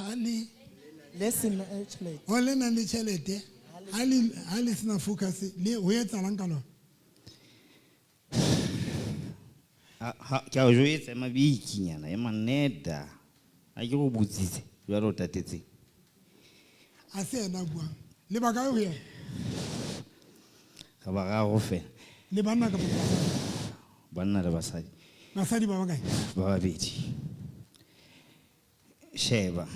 Ha le Le se na tjhelete. O le nang le tjhelete, ha le ha le sena focus, le ho etsahalang ka lona? Ha ha ke a o jwetsa ema bikinyana ema neda. Ha ke go botsitse jwale o tatetse. A se yena a buang. Le ba kae ho yena? Re bararo fela. Le banna kapa le basadi? Banna le basadi. Basadi ba bakae? Ba babedi. Sheba.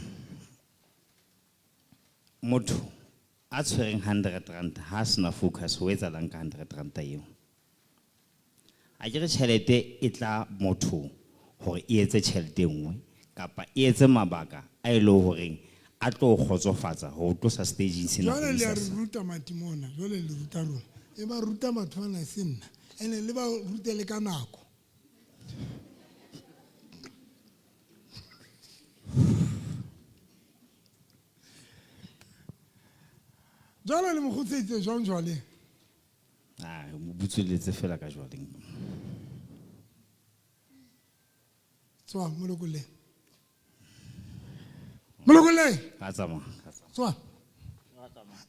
Motho a tshwereng 100 rand ha a sena focus ho etsahalang ka 100 ranta eo? A ke re tjhelete e tla motho hore e etse tjhelete e nngwe kapa e etse mabaka a e leng horeng a tlo o kgotsofatsa ho o tlosa staging sena ho Jwale le isa a re sa. ruta matimona, jwale le ruta rona. E ba ruta batho bana e seng nna. Ene le ba rute le ka nako. Jwale le mo kgutseditse jwang jwale? Ah, mo butswelletse fela ka jwaleng. Tswa mo lokolleng. Mo lokolleng. Ka tsamaya, ka tsamaya. Tswa.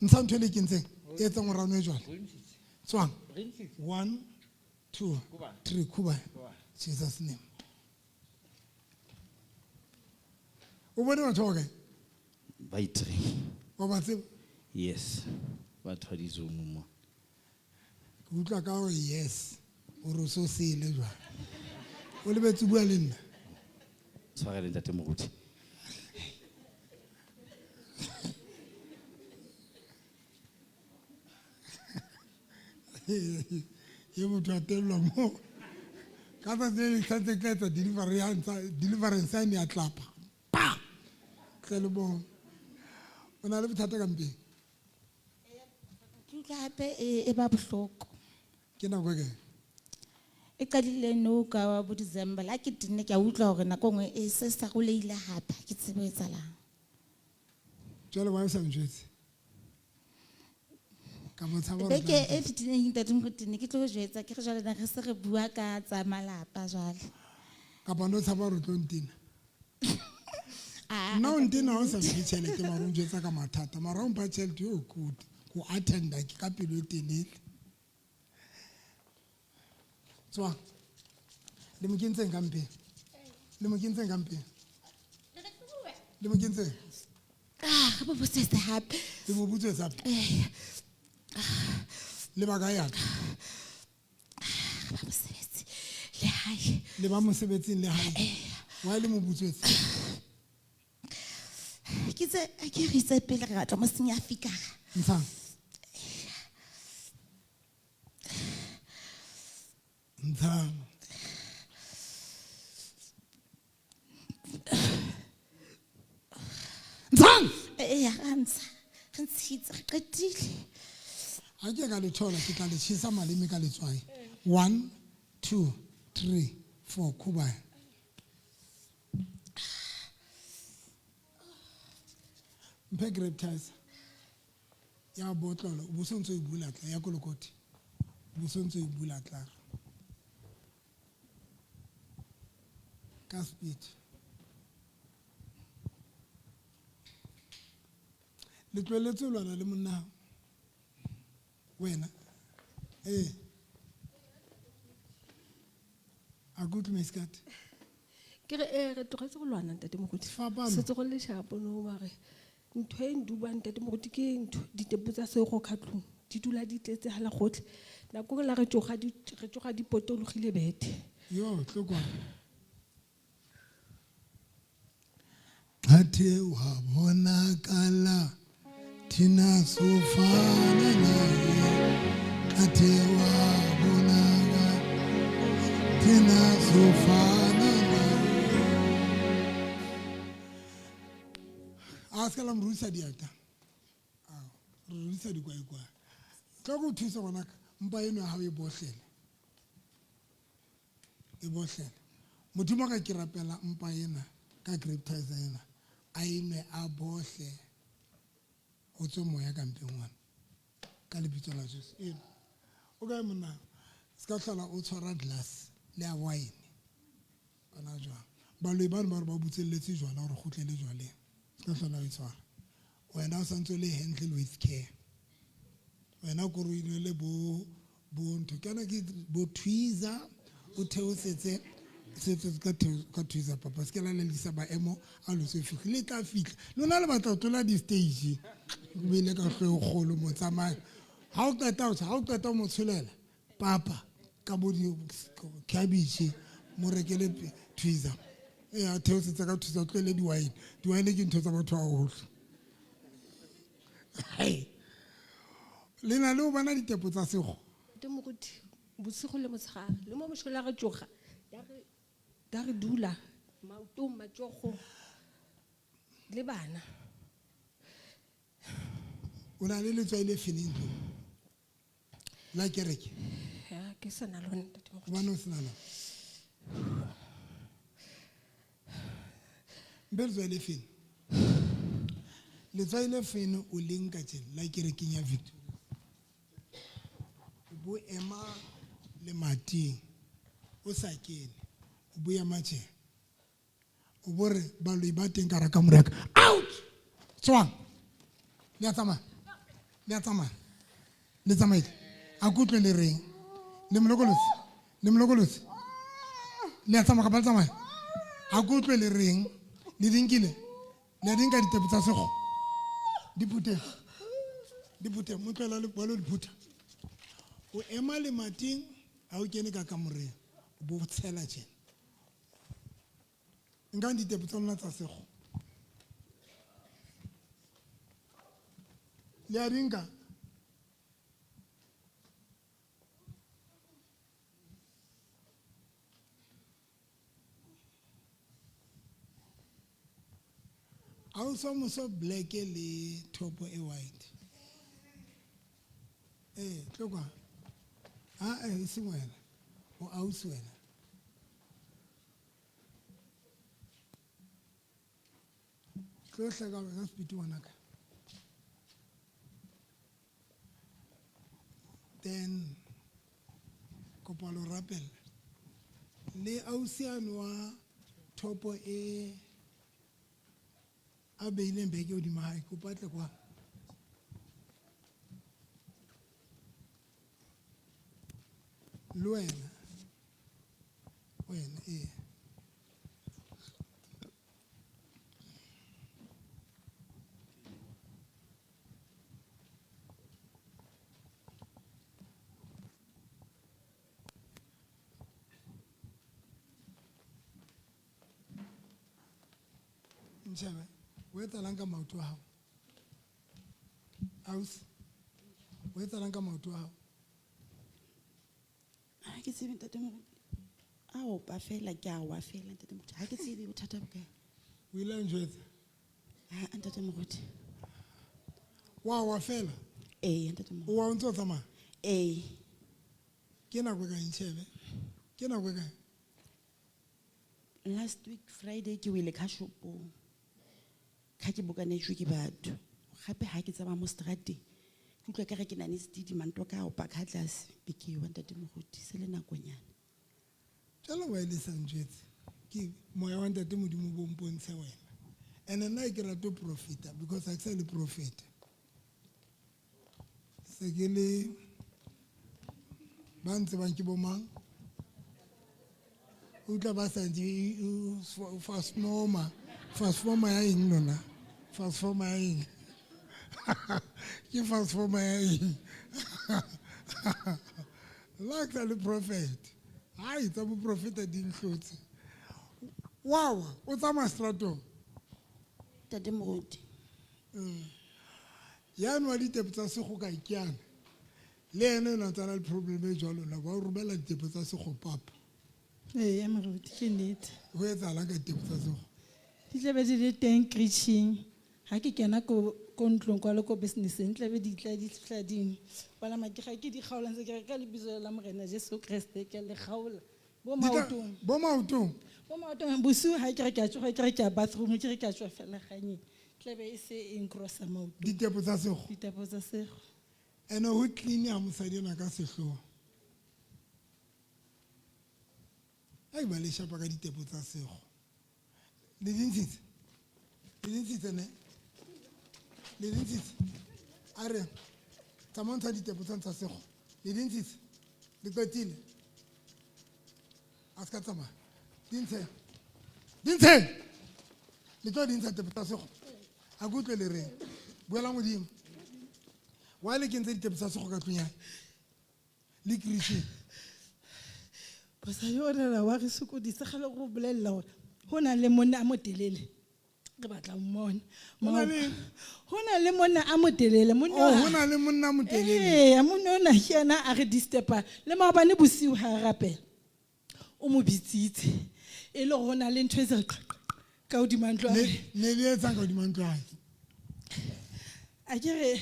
Ntsha ntho e le kentseng e etsang hore a nwe jwala. Tswang. 1 2 3 Kuba. Jesus name. O bone batho ba kae? Ba ithree. Wa ba tseba? Yes. Batho ba di-zone mo. Ke utlwa ka gore yes, o re o so sele jwale. O lebetse o bua le nna. Tshwarele ntate Moruti. E motho a tellwa mo. Ka tsatsi le leng santse ke tla etsa delivery ya ntsha deliverance ya ne ya tlapa. Pa! Tle le bo. O na le bothata ka mpeng? Ke utlwa hape e, e ba bohloko. Ke nako e kae? E qadile nou ka bo December. La ke tenne ke a utlwa hore nako e nngwe e se sa roleile hape. Ha ke tsebe ho etsahalang. Jwale why o sa njwetse? Ka mo tshaba hore Beke tla e fetileng ntate Moruti ne ke tlo jwetsa ke re jwale ne re se re bua ka tsa malapa jwale. Kapa no tshaba hore o tlo ntina. Ah, Nna o ntena ha o sa mphe tjhelete mara o njwetsa ka mathata. Mara o mpha tjhelete yo good. Ko attenda ke ka pelo e telele. Tswa. Le mo kentseng ka mpeng. Le mo kentseng ka mpeng. Le mo kentseng. Ah, re mo butswetse hape. Le mo butswetse hape. Le ba kae hape? Re ba mosebetsi le hae. Le ba mosebetsing le hae. Why le mo butswetse? Ke tse ke re itse pele re batla mo senya fikara. Ntshang. Ntshang. Ntshang. Ee, ra ntsha. Re ntshitse, re qetile. Ha ke ka le thola ke tla le tjhesa maleme ka letswai. 1 2 3 4 Kuba. Mphe grape tizer. Ya botlolo, o bo sontso e bula tla ya kolokoti. O bo sontso e bula tla. Ka speed. Le tlohelletse ho lwana le monna hao? Wena? Ee. A ke utlwe Maiskate. Ke re ee, re tlogetse go lwana ntate Moruti. Fapano. Setse go le shapo no mare ntho e ndubang ntate Moruti ke ntho ditepo tsa sego ka tlung di dula di tletse hala gotlhe. Nako la re tsoga di re tsoga di potologile bete. Yo, tlo kwa. Athe wa bonakala thina sofana naye. Athe wa bonakala thina sofana naye. A se ka la mo rudisa dieta. Ao, re rudisa dikwaekwae. Tlo ke o thuse ngwanaka, mpa eno ya hao e bohlele. E bohlele. Modimo ka ke rapela mpa ena ka grape tizer ena a inwe a bohle ho tswe moya ka mpeng ona ka lebitso la Jesu. Eno o kae monna? Se ka hlola o tshwara glass le ya wine. Ona jwang? Baloi bano ba re ba butselletse jwala hore kgutlele jwaleng. Tlo hlona o e tshwara. Wena o santse o le handle with care. Wena ko re o inwele bo ntho kana ke bo tweezer o theosetse setse ka ka tweezer papa se ke la lelisa maemo a lo se fihle le tla fihla lona le batla ho tlola di-stage o ile ka hloe kgolo mo tsamaya ha o qeta ha o qeta ho mo tsholela papa ka bo di-cabbage mo rekele tweezer ee a theosetsa ka tweezer o tlohele di-wine di-wine ke ntho tsa batho ba baholo. Hai le na le ho bona ditepo tsa sego. Ntate moruti bosigo le motshegare le mo mošola re tsoga da re dula maotong matsogo le bana. O na le letswai le feneng ntlong la kereke? Ya ke sa na lone ntate moruti. Hobane o sena lona mpe letswai le fene letswai le fene o le nka tjena la kerekeng ya Victoria o bo ema lemating o sa kene o bo ema tjena o bo re baloi ba teng ka hara kamore ya ka out tswang le a tsamaya le a tsamaya le tsamaile a ke utlwe le reng le molokolotsi le molokolotsi le a tsamaya kapa le tsamaya a ke utlwe le reng le di nkile le a di nka ditepo tsa sekgo di phuteng di phuteng mo tlohela ba lo di phutha o ema lemating ha o kene ka kamoreng o bo tshela tjena nkang ditepo tsa lona tsa sekgo le a di nka ausi wa moso black le thopo e white ee tlo kwa a e seng wena o ausi wena tlo hleka ka speed ngwanaka then kopa lo rapella le ausi ane wa thopo e a beileng beke hodima hae kopa tle kwa le wena wena ee ntšhebe o etsalang ka maoto a hao ausi o etsalang ka maoto a hao? Ha ke tsebe ntate moruti a opa fela ke a wa fela ntate moruti ha ke tsebe bothata bo kae. O ile a njwetsa Ha ntate moruti. Wa wa fela? Ee ntate moruti. O wa o ntse o tsamaya? Ee. Ke nako e kae ntšhebe ke nako e kae? Last week Friday ke wele ka shopong ka ke bokanetswe ke batho gape ha ke tsamaya mo strateng ke utlwa ka re ke na le sedidi manto ka opa ka tlase be ke wa ntate moruti se le nakonyana. Jalo wa ile sa njwetse ke moya wa ntate modimo bo mpontshe wena and nna ke rate profita because ha ke sa le prophet se ke le ba ntsebang ke bo mang utlwa ba sa ntse fast former fast former ya eng lona fast former ya eng ke fast former ya eng la ke sa le prophet hai tsa boprofeta di nhlotse wawa o tsamaya stratong Ntate moruti. Yane wa ditepo tsa sego ka keana le ene o na tsana le problem e jwalo la ba o romela ditepo tsa sego papa. Ee moruti ke nnete. Ho etsahalang ka ditepo tsa sego? Di tlabe di le teng kritšhing ga ke kena ko ntlong kwa le ko businesseng tlabe di tla di fihla ding palama ke ga ke di kgaola ntse ke re ka lebitso la morena Jesu Kreste ke le kgaola bo maotong. Bo maotong. Bo maotong bosiu ha ke re ke a tsoga ke re ke a bathroom ke re ke a tswa fela ganye tlabe e se e ncrossa maotong. Ditepo tsa sego. Ditepo tsa sego. Ene ho clean ha mosadi enwa ka sehloho. Ai ba le shapa ka ditepo tsa sego. Le di ntshitse? Le di ntshitse ne? Le di ntshitse? A re, tsamaya o ntsha ditepo tsa ntsha sego. Le di ntshitse? Le qetile? A se ka tsamaya. Di ntshe. Di ntshe! Le tlo di ntsha tepo tsa sego. A ke utlwe le reng. Buela modimo. Why le kentse ditepo tsa sego ka tlung ya? Le Christian. Mosadi o rera wa re sokodisa gale go bolelela gore go na le monna a motelele re batla mmona. Ho na le eng? Ho na le monna a motelele, monna Oh, o ho na le monna a motelele. Ee, monna ona ke yena a re disturba le maobane bosiu ha re rapela. O mo bitsitse e le gore ho na le ntho e tse re qha, qha, qha, ka hodima ntlo a Ne re. ne le etsang ka hodima ntlo ya hae? A ke re,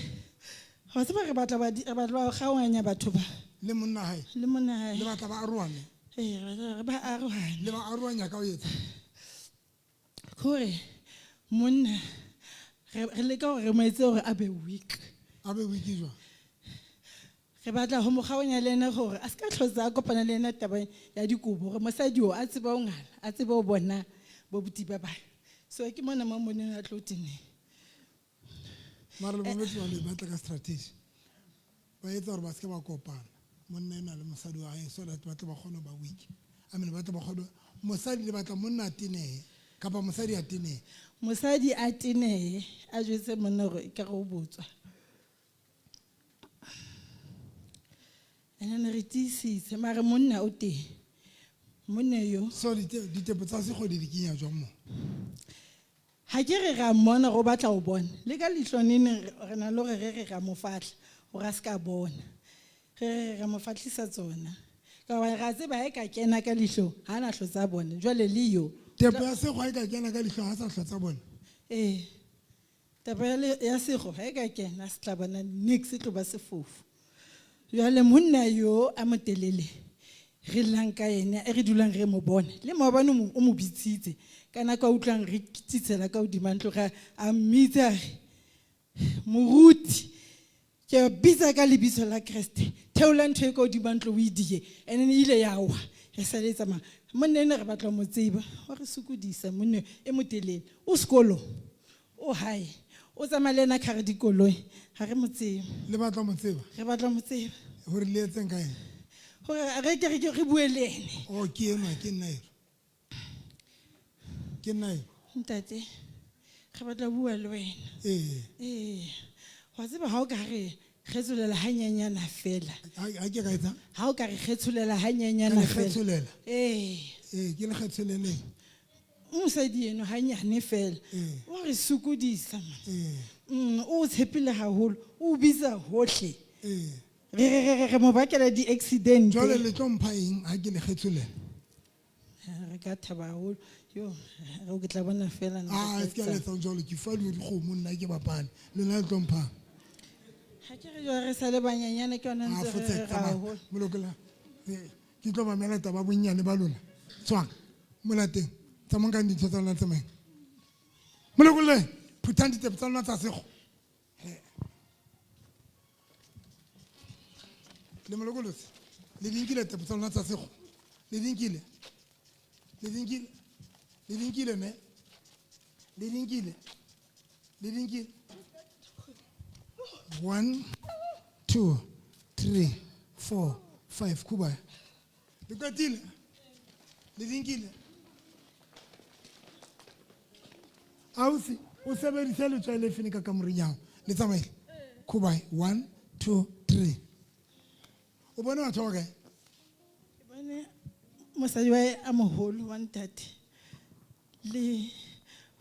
wa tseba re batla ba di, re batla ba kgaohanya batho ba. Le monna hae? Le monna hae. Le batla ba arohane? Ee, re batla re ba arohane. Le ba arohanya ka ho etsa? Kore monna re leka hore re mo etse hore a be weak. A be weak jwang? Re batla ho mo kgaohanya le ena hore a se ka hlotsa a kopana le ena taba ya dikobo, hore mosadi oo a tsebe ho ngala, a tsebe ho bona bo buti ba bang. So ke mona mo monna a tlo teneng. Mara le boletse ba le batla ka strategy. Ba etsa hore ba se ke ba kopana. Monna enwa le mosadi wa hae so that ba tle ba kgone ho ba weak. I mean ba tle ba kgone mosadi le batla monna a tenehe kapa mosadi a tenehe. Mosadi a tenehe a jwetse monna hore ka re o botswa. Ene ne re tiisitse mare monna o teng. Monna yo. So ditepo tsa sekgo di kenya jwang mo? Ha ke re ra mmona go batla ho bona. Le ka leihlo nene re na le hore re re ra mo fahla hore a se ka bona. Re re ra mo fahlisa tsona. Ka hobane ra tseba ha e ka kena ka leihlo ha na hlotsa bona. Jwale le yo. Tepo ya sekgo ha e ka kena ka leihlo ha sa hlotsa bona. Ee. Tepo ya sekgo ha e ka kena se tla bona nix e tlo ba sefofu. Jwale monna yo a motelele re llang ka yena e re dulang re mo bona. Le maobane o mo bitsitse. Ka nako a utlwang re tsitsela ka hodima ntlo ga a mmitsa a re, moruti, ke a bitsa ka lebitso la Kreste. Theola ntho e ka hodima ntlo o e die. And then e ile ya wa. Re sa le tsamaya. Monna ena re batla ho mo tseba. Wa re sokodisa monna e motelele. O sekolo. O hae. O tsamaya le ena ka hare dikoloi. Ha re mo tsebe. Le batla ho mo tseba? Re batla ho mo tseba. Hore le etseng ka ena? Hore re ke re bue le ene. Oh, ke enwa, ke nna enwa. Ke nna enwa. Ntate, re batla ho bua le wena. Ee. Ee. Wa tseba ha o ka re kgetholela hanyenyana fela. Ha ke ka etsang? Ha o ka re kgetholela hanyenyana Ka le fela. kgetholela? Ee. Ee, ke le kgetholeleng. Mosadi eno hanyane fela. Ee. Wa re sokodisa man. Ee. O tshepile haholo, o bitsa hohle. Ee. Re mo bakela di-accident. Jwale le tlo mpha eng ha ke le kgetholela? Re ka thaba haholo. Yo, re ke tla bona fela nna Ah, re se ke tla a letsa jwalo, ke fa dikgomo nna ke bapale. Lona le tlo mpha. Ha ke re jwale re sa le banyenyane ke yona Ah, ntse re fotsek, re tsamaya. haholo. Molokola, ke tlo mamela taba bonnyane ba lona. Tswang, molateng. Tsamayang ka dintho tsa lona, tsamayang. Molokolle, phuthang ditepo tsa lona tsa sekgo. Le molokolotse, le di nkile tepo tsa lona tsa sekgo. Le di nkile. Le di nkile. Le di nkile, ne? Le di nkile. Le di nkile. 1, 2, 3, 4, 5. Kuba. Le qetile? Le di nkile? Ausi, o sebedise letswai le feng ka kamoreng ya hao? Le tsamaile? Kuba. 1, 2, 3. O bone batho ba kae? Ke bone mosadi wa hae a moholo wa ntate le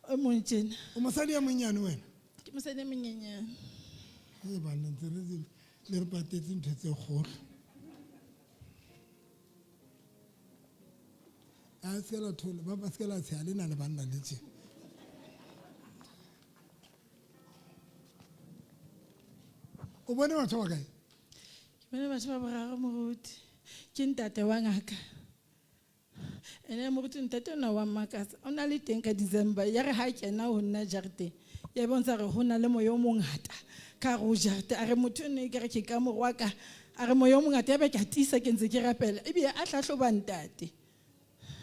o mong tjena. O mosadi ya monnyane wena? Ke mosadi a monyenyane. Ee, banna, ntse re le re patetse ntho tse kgolo. A se ke la thola, ba se ke la tsheha, le na le banna le tje. O bone batho ba kae? Ke bone batho ba boraro moruti. Ke ntate wa ngaka. Ene moruti ntate ona wa mmakatsa. O na le teng ka December. Ya re ha kena ho nna jareteng. Ya bontsha re ho na le moya o mongata ka hare ho jarete. A re motho eno ekare ke ka morwa ka. A re moya o mongata ya ba ke a tiisa ke ntse ke rapela. Ebile a hlahloba ntate.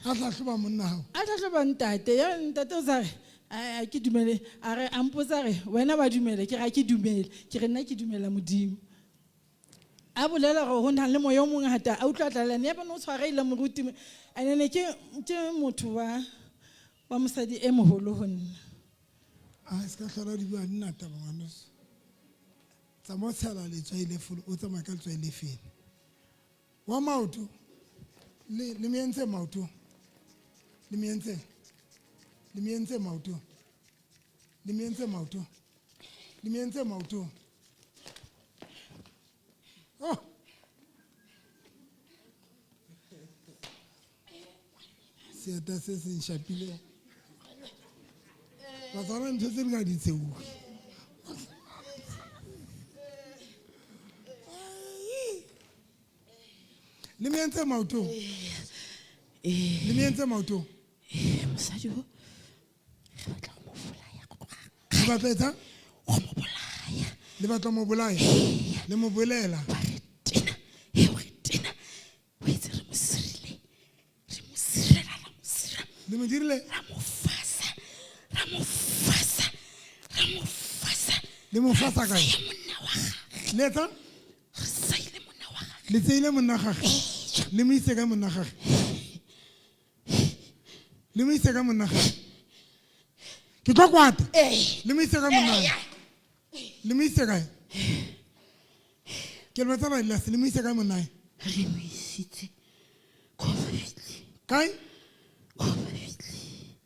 A hlahloba monna hao? A hlahloba ntate. Ya ntate o sa re, A ke dumele a re a mpotsa re wena wa dumela ke re ha ke dumele ke re nna ke dumela Modimo. A bolela gore ho na le moya o mongata a utlwa tlalane ya bone o tshwareile moruti and ne ke motho wa mosadi e moholo ho nna. A se ka hlola di bua nna taba ngwaneso. Tsamaya o tshela letswai le folo, o tsamaya ka letswai le fele. Wa maoto le me entse maoto. Le me entse. Le me entse maoto. Le me entse maoto. Le me entse maoto. Oh. Seeta se se nshapile. Batswana ntho tse di ka di tsheoge. Le me entse maoto. Le me entse maoto. Mosadi o re batla go mo bolaya go tloga. Le batla etsang? Go mo bolaya. Le batla mo bolaya? Le mo bolela. Ba re tena, he o re tena. O itse re mo sirile. Re mo sirile, ra mo sira. Le mo dirile? Ra mo fasa. Ra mo fasa. Ra mo fasa. Le mo fasa kae? Re monna wa gagwe. Le etsang? Re saile monna wa gagwe. Le tseile monna gagwe. Le mo ise kae monna gagwe? Le mo ise kae monna gagwe? Ke tlo kwata. Le mo ise kae monna gagwe? Le mo ise kae? Ke le batla ba le mo ise kae monna hae? Re mo isitse ko mabitleng. Kae? Ko mabitleng.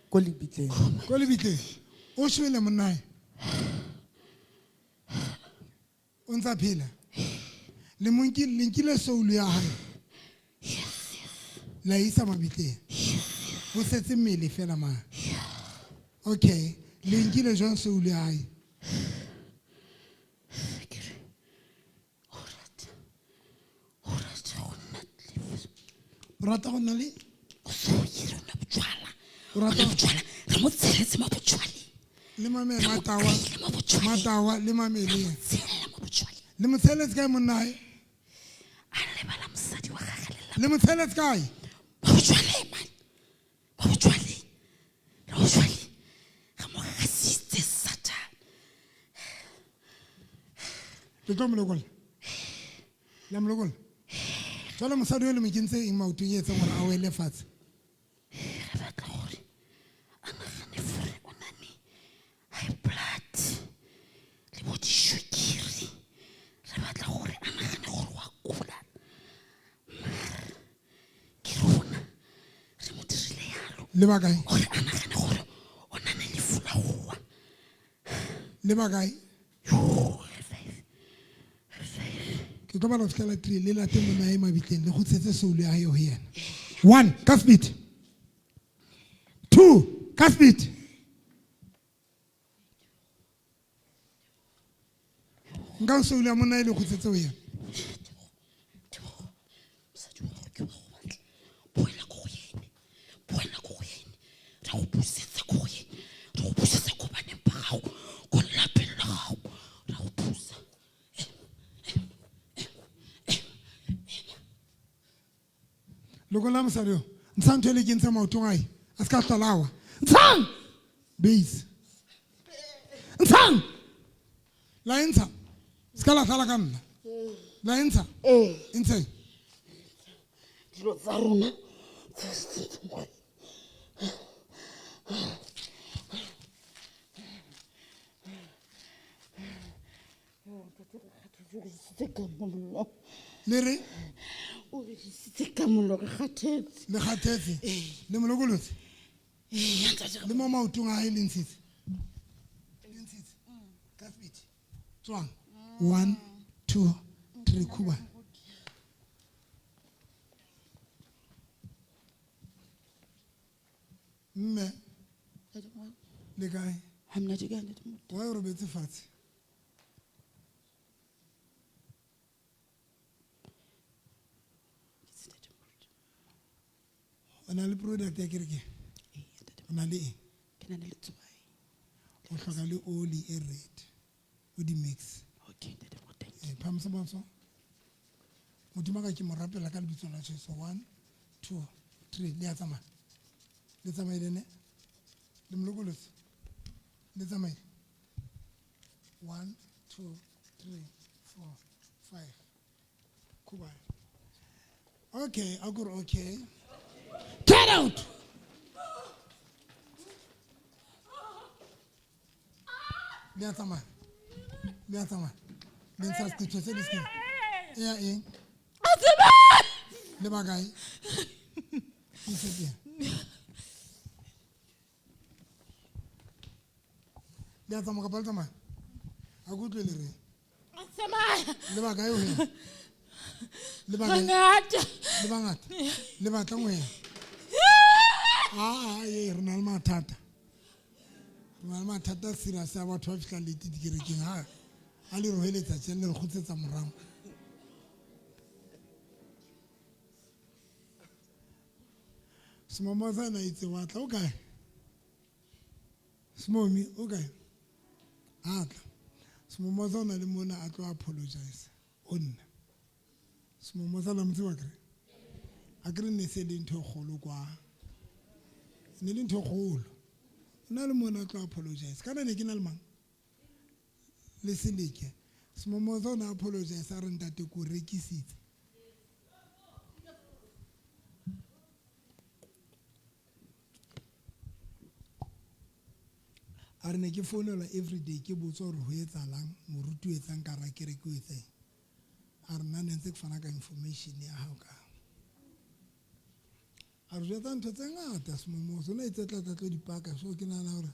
Ko lebitleng. Ko lebitleng. O shwele monna hae. O ntsa phela. Le mo nkile, le nkile soul ya hae. Yes, yes. La isa mabitleng. Yes, yes. O setse mmele fela ma. Okay, le nkile jwang soul ya hae? Ke re, o rata, o rata go nna le O rata go nna le? O soyire, o nwa bojwala. O rata O nwa bojwala. Re mo tsheletse mo bojwaleng. Le mamele Re mo Matawa. qeile mo bojwaleng. Matawa le mamele. Re mo tshelela mo bojwaleng. Le mo tsheletse kae monna hae? A lebala mosadi wa gagwe le lelapa. Le mo tsheletse kae? Mo bojwaleng, man. Mo bojwaleng. Re bojwaleng. Re mo gasitse Satan. Le tlo mo lokolla? Le a mo lokolla? Jwale mosadi o le mo kentse eng maotong e etsang hore a wele fatshe? Re batla hore a nagane gore o na le high blood le bo disukiri. Re batla hore a nagane gore wa kula. Mara ke rona re mo dirile yalo. Le ba kae? Hore a nagane gore o na le lefu la go wa. Le ba kae? Yo, re five. Re five. Ke tlo bala ho fihlela 3 le late monna hae mabitleng le kgutsetse soul ya hae ho yena. 1, ka speed. 2, ka speed. Nka soul ya monna hae le kgutsetse ho yena. Mosadi wa gago ke wa go batla. Boela ko go ene. Boela ko go ene. Re go busetsa ko go ene. Re go busetsa ko baneng ba gago, ko lelapeng la gago. Re go busa. Lokolla mosadi yo. Ntshang ntho e le kentseng maotong a hae. A se ka hlola a wa. Ntshang! Base. Ntshang! La e ntsha. Se ka la tlala ka nna. La e ntsha? Ee. E ntsheng? Dilo tsa rona tse re tsentseng kwa. Le re? O re isitse ka mollo, re kgathetse. Le kgathetse? Ee. Le mo lokolotse? Ee, ya ntate, re Le mo maotong a hae le ntshitse? Le ntshitse? Ka speed. Tswang. 1, 2, 3, khuba. Mme, le kae? Ha monate kae, ntate Moruti? Why o robetse fatshe? O na le product ya kereke? Ee, ntate. O na le eng? Ke na le letswai. O hloka le oli e red. O di mix. Okay, ntate Moruti, thank you. Phamisa matsoho. Modimo wa ka ke mo rapela ka lebitso la Jesu. 1, 2, 3, le a tsamaya. Le tsamaile ne? Le mo lokolotse? Le tsamaile. 1 2 3 4 5. Kuba. Okay, akure okay. Get out! Le a tsamaya. Le a tsamaya. Le ntsha setho se le se. Ya eng? Le ba kae? Ke. Le a tsamaya kapa le tsamaya? A ke utlwe le reng? Tsamaya. Le ba kae wena? Le ba kae? Bangata. Le bangata. Le batlang ho ya? Ah, ee, re na le mathata. Re na le mathata serious a batho ba fihlang late dikerekeng. Ha a le roheletsa tje le re kgutsetsa morao. Semomo sa na itse wa tla o kae? Semomi o kae? A tla. Semomo sa o na le mona a tlo apologize ho nna. Semomo sa la mo tseba kere? A kere ne se le ntho e kgolo kwa. Ne le ntho e kgolo. O na le mona a tlo apologize. Kana ne ke na le mang? Le seleke. Semomo sa o na apologize a re ntate ko rekisitse. A re ne ke founelwa everyday ke botsa hore ho etsahalang, moruti o etsang ka hara kereke o etseng. A re nna ne ntse ke fana ka information ya hao ka. A re jwetsa ntho tse ngata semomo o na itse tla tla tlo di paka, so ke nahana hore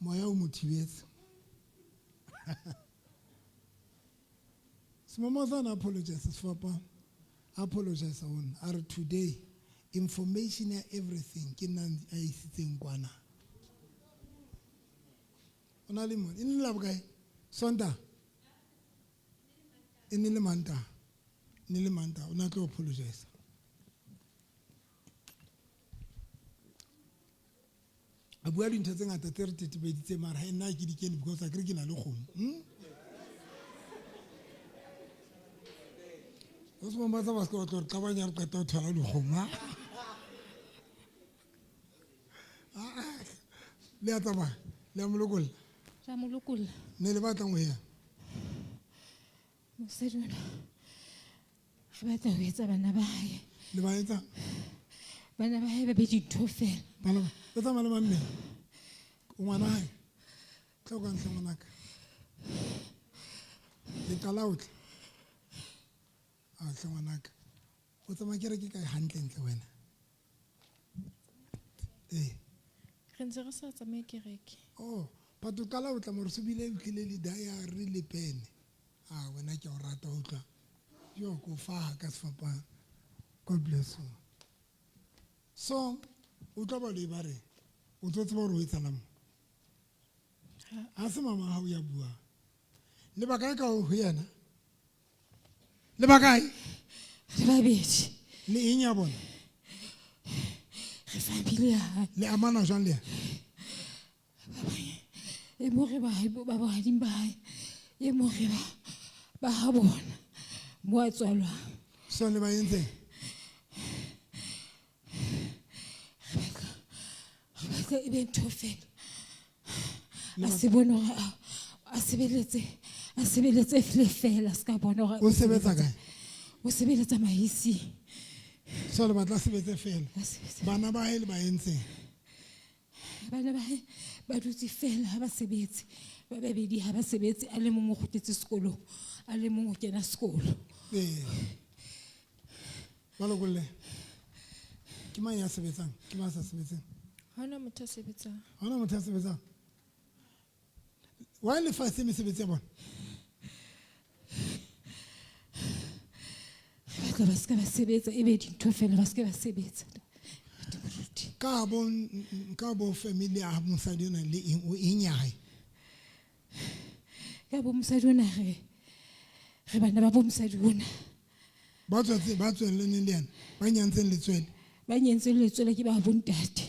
moya o mo thibetse. Semomo sa na apologize sefapano. Apologize ho nna. A re today information ya everything ke nna a isitseng kwana. O na le mo e ne la bokae? Sontaha? E ne le Mantaha. E ne le Mantaha. O na tlo apologize. A bua dintho tse ngata tse re tetebeditseng mara ha nna ke di kene because akere ke na le kgomo. O se ba tsa ba se ka tlo re qabanya re qeta ho thola dikgomo, ha? Ah, le a tsamaya, le a mo lokolla. Ra mo lokolla. Ne le batlang ho ya? Mosadi ona re batla ho etsa bana ba hae. Le ba etsa? Bana ba hae ba be dintho fela. Bana ba, o tsamaya le mang mme? O ngwana hae? Tla ka ntle ngwanaka. Le qala ho tla. A hle ngwanaka. O tsamaya kereke kae hantle-ntle wena? Ee. Re ntse re sa tsamaye kereke. Oh, but o qala ho tla more so bile o tlile le diary le pene. Ah, wena ke o rata ho utlwa. Yo ko fa ka sefapano. God bless you. So, o tlo ba le ba re, o tlo tseba hore o etsahalang mo. Ha se mama hao ya bua. Le ba kae ka ho yena? Le ba kae? Re babedi. Le eng ya bona? Re family ya hae. Le amana jwang le yena? E mo re ba hae, ba bohading ba hae. E mo re ba ha bona. Mo a tswalwang. So le ba entseng? Re batla e be ntho fela. A se bone hore a sebeletse, a sebeletse fela, se ka bona hore O sebetsa kae? O sebeletsa Mahising. So le batla sebetse fela. A sebetse. Bana ba hae le ba entseng? Bana ba hae ba dutse fela ha ba sebetse. Ba babedi ha ba sebetse, a le mong o kgutletse sekolong, a le mong o kena sekolo. Ee. Ba lokolle. Ke mang ya sebetsang? Ke mang ya sa sebetseng? Ha hona motho a sebetsang. Ha hona motho ya sebetsang. Why le fa se mesebetsi ya bona? Re batla ba se ka ba sebetsa, e be dintho fela, ba se ke ba sebetsa. Ka bo family ya mosadi ona le eng, o eng ya hae? Ka bo mosadi ona re bana ba bo mosadi ona. Ba tswetse, ba tswelle neng le yena? Ba nyantseng letswele? Ba nyantseng letswele ke ba bontate.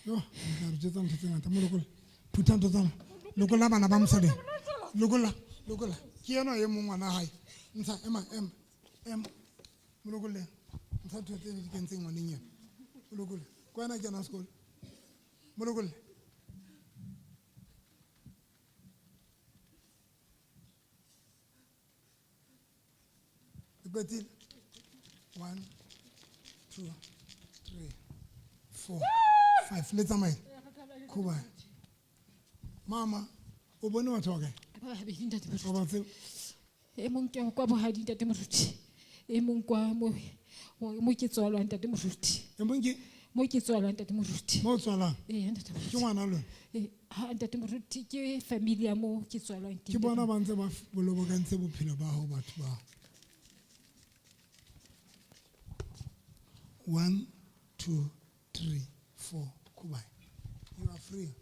Yo, nka re jwetsa ntho tse ngata, mo lokolla. Phutha ntho tsa lona. Lokolla bana ba mosadi. Lokolla, lokolla. Ke yena e mong ngwana hae. Ntsha, ema, ema, ema. Mo lokolle. Ntsha ntho tse di kentseng ngwaneng yena. Mo lokolle. Ke wena kena sekolo. Mo lokolle. Qetile. 1 2 3 4 5 le tsamaye. Khuba. Mama, o bone batho ba kae? Ba babedi ntate O Moruti. ba tseba? E mong ke kwa bohadi ntate Moruti. E mong kwa mo mo ke tswalwang ntate Moruti. E mong ke Mo ke tswalwang ntate Moruti. mo o tswalang. Ee ntate Ke Moruti. ngwana lona. Eh, ha ntate Moruti ke family ya mo ke tswalwang teng. Ke bona ba ntse ba bolobokantse bophelo ba hao batho bao. 1 2 3 4 Kubai. You are free.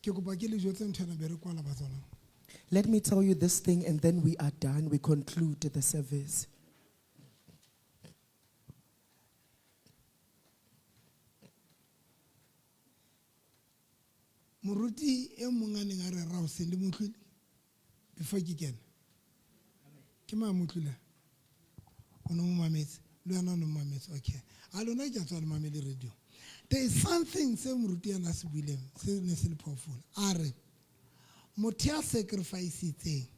Ke kopa ke le jwetse ntho ena be re kwala batswana. Let me tell you this thing and then we are done. We conclude the service. Moruti e mong a neng a re ra hoseng le mo utlwile before ke kena. Ke mang a mo utlwileng? O no mo mametse. Le wena o no mo mametse. Okay. A lona ke a tswa le mamele radio. There is something se moruti yana a se buileng se ne se le powerful. A re motho ya sacrifice-itseng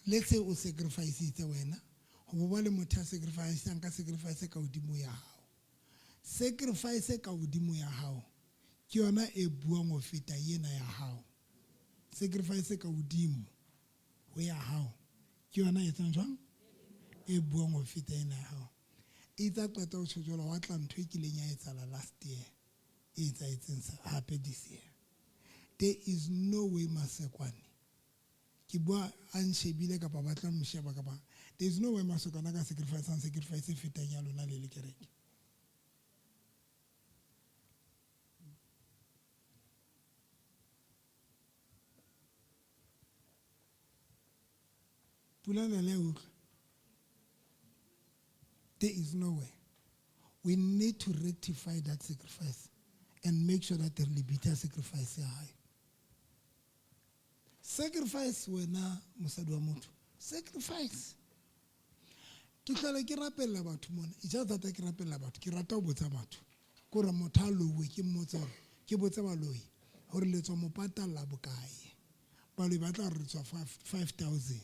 let's say o sacrifice-itse wena ho bo ba le motho ya sacrifice-ang ka sacrifice ka hodimo ya hao. Sacrifice ka hodimo ya hao ke yona e buang ho feta ena ya hao. Sacrifice ka hodimo ho ya hao ke yona e etsang jwang? E buang ho feta ena ya hao. E itse ha qeta ho tjho jwalo, wa tla ntho e kileng ya etsahala last year e etsahetseng hape this year. There is no way Masekwane ke bua a nshebile kapa ba tla msheba kapa there is no way Masekwane a ka sacrifice-ang sacrifice e fetang ya lona le le kereke. Pulana le a utlwa. There is no way. We need to rectify that sacrifice and make sure that re lebitla sacrifice ya hae. Sacrifice wena mosadi wa motho. Sacrifice. Ke hlola ke rapella batho mona. It's just that ke rapella batho. Ke rata ho botsa batho. Ke hore motho a louwe ke mmotse hore ke botse baloi hore le tswa mo patalla bokae. Baloi ba tla re re tswa 5,000.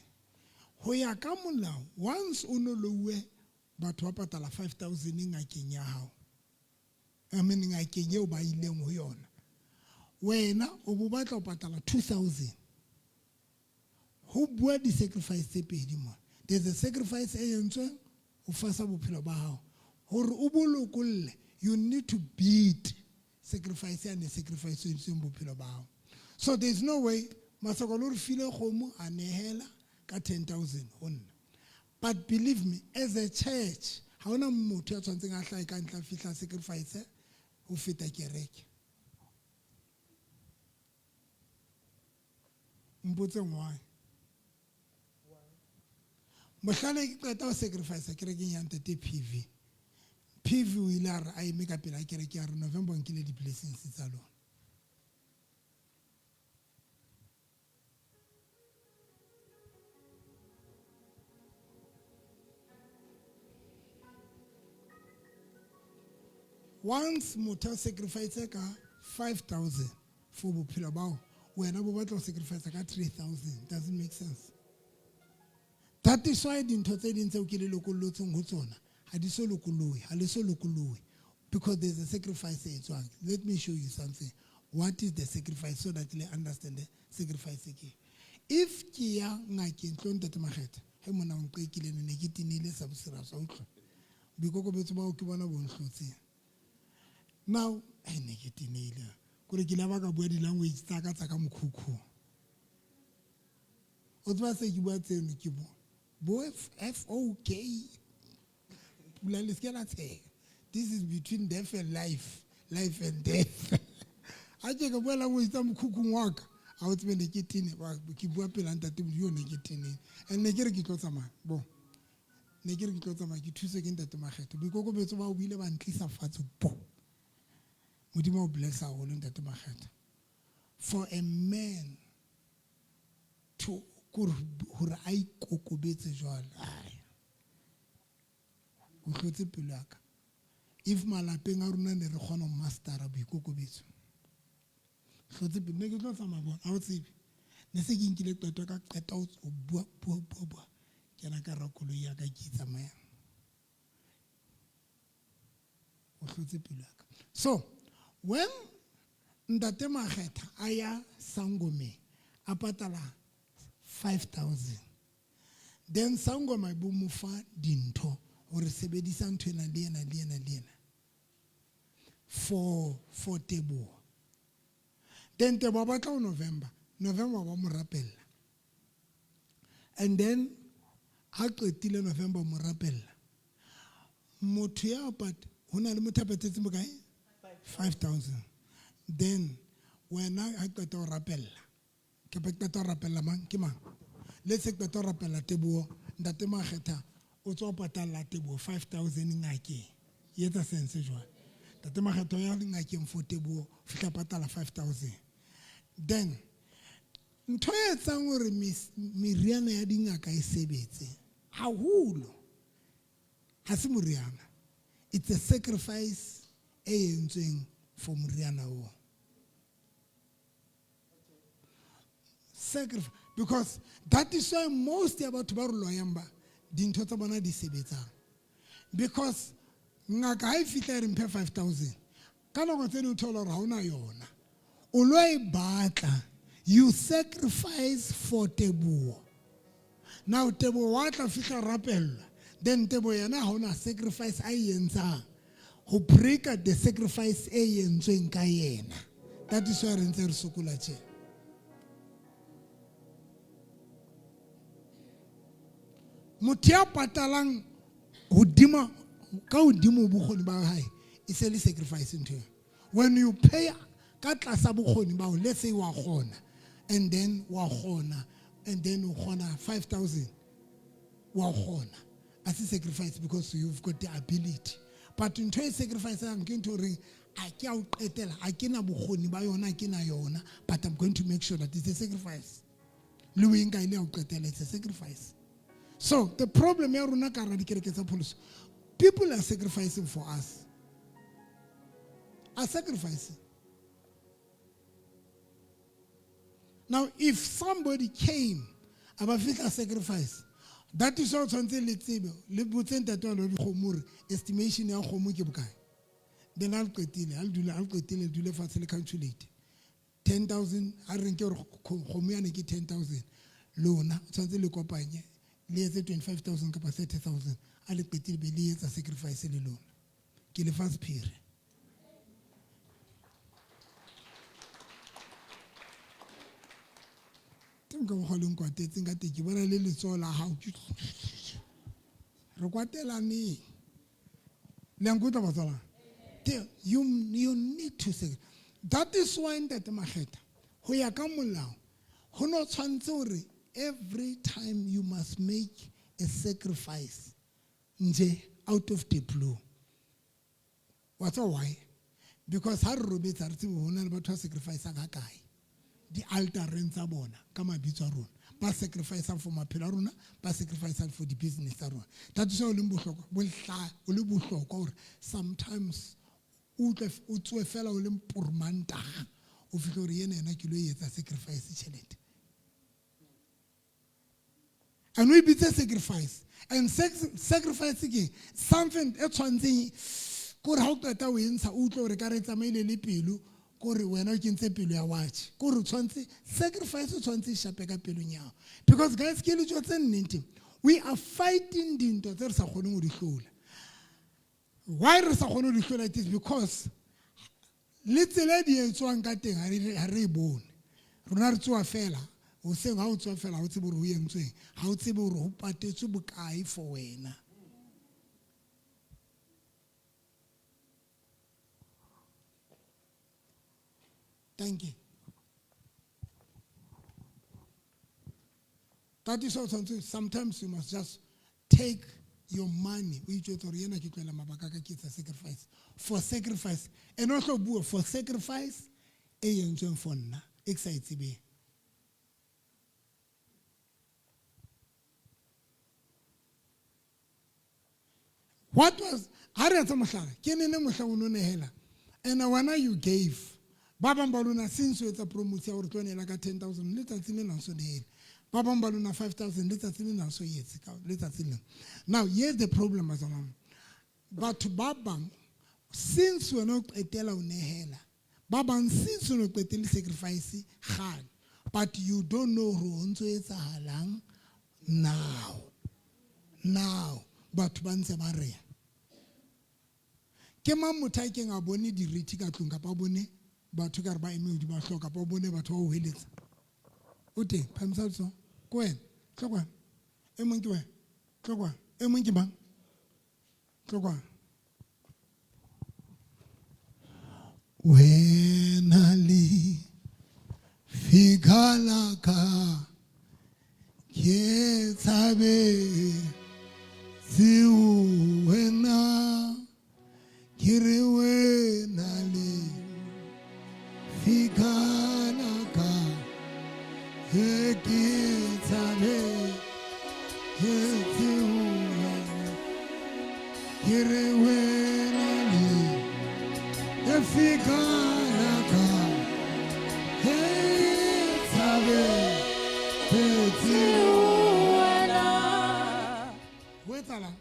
Ho ya ka molao, once o no louwe batho ba patala 5,000 ngakeng ya hao. I mean ngakeng eo ba ileng ho yona. Wena o bo batla ho patala 2,000. Ho bua di-sacrifice tse pedi mona. There's a sacrifice e entsweng ho fasa bophelo ba hao. Hore o bolokolle, you need to beat sacrifice ya ne sacrifice e entsweng bophelo ba hao. So there's no way Masokolo o re file kgomo a nehela ka 10,000 ho nna. But believe me, as a church, ha hona motho ya tshwantseng a hlahe ka ntle a fihla sacrifice ho feta kereke. Mpotseng why? Mohlang ke qeta ho sacrifice kerekeng ya ntate PV. PV o ile a re a eme ka pela kereke ya re November o nkile di-blessings tsa lona. Once motho a sacrifice ka 5,000 for bophelo ba hao, wena bo batla ho sacrifice ka 3,000. Doesn't make sense. That is why dintho tse ding tseo ke le lokollotseng ho tsona ha di so lokolohe, ha le so lokolohe, because there's a sacrifice e etswang. Let me show you something. What is the sacrifice so that le understand the sacrifice ke? If ke ya ngakeng tlo ntate Makgetha, he mona o nqekile ne ke tinile sa bosira sa utlwa. Boikokobetso bao ke bona bo nhlotseng. Now, he ne ke tinile. Kore ke la ba ka bua di-language tsa ka tsa ka mokhukhung. O tseba se ke bua tseno ke bo. Bo F, F O K. Pula le se ke la tsheha. This is between death and life. Life and death. Ha ke ka bua language tsa mokhukhung wa ka, ha o tsebe ne ke tene, ba, ke bua pela ntate Modimo ne ke teneng. And ne ke re ke tlo tsamaya. Bo. Ne ke re ke tlo tsamaya, ke thuswe ke ntate Makgetho. Boikokobetso ba o ile ba ntlisa fatshe bo. Modimo o bless haholo ntate Makgetho. For a man to hore a ikokobetse jwalo, ai. O hlotse pelo ya ka. If malapeng a rona ne re kgona ho mastera boikokobetso. Hlotse pelo. Ne ke tlo tsamaya bona, ha o tsebe. Ne se ke nkile qeto ka qeta ho bua, bua, bua, bua. Kena ka hara koloi ya ka ke itsamayang. O hlotse pelo ya ka. So, when Ntate Makgetha a ya sangomeng, a patala 5000. Then sangoma e bo mo fa dintho hore sebedisa ntho ena le ena le ena le ena for Teboho. Then Teboho ba tla ho November, November ba mo rapella. And then ha qetile November mo rapella. Motho ya pat ho na le motho a patetseng bokae? 5000. Then wena ha qeta ho rapella. Ke qeta ho rapella mang? Ke mang? Let's say qeta ho rapella Teboho, Ntate Makgetha o tswa patalla Teboho 5000 ngakeng. E etsa sense jwale. Ntate Makgetha o ya ngakeng for Teboho, fihla patala 5000. Then ntho e etsang hore meriana ya dingaka e sebetse haholo ha se moriana, it's a sacrifice e entsweng for moriana oo. Sacrifice, because that is why most ya batho ba re loyang ba dintho tsa bona di sebetsang, because ngaka ha e fihla e re mphe 5000, ka nako tse ding o thola hore ha ona yona, o lo e batla, you sacrifice for Teboho. Now Teboho wa tla fihla rapellwa, then Teboho yena ha ona sacrifice a e entsang ho break the sacrifice e entsweng ka yena. That is why re ntse re sokola tjena. Motho ya patalang hodima ka hodimo bokgoni ba hae e se le sacrifice ntho eo. When you pay ka tlasa bokgoni ba hao, let's say wa kgona, and then wa kgona, and then o kgona 5000, wa kgona, a se sacrifice because you've got the ability. But ntho e sacrifice-ang ke ntho e reng a ke a o qetela, a ke na bokgoni ba yona, ke na yona, but I'm going to make sure that it's a sacrifice. Le o e nka e le ya o qetela, it's a sacrifice. So the problem ya rona ka hara dikereke tsa pholoso, people are sacrificing for us. Are sacrificing. Now, if somebody came, a ba fihla sacrifice, that is why o tshwanetse le tsebe, le botse ntate wa lona dikgomo hore estimation ya kgomo ke bokae. Then ha le qetile, ha le dula, ha le qetile, le dule fatshe le calculate. 10,000, ha re nke hore kgomo yane ke 10,000, lona o tshwanetse le kopanye, le etse 25,000 kapa 30,000, ha le qetile be le etsa sacrifice le lona. Ke le fa sephiri. Ke nka mokgwa le nkwatetseng ka teng, ke bona le letsoho la hao. Re kwatelaneng. Le a nkutlwa batswala? You need to say. That is why Ntate Makgetha, ho ya ka molao, ho no tshwanetse hore every time you must make a sacrifice nje out of the blue. Wa tseba why? Because ha re robetse ha re tsebe ho na le batho ba sacrifice-ang ha kae. Di-altareng tsa bona ka mabitso a rona, ba sacrifice-ang for maphelo a rona, ba sacrifice-ang for di-business tsa rona. That is why o leng bohlokwa, o le bohlokwa hore sometimes o utlwe, o tsoe fela o le mpurmantaga, o fihle hore yena yena ke lo etsa sacrifice tjhelete. And we bitse sacrifice. And sacrifice ke something e tshwantseng kore ha o qeta o e ntsha, o utlwe hore ka re tsamaile le pelo, kore wena o kentse pelo ya watch. Kore o tshwantse, sacrifice o tshwantse e shape ka pelong ya hao. Because guys, ke le tjotse nnete, we are fighting dintwa tse re sa kgoneng ho di hlola. Why re sa kgone ho di hlola? It is because le tsela e di etswang ka teng ha re e bone. Rona re tsoha fela, hoseng ha o tsoha fela ha o tsebe hore ho entsweng, ha o tsebe hore ho patetswe bokae for wena. Thank you. That is what sometimes you must just take your money. O itjwetse hore yena ke tlohela mabaka a ka, ke etsa sacrifice. For sacrifice. And also bua for sacrifice e entsweng for nna, e ke sa e tsebeng. What was, ha re etsa mohlala, ke nene mohla o no nehela, and wena you gave, Ba bang ba lona since o etsa promotion ya hore tlo neela ka 10,000 letsatsi lena o so neele. Ba bang ba lona 5,000 letsatsi lena o so etse ka letsatsi lena. Now here's the problem, bazalwane. Batho ba bang since wena o qetela o nehela, ba bang since o qetele sacrifice kgale, but you don't know hore ho ntso etsahalang now. Now batho ba ntse ba reng. Ke mang motho a keng a bone dirithi ka tlung kapa a bone batho ka re ba eme hodima hlooho kapa o bone batho ba o heletsa? O teng, phamisa letsoho. Ke wena, tlo kwana. E mong ke wena, tlo kwana. E mong ke mang? Tlo kwana. Wena le fika la ka ke tshabe tseo wena ke re wena le fika la ka ke tshabe tseo wena ke re wena le fika la ka ke tshabe tseo ho etsahalang?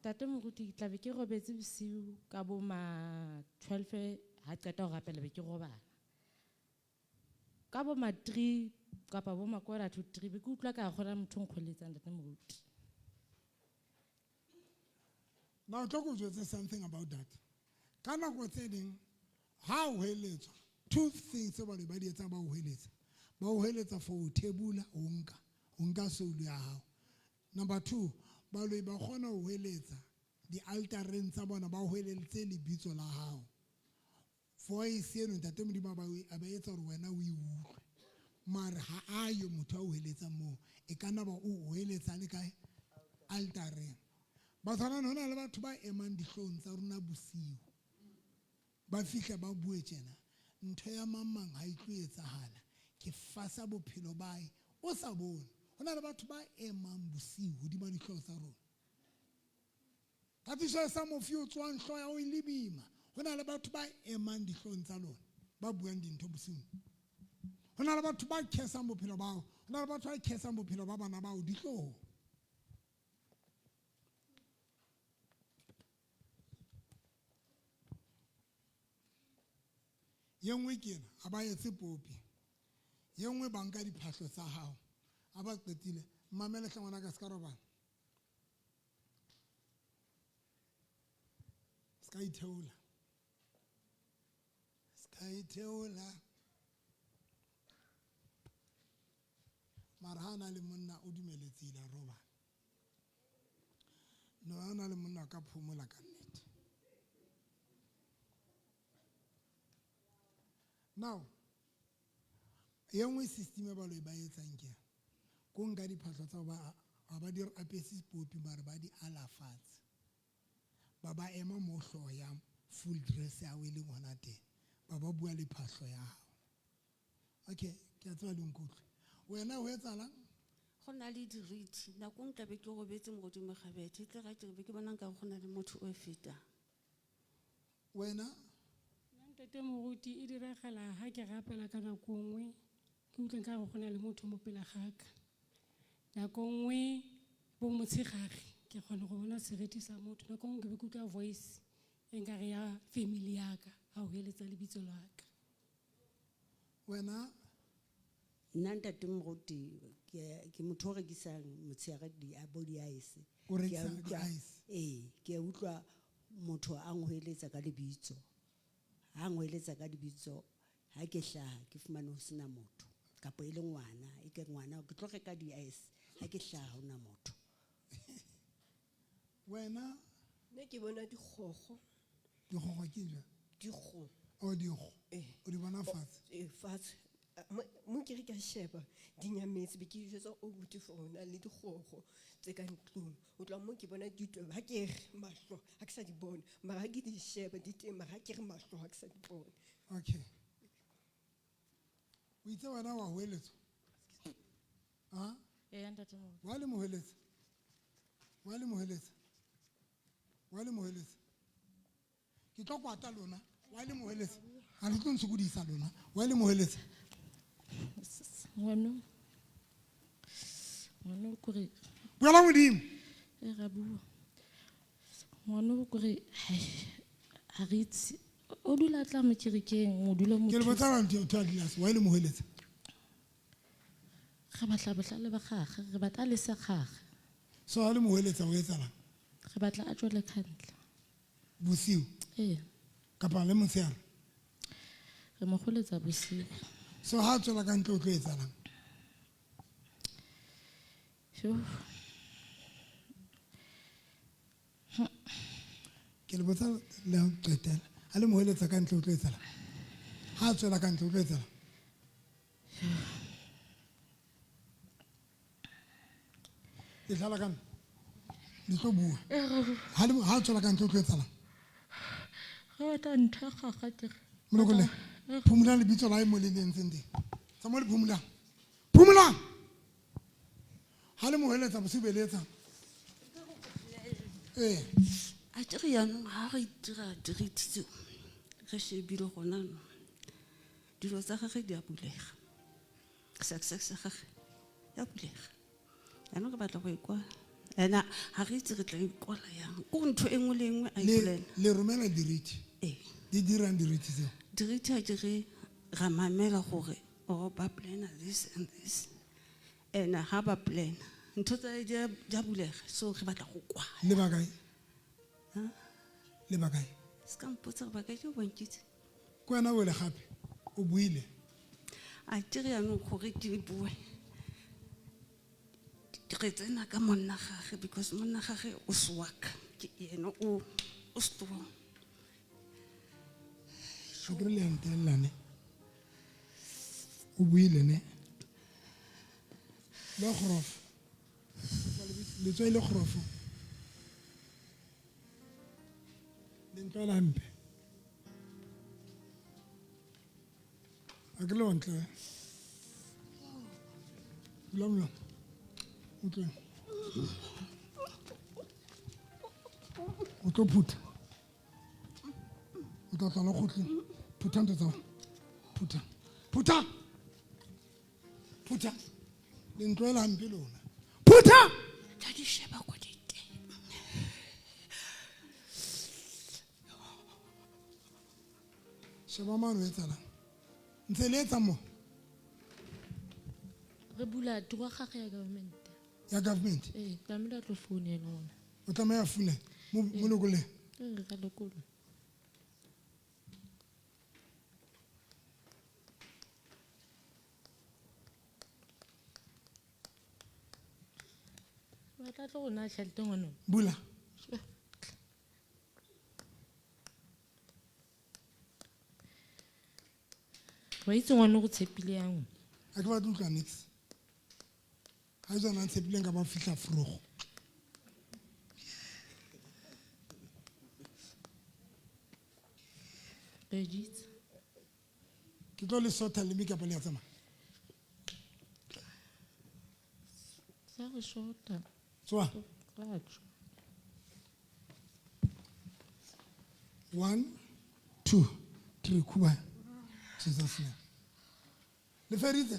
Tate moruti, ke tlabe ke robetse bosiu ka bo ma 12 ha qeta ho rapela be ke robala. Ka bo ma 3 kapa bo ma 2:45 be ke utlwa ka kgona motho o nkgoletsang, ntate moruti. Now tlo ko jwetse something about that. Ka nako tse ding ha o heletswa, two things tse baloi ba di etsang ba o heletsa. Ba o heletsa for ho thebula, o nka, o nka soul ya hao. Number 2, baloi ba kgona ho heletsa di-altareng tsa bona, ba o heleletse lebitso la hao. Voice eno ntate Modimo a ba etsa hore wena o e utlwe. Mare ha a yo motho a o heletsang moo, e ka nna ba o heletsa le kae? Altareng. Batshwanana ho na le batho ba emang dihlong tsa rona bosiu. Ba fihla ba bue tjena, ntho ya mang mang ha e tlo etsahala, ke fasa bophelo ba hae, o sa bone. Ho na le batho ba emang bosiu hodima dihlooho tsa rona. Katiso sa mofi o tswang hlooho ya ho e le boima. Ho na le batho ba emang dihloohong tsa lona, ba buang dintho bosiu. Ho na le batho ba khesang bophelo ba hao, ho na le batho ba khesang bophelo ba bana ba hao dihloohong. Ye nngwe ke ena, ha ba etse popi. Ye nngwe ba nka diphahlo tsa hao. Ha ba qetile, mmamele hle ngwana ka, se ka robala. Se ka itheola. Se ka itheola. Mara ha na le monna o dumeletsehile a robala. No, ha na le monna ka phomola ka nnete. Now, ye nngwe system e baloi ba etsang ke ko nka diphahlo tsa ba ha ba di apese sepopi mare ba di alafatse. Ba ba ema mo hlooho ya full dress ya o e leng hona teng. Ba ba bua le phahlo ya hao. Okay, ke a tseba le nkutlwe. Wena ho etsahalang? Go na le dirithi. Nako nngwe tlabe ke robetse mo godimo ga bethe, tle ga ke be ke bona nkare go na le motho o fetang. Wena? Nna ntate moruti e diragala ha ke rapela ka nako nngwe, ke utlwe nkare go na le motho mo pele ga ka. Nako nngwe bo motshegare ke kgona go bona seriti sa motho. Nako nngwe ke be ke utlwa voice e nkare ya family ya ka, ha o heletsa lebitso la ka. Wena? Nna ntate moruti ke motho o rekisang motshehare bo di-ice. O Ke a rekisa utlwa di-ice? Ee, ke a utlwa motho a nhweletsa ka lebitso. Ha nhweletsa ka lebitso, ha ke hlaha ke fumane ho sena motho kapa e le ngwana, e ke ngwana ke tlo reka di-ice, ha ke hlaha ha hona motho. Wena? Nna ke bona dikgogo. Dikgogo ke jwang? Dikgogo. O dikgo. Eh. O di bona fatshe? Eh, fatshe. Mo ke re ke a sheba, di nyametse, be ke jwetsa o buti for hona le dikgogo tse ka ntlong. O tloha mo ke bona ditweba, ha ke re mahlo, ha ke sa di bona. Mara ha ke di sheba, di teng, mara ha ke re mahlo, ha ke sa di bona. Okay. O itse wena wa hoeletswa? Ha? Ee, ntate moruti. Wa le mohoeletsa? Wa le mohoeletsa? Wa le mohoeletsa? Ke tlo kwata lona. Wa le moheletsa. Ha le tlo ntshokodisa lona. Wa le moheletsa. Ngwano. Ngwano kore. Buela modimo. E ra bua. Ngwano kore ha re itse. O dula tla mo kerekeng, o dula mo. Ke le botsa ntho ya dilase, wa le moheletsa. Re batla bohlale ba gagwe, re batla le sa gagwe. So ha le moheletsa o etsalang? Re batla a tswele kantle. Bosiu? Ee. Kapa le motshehare? Re mo goletsa bosiu. So ha tswela ka ntle o tlo etsalang? Sho. Ke le botsa le ho qetela. Ha le moheletsa ka ntle o tlo etsalang? Ha tswela ka ntle o tlo etsalang? Le tlala ka nna? Le tlo bua. Ha tswela ka ntle o tlo etsalang? Re batla ntho ya gagwe akere. Molokole, phomolang lebitso la hae mo le le entseng teng. Tsamaya le phomolang. Phomolang! Ha le moheletsa bosiu be le etsang? Ee. A ke re jaanong ha re itira diriti tseo, re shebile gona no. Dilo tsa gagwe di a bulega. Success ya gagwe ya bulega. Jaanong re batla go e kwala. Ena ha re itse re tla ikwala yang. Ko ntho e nngwe le nngwe a ipolela. Le romela diriti? Ee. Di dirang diriti tseo? Diriti ha ke re ra mamela gore oh ba plana this and this. Ena ha ba plana ntho tsa di a bulega, so re batla go kwala. Le ba kae? Ha? Le ba kae? Se ka mpotsa gore ba kae, ke o bonkitse. Ke wena o le gape o buile. A ke re jaanong gore ke bue. Re tsena ka monna gagwe because monna gagwe o swak. Ke ena o strong. A ke re le a ntelela ne? O buile ne? Le kgorofo. Letswai le kgorofo. Le ntlwela hampe. A ke le wa ntle. Bula molomo. Utlwe. O tlo phutha. O tla tlala kgotleng. Phutha ntho tsa hao. Phutha. Phutha. Phutha. Le ntlwaela hampe lona. Phutha! Tla di sheba ko di teng. Sheba mane o etsalang. Ntse le etsa mo? Re bula tiro ya gagwe ya government. Ya government? Ee, tlamehile a tlo founela ona. O tlameha a foune mo lokoleng? Ee, re ka lokola. Ba tla tlo go naya tšhelete ngwana. Bula. Wa itse ngwana o go tshepile yang? Ha ke batle ho utlwa niks. Ha jwana a ntshepile nka ba fihla forogo. Re ditse. Ke tlo le sotha le kapa le ya tsamaya? Sa re shota. Tswa. Ra tswa. 1, 2, 3, khuba. Jesus name. Le feditse?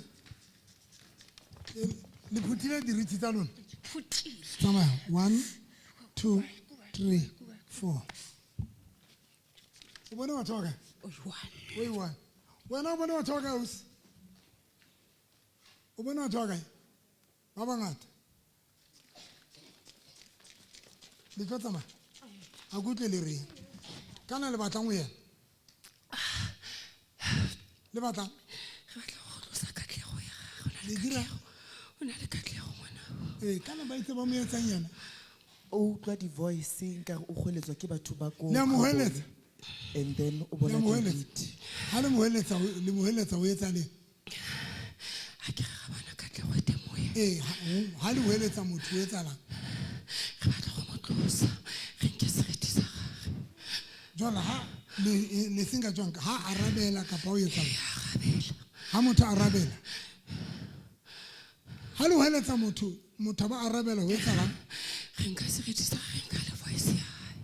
Le phuthile diriti tsa lona? Phuthile. Tsamaya. 1, 2, 3, 4. O bone batho ba kae? O i-one. O i-one. Wena o bone batho ba kae, ausi? O bone batho ba kae? Ba bangata. Le tlo tsamaya? Ha ke utlwe le reng. Kana le batlang ho yena? Le batlang? Re batla go tlosa katlego ya gagwe. O na le Le dira? katlego. O na le katlego ngwana. Ee, kana ba itse ba mo etsang yena? O utlwa di-voice nkare o kgweletswa ke batho ba ko Le a mo hweletsa? And then o Le bona a mo hweletsa? diriti. Ha le mo hweletsa, le mo hweletsa o etsa leng? Ha ke re ga bana katlego e teng mo yena. Ee, ha le hweletsa motho o etsalang? Re batla go mo tlosa, re nke seriti sa gagwe. Jwale ha le senka jwang? Ha arabela kapa o etsalang? Ee, arabela. Ha motho arabela. Ha le hweletsa motho, motho ba arabela ho etsalang? Re nka seriti sa gagwe, re nka le voice ya hae.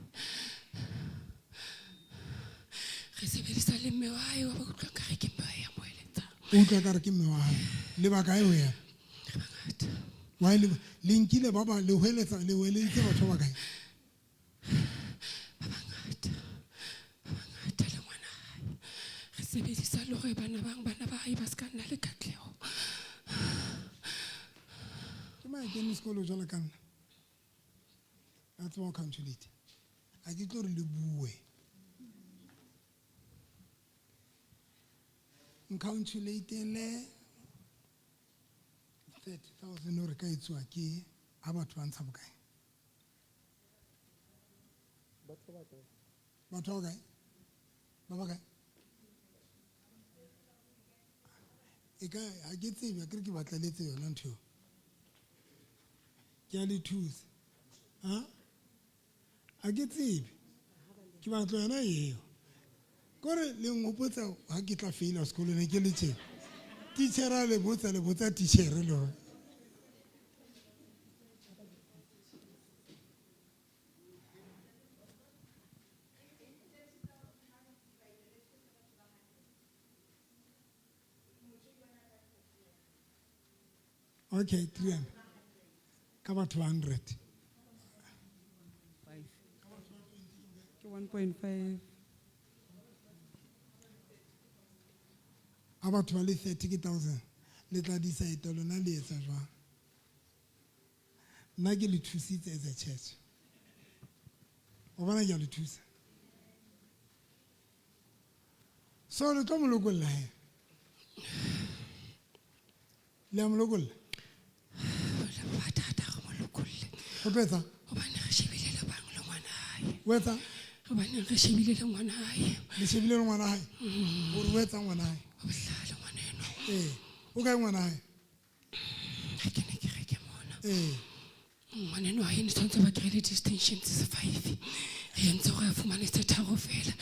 Re sebedisa le mme wa hae wa ba utlwa ka re ke mme wa hae ya mo eletsang. O utlwa ka re ke mme wa hae. Le ba kae ho yena? Why le le nkile ba ba le hweletsa le hweleditse batho ba kae? Ngata le ngwana hae. Re sebedisa le hore bana bang bana ba hae ba se ka nna le katleho. Ke mang a kene sekolo jwalo ka nna? A tseba ho calculate. A ke tlo re le bue. Ncalculatele 30,000 hore ka etsuwa ke ha batho ba ntsha bokae? Batho ba kae? Ba ba kae? E ka ha ke tsebe akere ke batla le tsebe yona ntho eo. Ke a le thusa. Ha? Ha ke tsebe. Ke batla yona eo. Kore le nhopotsa ha ke tla faila sekolo ne ke le tjena. Titjhere a le botsa le botsa titjhere le hore. Okay, 300. Ka batho ba 100. Ke 1.5. A batho ba le 30 ke 1000. Le tla decide lona le etsa jwang. Nna ke le thusitse as a church. O bona ke a le thusa. So le tlo mo lokolla he. Le a mo lokolla? Ba thata go mo lokolle. O tlo etsang? Hobane re shebile le bang le ngwana hae. O etsang? Hobane re shebile le ngwana hae. Le shebile le ngwana hae? Hore o etsang ngwana hae? O bohlale ngwana enwa. Ee. O kae ngwana hae? Ha ke ne ke re ke mona. Ee. Ngwana enwa hae ne tshwanetse ba kry-e le distinctions tse 5. Re entse hore a fumane tse tharo fela.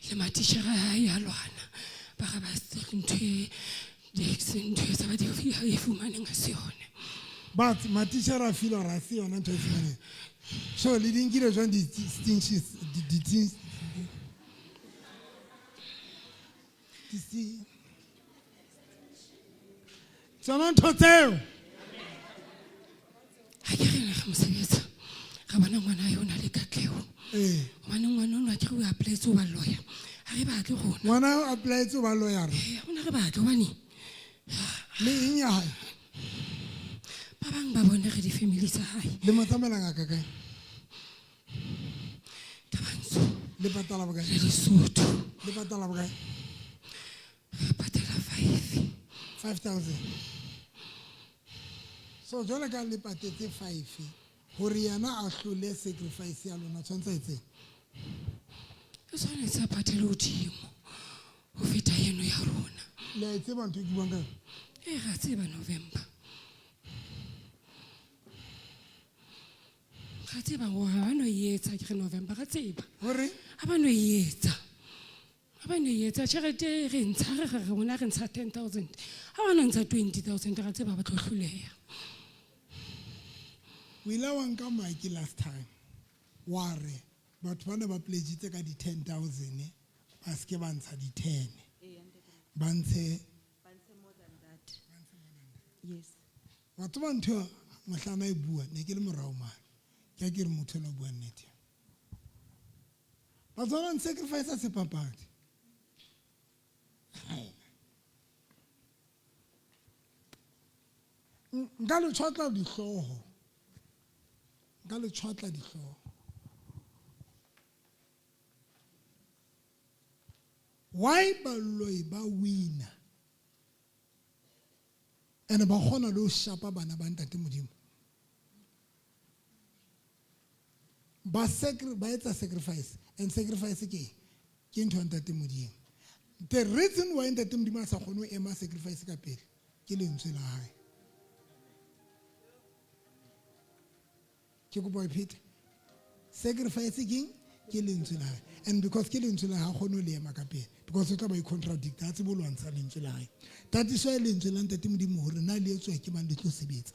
Le matitjhere a hae a lwana. Ba re ba ntho e ntho e tsa ba di e fumaneng ha se yone. But matitjhere a feel hore ha se yona ntho e fumaneng. So le di nkile jwang di-distinctions tsona ntho tseo? Ha ke re re mo sebetsa. Re bona ngwana hae o na le katleho. Ee. Hobane ngwana ono akere o apply-etse ho ba lawyer. Ha re batle rona. Ngwana o apply-etse ho ba lawyer. Ee, rona re batle hobane Le eng ya hae? Ba bang ba bone re di-family tsa hae. Le mo tsamaela ngaka kae? Thabantsho. Le patala bokae? Le Lesotho. Le patala bokae? Re patala 5. 5,000. So jwale ka le patetse 5 hore yena a hlole sacrifice ya lona tshwanetse a etseng? E tshwanetse a patele hodimo ho feta eno ya rona. Le a e tseba ntho e ke buang ka yona? Ee, re a tseba November. Re a tseba hore ha ba no e etsa ke re November, re a tseba. Hore? Ha ba no e etsa. Ha ba no e etsa tjhelete e re ntsha, re re rona re ntsha 10,000. Ha ba no ntsha 20,000 re a tseba ba tlo hloleha. O ile wa nka mic last time. Wa re batho ba ne ba pledgitse ka di 10,000 ba se ke ba ntsha di 10. Ba ntshe more than that. Yes. Wa tseba ntho mohlana e bua ne ke le morao mane. Ke a ke re motho enwa o bua nnete. Batswana sacrifice se papadi. Nka le tshwatla dihlooho. Nka le tshwatla dihlooho. Why baloi ba wina? And ba kgona le ho shapa bana ba ntate Modimo. Ba etsa sacrifice. And sacrifice ke eng? Ke ntho ya ntate Modimo. The reason why ntate Modimo a sa kgone ho ema sacrifice ka pele ke lentswe la hae. Ke kopa ho e pheta. Sacrifice ke eng? Ke lentswe la hae. And because ke lentswe la hae, ha kgone ho le ema ka pele. Because o tla ba i-contradict, ha tsebe ho lwantsha lentswe la hae. That is why lentswe la ntate Modimo hore na le etswa ke mang le tlo sebetsa.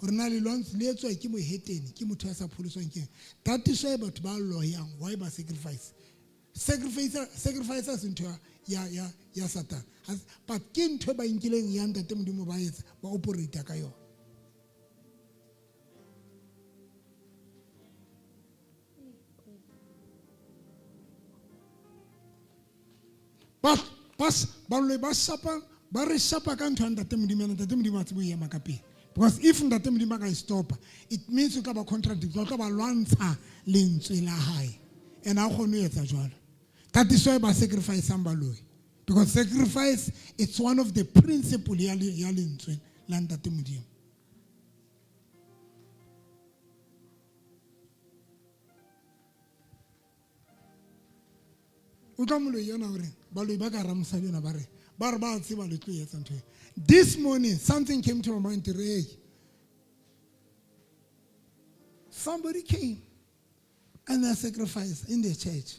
Hore na le lwantshe, le etswa ke mohetene, ke motho ya sa pholoswang ke eng. That is why batho ba loyang, why ba sacrifice? Sacrifice se ntho ya Satan. But ke ntho ba nkileng ya Ntate Modimo ba etsa, ba operate ka yona. Ba ba shapa, ba re shapa ka ntho ya Ntate Modimo, Ntate Modimo a tsebe ho ema ka pele. Because if Ntate Modimo a ka e stopa, it means o tla ba contradict, o tla ba lwantsha lentswe la hae. And ha kgone ho etsa jwalo. That is why ba sacrifice-ang baloi. Because sacrifice, it's one of the principle ya lentswe la Ntate Modimo. O tla moloi yona hore baloi ba ka hara mosadi yona ba re ba re ba tseba le tlo etsa ntho e. This morning something came to my mind, hey, somebody came and I sacrificed in the church.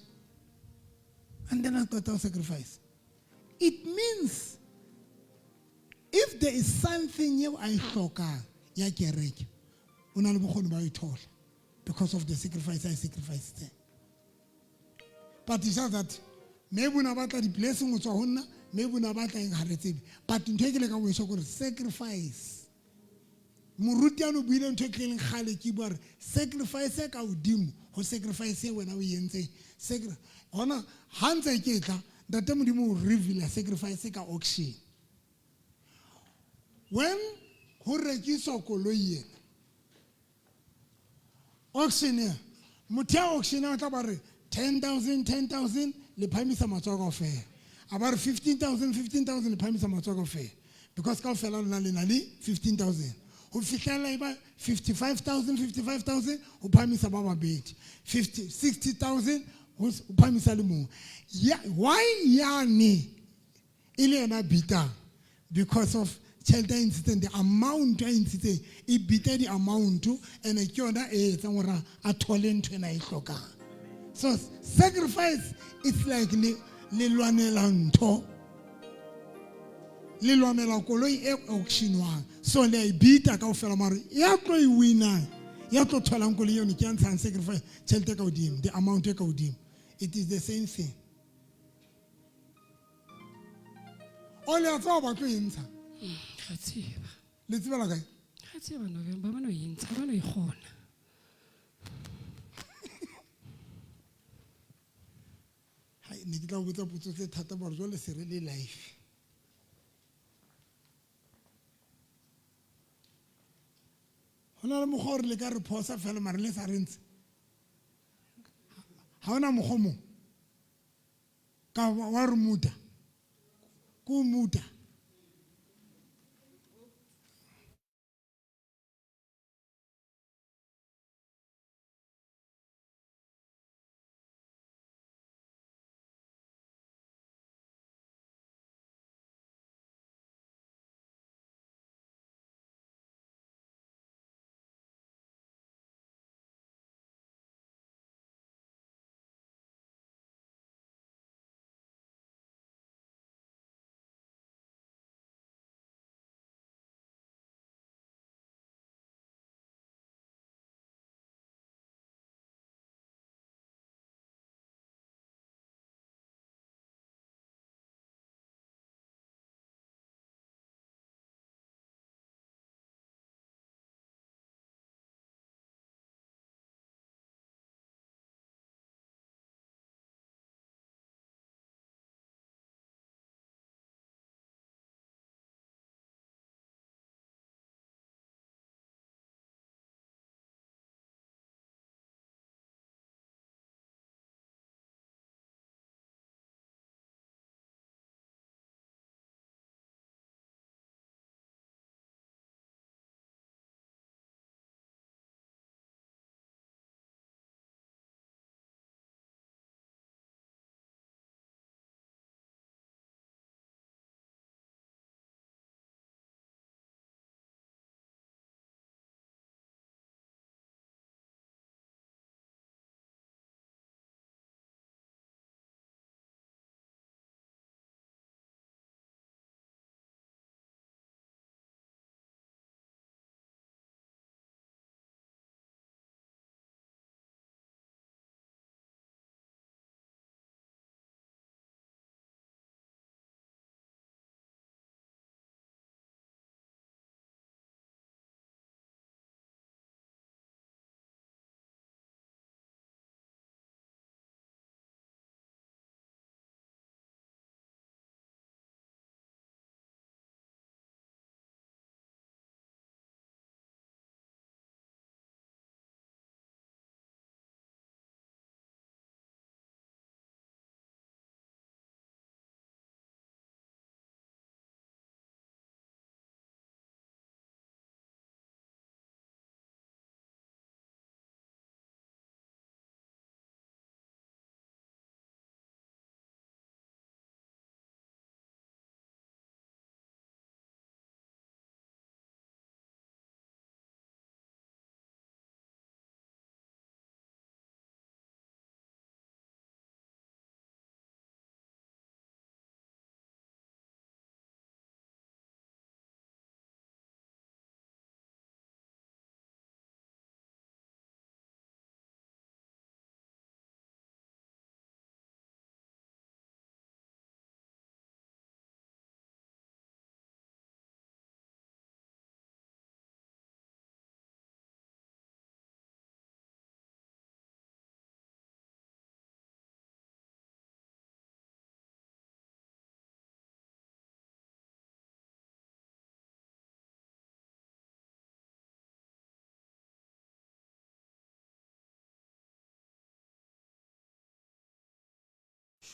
And then I got a sacrifice. It means if there is something you I hloka ya kereke, o na le bokgoni ba ho e thola because of the sacrifice I sacrificed there. But it's just that maybe una batla di-blessing ho tswa ho nna, maybe una batla eng ha re tsebe. But ntho e ke lekang ho e sheba ke hore sacrifice. Moruti ano buile ntho e tlileng kgale ke bua hore sacrifice ka hodimo ho sacrifice e wena o e entseng. Hona ha ntse ke tla, Ntate Modimo o reveal sacrifice ka auction. When ho rekiswa koloi ena, auction ena, motho ya auction o tla ba re 10,000, 10,000, le phamisa matsoho kaofela. A ba re 15,000, 15,000, le phamisa matsoho kaofela. Because kaofela lona le na le 15,000. Ho fihlela e ba 55,000, 55,000, ho phamisa ba babedi. 50, 60,000, ho phamisa le mongwe. Ya, why yane e le yona bitang? Because of tjhelete a e ntshitseng, the amount a e ntshitseng, e bita di amount, and ke yona e etsang hore a thole ntho ena e hlokang. So sacrifice, it's like le lwanela ntho. Le lwanela koloi e auctionwang. So le a e bita kaofela mare ya tlo e winang, ya tlo tholang koloi eno ke ya ntshang sacrifice tjhelete ka hodimo, the amount e ka hodimo. It is the same thing. O le a tseba ba tlo e ntsha? Ga tseba. Le tsebela kae? Ga tseba November, ba no e ntsha, ba no e kgona. Hai, ne ke tla o botsa potso tse thata mare jwale se re le life. Ho na le mokgwa o re le ka re phosa fela mare le sa re ntshe. Ha hona mokgwa o mong? Ka wa re muta. Ko muta.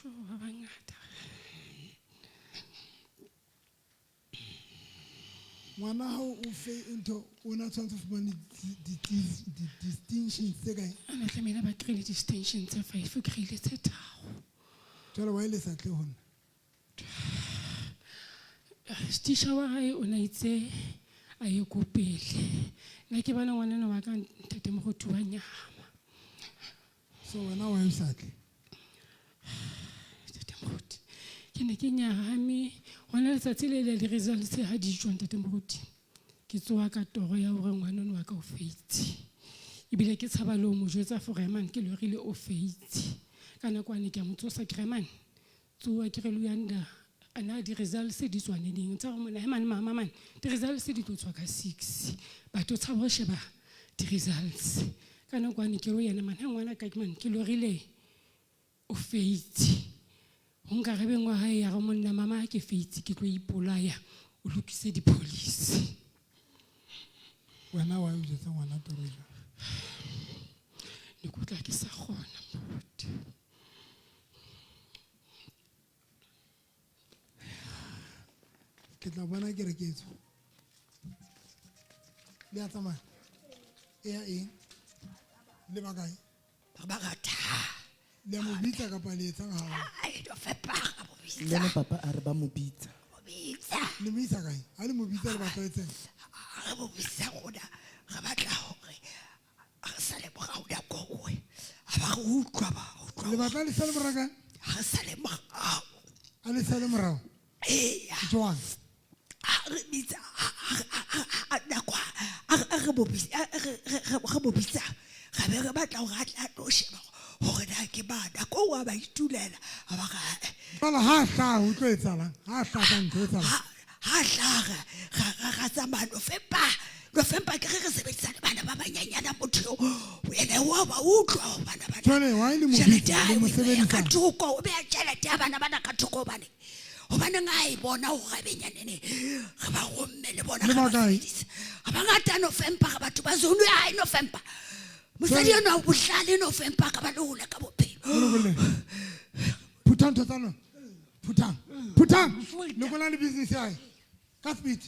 Ba bangata. Ngwana hao o fe ntho o na tshwanetse ho fumane di-distinctions tse kae? A ne tlamehile ba kry-ile distinction tse 5, o kry-ile tse 3. Jwale wa e le sa tle ho nna? Teacher wa hae o na itse a ye ko pele. Nna ke bona ngwaneno wa ka ntate Moruti wa nyama. So wena wa e sa tle? Ntate Moruti, ke ne ke nyahame hona letsatsi le le di-results ha di tswa ntate Moruti. Ke tsoha ka toro ya hore ngwaneno wa ka o feitse. Ebile ke tshaba le ho mo jwetsa for man ke lorile o feitse. Ka nako ane ke a mo tsosa ke re man, tsoha ke re Luyanda, ana di-results di tswa neneng? Ntse a re mona, he man, mama man, di-results di tlo tswa ka 6. Batho tshaba ho sheba di-results. Ka nako ane ke re ho yena man, he ngwana ka ke man, ke lorile o feitse. Ho nka re beng wa hae ya re monna mama ha ke feitse ke tlo ipolaya, o lokise di-police. Wena wa o jwetsa ngwana toro jwang? Ne ke utlwa ke sa kgona, moruti. Ke tla bona ke re ke etswa. Le a tsamaya? E ya eng? Le ba kae? Ba bangata. Le a mo bitsa kapa le etsang ha? Ai, no fepa, a mo bitsa. Le ena papa a re ba mo bitsa. Mo bitsa. Le mo isa kae? Ha le mo bitsa le batla etseng? Re mo bitsa rona, re batla hore re sale morao nako e nngwe. Ha ba re utlwa, ba utlwa. Le batla le sale morao kae? Ha re sale morao. A le sale morao? Eya. Jwang? Ha re bitsa, ha nako, ha re mo bitsa, re mo bitsa. Re be re batla hore a tle a tlo sheba hore na ke bana, ko wa ba itulela, ha ba re, Jwale ha hlaha ho tlo etsahalang? Ha hlaha ka ntho e etsahalang? Ha hlaha, ra tsamaya November. November ke re re sebedisa le bana ba banyenyana, motho eo, yena wa ba utlwa ho bana bana. Jwale wa e le mo Tjhelete bitsa, ya le mo hae o e beha ka sebedisa. thoko, o beha tjhelete ya bana bana ka thoko hobane. Hobaneng a e bona hore a benyanene, re ba romme le bona, Le re ba ba kae? sebedisa. Ha bangata November, re batho ba zone ya hae November. Mosadi Jwale enwa o bohlale November, ka ba le hole ka bophelo. Bolokole. Phuthang ntho tsa lona. Phuthang. Phuthang. Lokolang le business ya hae. Ka speed.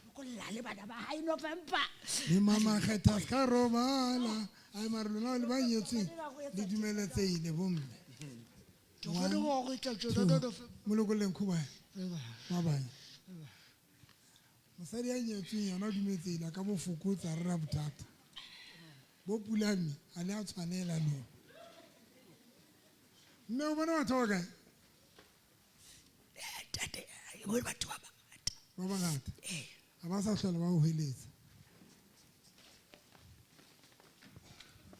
Lokolla le bana ba hae November. Le mama kgetha se ka robala. Ai mare lona le ba nyetsweng, le dumeletsehile bomme. One, two. Molokolleng Khuba. Ba bang. Mosadi ya nyetsweng yena o dumetsehile, a ka mo fokotsa, ha re na bothata. Bo Pulane, ha le a tshwanela no. Mme o bona batho ba kae? Ntate, ke bone batho ba bangata. Ba bangata? Ee. Ha ba sa hlola ba o hweletsa.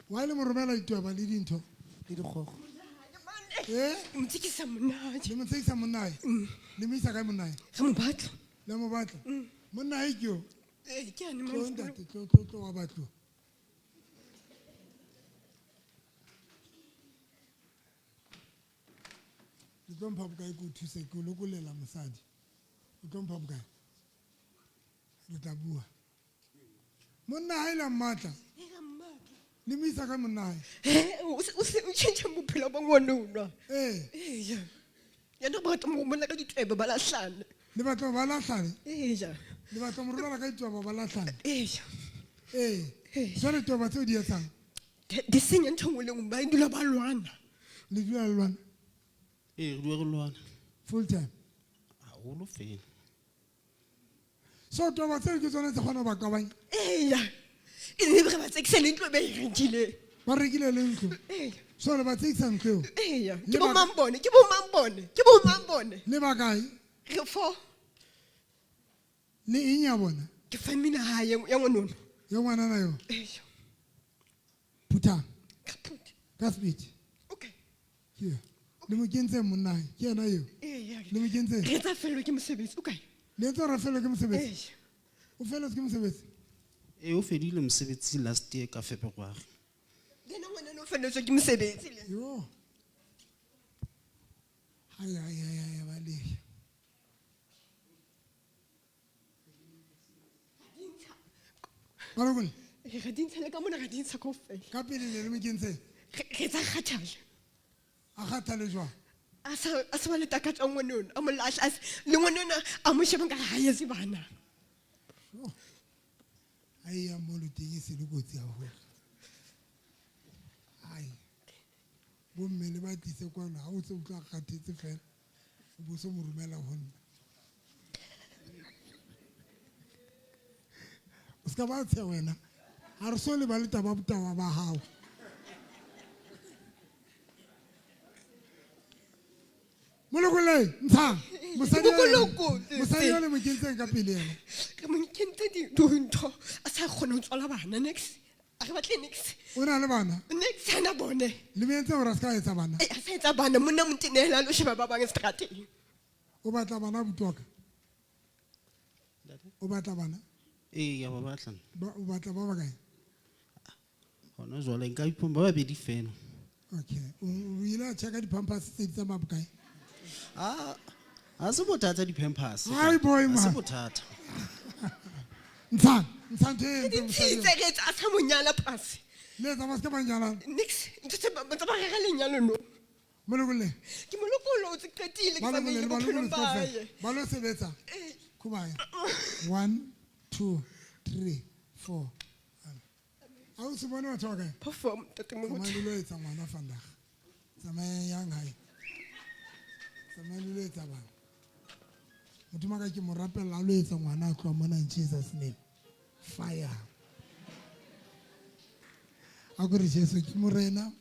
Wa le mo romela ditweba le dintho? Le dikgogo. Eh? Ke mo tsekisa monna hae. Le mo tsekisa monna hae? Le mo isa kae monna hae? Re mo batla. Le mo batla? Monna hae ke yo? Ee, ke yane Tlo, monna. ntate, tlo, tlo, tlo wa batluwa. Le tlo mpha bokae ke o thuse, ke o lokollela mosadi. O tlo mpha bokae? Re tla bua. Monna hae la mmatla. Ee, la mmatla. Le mo isa kae monna hae? Eh, o se, o se, o tjhentjha bophelo ba ngwana onwa. Ee. Eya. Yena o batla mo romela ka ditweba ba lahlane. Le batla ba lahlane? Eya. Le batla mo romela ka ditweba ba lahlane? Eya. Ee. Eya. Jwale ditweba tseo di etsang? Di senya ntho e nngwe le nngwe, ba dula ba lwana. Le dula le lwana? Ee, re dula re lwana. Full time? Haholo fela. So tweba tseo ke tsona tse kgona ho ba qabanya? Eya. E ne re ba tsekisa le ntlo e ba e rekileng. Ba rekile le ntlo? Eya. So le ba tsekisa ntlo eo? Eya. Le Ke bo ba mang bone? Ke bo mang bone? Ke bo mang bone? Le ba kae? Re four. Le eng ya bona? Ke family ha ya ngwanona. Ya ngwanana eo? Eya. Phuthang. Ka phutha. Ka speed. Okay. Ke eo. Le mo kentseng monna hae? Ke yena eo? Eya. Le mo kentseng? Re tla fellwa ke mosebetsi, o kae? Le entse hore a fellwe ke mosebetsi? Eya. O felletswe ke mosebetsi? Ee, o fedile mosebetsi last year ka February. Le yena ngwanana o felletswe ke mosebetsi le. Yo. Hai, hai, hai, hai, baleha. Balokole. Ee, re di ntsha le ka mona, re di ntsha kaofela. Ka pele le le mo kentseng? Re tsa kgathala. A kgathale jwang? A sa ba le takatso ngwana ona, a mo lahla, le ngwana ona a mo sheba nkare ha etse bana. Ai ya mo lo teng e se le kotsi haholo. Ai. Bo mme le ba tlise kwana, ha o tse utlwa kgathetse fela, o bo so mo romela ho nna. O ska ba tsheha wena. Ha re so lebale taba botaba ba hao. Molokole, ntsha. Mosadi mosadi le mo kentseng ka pele yena. Re mo kentse dintho, a sa kgone ho tswala bana next. A re batle next. O na le bana? Next hana bone. Le mo entse hore a ska etsa bana? Eh, a sa etsa bana, monna mo tenehela lo sheba ba bang strateng. O batla bana abuti wa ka? O batla bana? Ee, ke a ba batla. O batla ba bakae? Hona jwale nka ipha ba babedi fela. Okay. O ile a check di-pampers tse di tsamaya bokae? Ah, ha se bothata di-pampers. Ai boy, Ha se man. bothata. Ntshang, ntshang ntho e entseng Ke mosadi dintshitse re etsa a sa mo nyala polasi. Le etsa ba se ke ba nyalana? Nix, ntho tse ba ntse ba rera lenyalo no. Molokole. Ke molokolotse, qetile, ke Ba tsamaile lokolle, ba bophelong lokolle ba kaofela. hae. Ba lo sebetsa. Eh. Khubaya. 1, 2, 3, 4. Ha o se bone batho ba kae? Perform, ntate Moruti. Tsamaya le lo etsa ngwana vandag. Tsamaya yang hae. Tsamaya le lo etsa bana. Modimo wa ka ke mo rapella a lo etsa ngwana a tloha mona in Jesus name. Fire. A ko re Jesu ke Morena.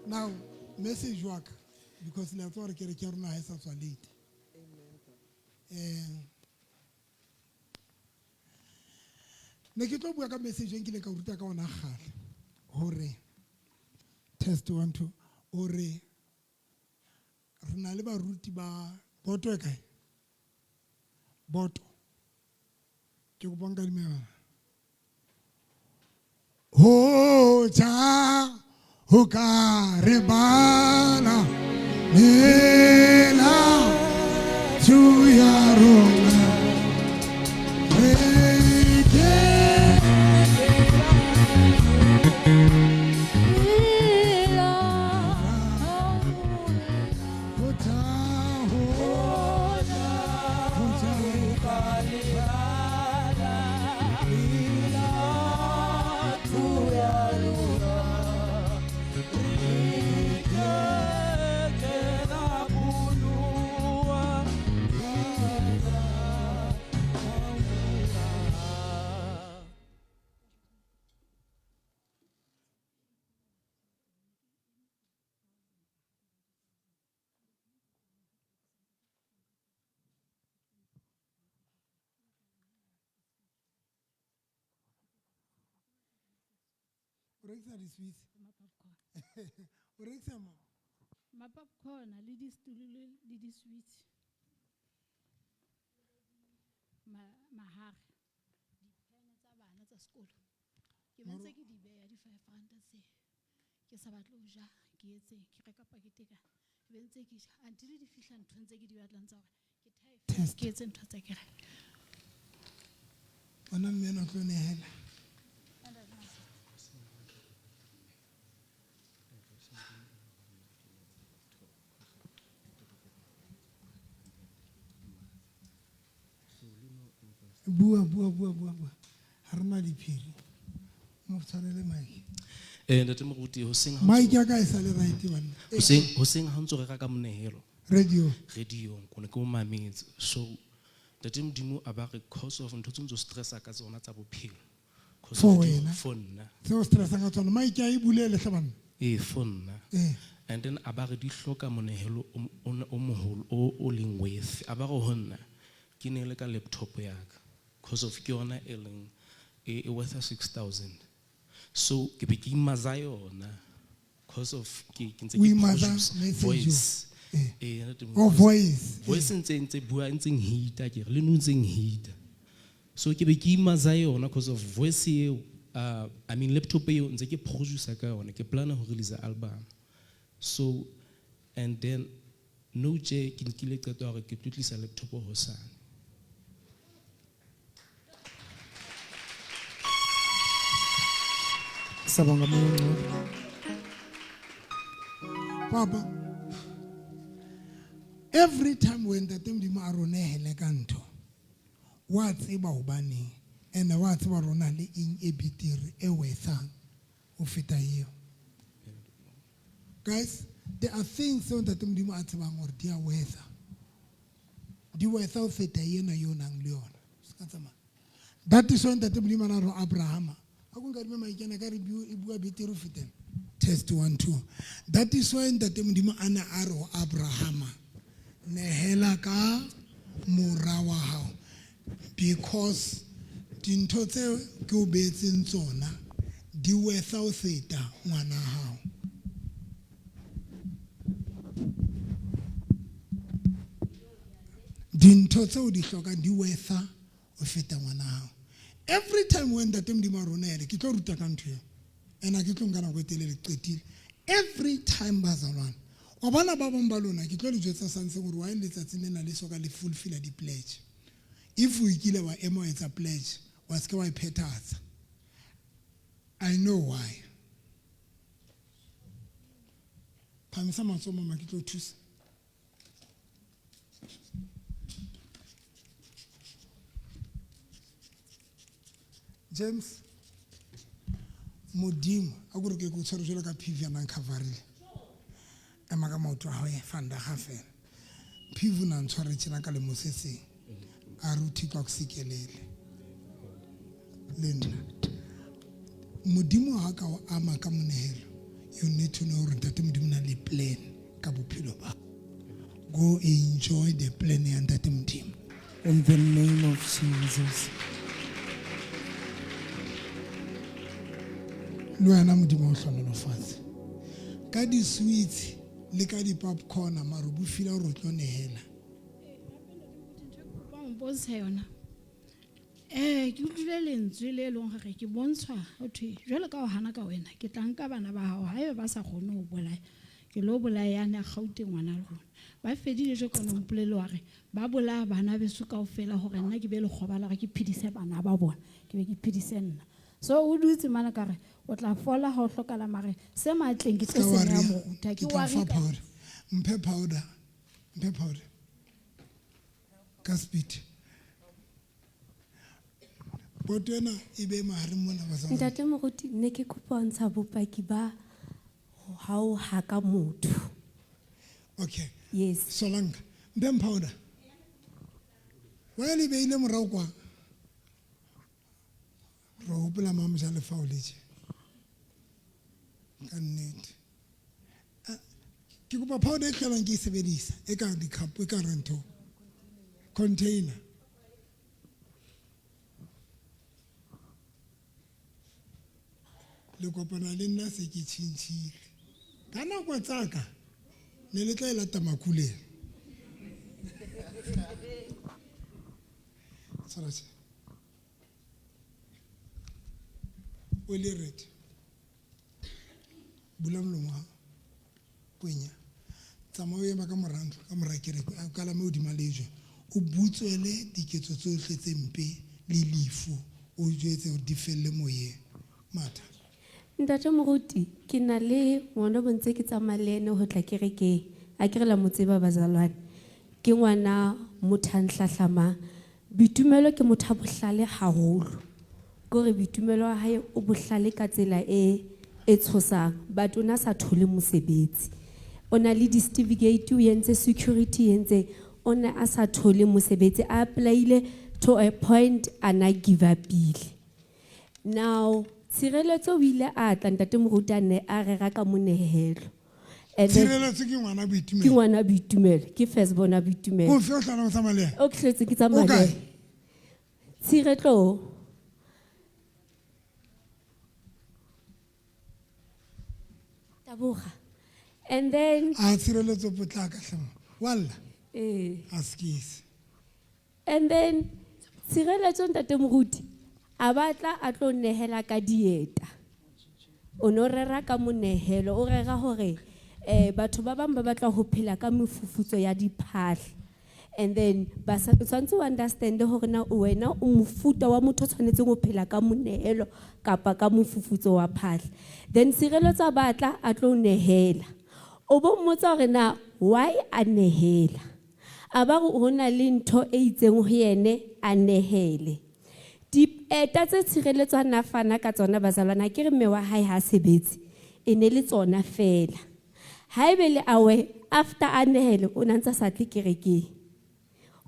Now, message wa ka, because le a tseba hore kereke ya rona ha e sa tswa late. Ne ke tlo bua ka message e nkileng ka o ruta ka ona kgale, hore test 1 2, hore re na le baruti ba boto e kae? Boto. Ke kopa nka dumela. Ho ja ho ka re bala mela tu ya rona. Re ke O rekisa di-sweets? O rekisa ma? Ma-popcorn le di-stool le di-sweets. Mahare. Di-pen tsa bana tsa sekolo. Ke be ntse ke di beha di-five ranta tse. Ke sa batle ho ja, ke etse, ke reka pakete ka. Ke be ntse ke ja until di fihla nthong tse ke di batlang tsa hore ke type, Test. ke etse ntho tsa kereke. Ona mme ena o tlo nehela. Bua, bua, bua, bua, bua. Ha re na diphiri. Mo tshwarele mic. Ntate Moruti, hoseng ha Mic ntso- ya ka e sa le right banna. Hoseng ha ntso rera ka monehelo. Radio. Radio, ko ne ke o mametse. So, Ntate Modimo a ba re cause of ntho tse ntso stressa ka tsona tsa bophelo. Cause For of di- wena. For nna. Tseo stressang ka tsona. Mic ya e bulele hle banna. For nna. And then a ba re di hloka monehelo o moholo, o leng worth. A ba re ho nna, ke ne le ka laptop ya ka. Cause of ke yona e leng, e worth 6,000. So, ke be ke imaza yona. Cause of ke ntse O ke imaza produce message voice. eo. Ntate Oh, Moruti. voice. Voice ntse bua, ntse nhita, ke re, le nou ntse nhita. So, ke be ke imaza yona cause of voice eo, I mean, laptop eo, ntse ke producer ka yona, ke plana ho release album. So, and then, nou tje, ke nkile qeto ya hore ke tlo tlisa laptop hosane. Siyabonga Moya Ongcwele. Papa, every time when Ntate Modimo a re nehele ka ntho, wa tseba hobaneng, and wa tseba hore o na le eng e betere e worthang ho feta eo. Guys, there are things tseo Ntate Modimo a tsebang hore di a wortha. Di wortha ho feta ena eo o nang le yona. Se ka tsamaya. That is why Ntate Modimo a na re ho Abrahama, a ko nkadime maikana ka re e bua betere ho feta. Test 1 2. That is why Ntate Modimo a na a re ho Abrahama, nehela ka mora wa hao, because dintho tseo ke o beetseng tsona di wortha ho feta ngwana hao. Dintho tseo di hlokang di wortha ho feta ngwana hao. Every time when Ntate Modimo a rona ele, ke tlo ruta ka ntho eo. And ha ke tlo nka nako e telele, ke qetile. Every time bazalwane, wa bona ba bang ba lona, ke tlo le jwetsa santseng hore why letsatsing lena le soka le fulfilla di-pledge. If o ikile wa ema wa etsa pledge, wa se ke wa e phethahatsa. I know why. Phamisa matsoho mama, ke tlo thusa. James, Modimo, a ko re ke ko tshware jwalo ka PV a nang coverile. Ema ka maoto a hao, fanda ga fela. PV o na ntshware tjena ka lemo se seng. A re o Thixo a ku sikelele. Le nna. Modimo ha ka o ama ka monehelo, you need to know hore Ntate Modimo o na le plan ka bophelo ba. Go enjoy the plan ya Ntate Modimo. In the name of Jesus. Le wena Modimo o hlohonolofatse. Ka di-sweets le ka di-popcorn, mara o bo feel-a hore o tlo nehela. Ba mpontsha yona. Ke utlwile lentswe le leng hore ke bontshwa ho thwe jwalo ka ho hana ka wena, ke tla nka bana ba hao haeba ba sa kgone ho bolaya. Ke lo bolaya yane a Gauteng ngwana rona. Ba fedile jwalo ka no mpolelle wa re ba bolaya bana beso kaofela hore nna ke be lekgoba la hore ke phedise bana ba bona, ke be ke phedise nna. So o dutse mane ka re o tla fola ha o hlokala mare se matleng ke tlo Ska se nea wa ria. moruta. Ke Ke tla wa fa re ka powder. Mphe powder. Mphe powder. Ka speed. Poto ena e be mahareng mona bazalwane. Ntate Moruti, ne ke kopa ho ntsha bopaki ba ha o haka motho. Okay. Yes. Solanka, mphe powder. Wa le beile morao kwa? Re hopola Mamja le fao le tje. Ka nnete. Ke kopa powder e hlolang ke e sebedisa, e ka di-cup, e ka re ntho. Container. Le kopana le nna se ke tjhentjhile. Ka nako tsa ka, ne le tla e lata makuleng. Tshwara tje. O le ready? Bula molomo wa hao. Kwenya. Tsamaya o ema ka mora ntlo, ka mora kereke, a kalame hodima lejwe. O butswele diketso tsohle tse mpe le lefu, o jwetse hore di felle moyeng. Matha. Ntate Moruti, ke na le ngwana bo ntse ke tsamaya le ene ho tla kerekeng. A ke re la mo tseba bazalwane. Ke ngwana motho a nhlahlamang. Boitumelo ke motho a bohlale haholo. Ke hore boitumelo wa hae o bohlale ka tsela e tshosang, but o na sa thole mosebetsi. O na le di-certificate, o entse security, entse, o ne a sa thole mosebetsi, a apply-ile to a point a na give up-ile. Now, Tshireletso o ile a tla Ntate Moruti a ne a rera ka monehelo. And then Tshireletso ke ngwana Boitumelo. Ke ngwana Boitumelo, ke first born a Boitumelo. O fe o hlala o tsamaya le yena? O ke hlotse ke tsamaya O le kae? yena. Tshiretlo. Taboga. And then A Tshireletso potlaka hle mo. Walla. A skise. And then Tshireletso Ntate Moruti a batla a tlo nehela ka dieta. O no rera ka monehelo, o rera hore batho ba bang ba batla ho phela ka mefufutso ya diphahla. And then ba sa tshwantse o understand hore na wena o mofuta wa motho o tshwanetseng ho phela ka monehelo kapa ka mofufutso wa phahla. Then Tshireletso a batla a tlo nehela. O bo mmotsa hore na why a nehela. A ba re ho na le ntho e itseng ho yene a nehele. Dieta tse tshireletso a na fana ka tsona bazalwana ke re mme wa hae ha sebetse e ne le tsona fela. Haebe le awe after a nehele o na ntsa sa tle kerekeng.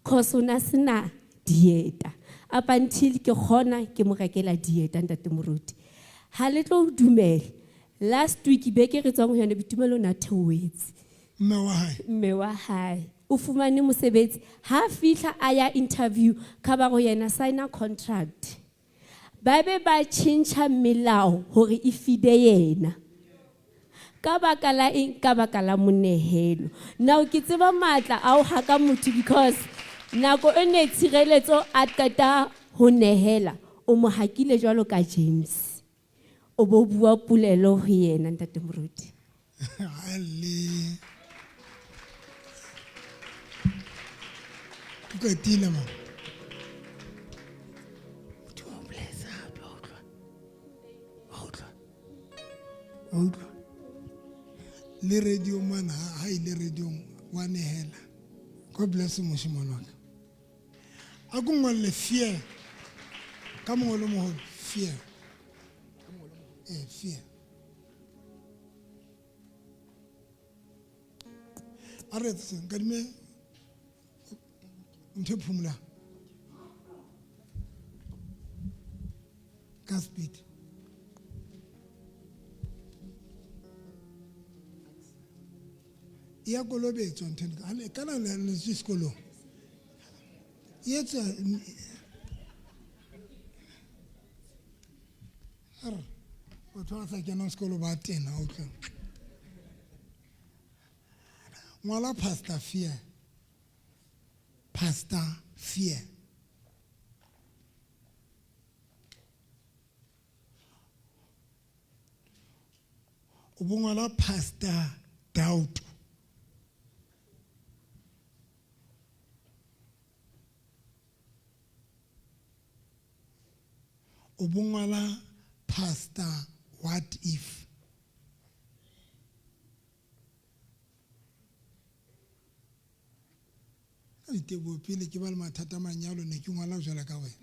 Cause o na sena dieta. Up until ke kgona ke mo rekela dieta ntate moruti. Ha le tlo dumela. Last week beke re tswang ho yona Boitumelo o na theohetse. Mme wa hae. Mme wa hae. O fumane mosebetsi ha fihla a ya interview ka ba go yena sign contract. Ba be ba tjhentjha melao hore e fide yena. Ka baka la eng? Ka baka la monehelo. Now ke tseba matla ao haka motho because nako e ne tshireletso a qeta ho nehela o mo hakile jwalo ka James. O bo bua polelo ho yena ntate moruti. Ale. O qetile ma. Motho wa bless ha o utlwa. Wa utlwa. Wa utlwa. Le radio man ha ile radio wa nehela. God bless you moshimane wa ka. A ko ngolle fear. Ka mongolo moholo fear. Fear. A re etse nkadime ntho e phomolang ka speed. E ya kolobetswa ntho ena. Ha kana le tswe sekolong. E etswa Arre, batho ba sa kenang sekolo ba tena, o utlwa. Ngwala Pastor Fear. Pastor Fear. O bo ngwala Pastor Doubt. O bo ngwala Pastor What If. Ka diteboho pele ke ba le mathata a manyalo ne ke ngwala jwalo ka wena.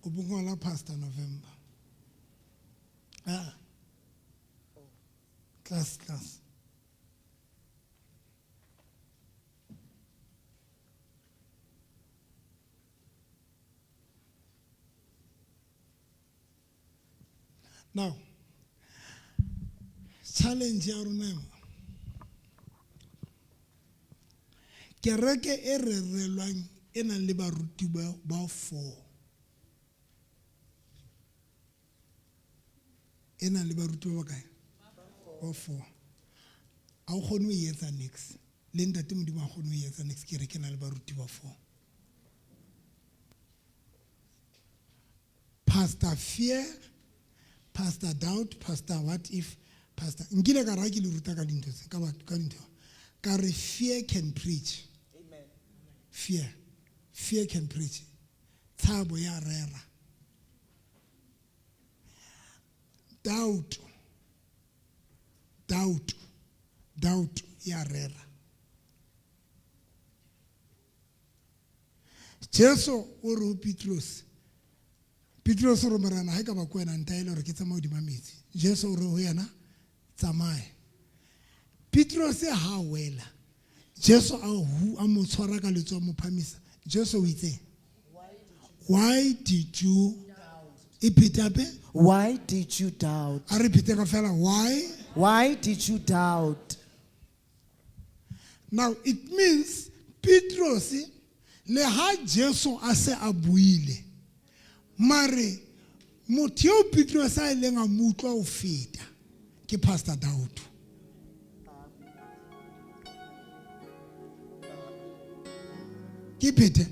O bo ngwala Pastor November. Ah. Class, class. Now, challenge ya rona ema. Kereke e rerelwang e nang le baruti ba 4. E nang le baruti ba bakae? Ba 4. Ha o kgone ho etsa niks. Le ntate Modimo ha kgone ho etsa niks kereke e nang le baruti ba 4. Pastor Fear, Pastor Doubt, Pastor What If, Pastor nkile ka ra ke le ruta ka dintho tse, ka batho, ka dintho. Ka re fear can preach. Amen. Fear. Fear can preach. Tshabo ya rera. Doubt. Doubt. Doubt ya rera. Jesu o re ho Petrus. Petrus o re morena ha e ka ba ko wena ntaele hore ke tsamaye hodima metsi. Jesu o re ho yena tsamaye. Petrus ha wela. Jesu a hu a mo tshwara ka letsoho a mo phamisa. Jesu o itse, Why did you e phete hape? Why did you doubt? A re phete ka fela, why? Why did you doubt? Now it means Petrus le ha Jesu a se a buile mare motho eo Petrus a ileng a mo utlwa ho feta ke Pastor Doubt. Ke phete.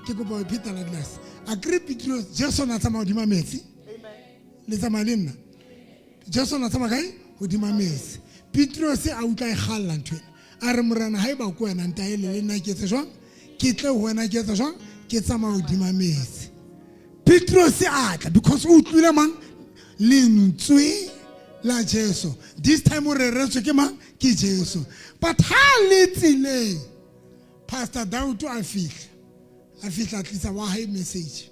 Ke kopa ho pheta la glass. A kre Petrus Jesu na tsamaya hodima metsi. Le tsamaya le nna. Jesu na tsamaya kae? Hodima metsi. Petrus a utlwa e kgalla ntho ena. A re morena ha eba ko wena ntaele le nna ke etse jwang? Ke tle ho wena ke etse jwang? Ke tsamaya hodima metsi. Petros a tla because o utlwile mang lentswe la Jesu. This time o reretswe ke mang? Ke Jesu. But ha le tseleng Pastor Dauto a fihla. A fihla a tlisa wa hae message.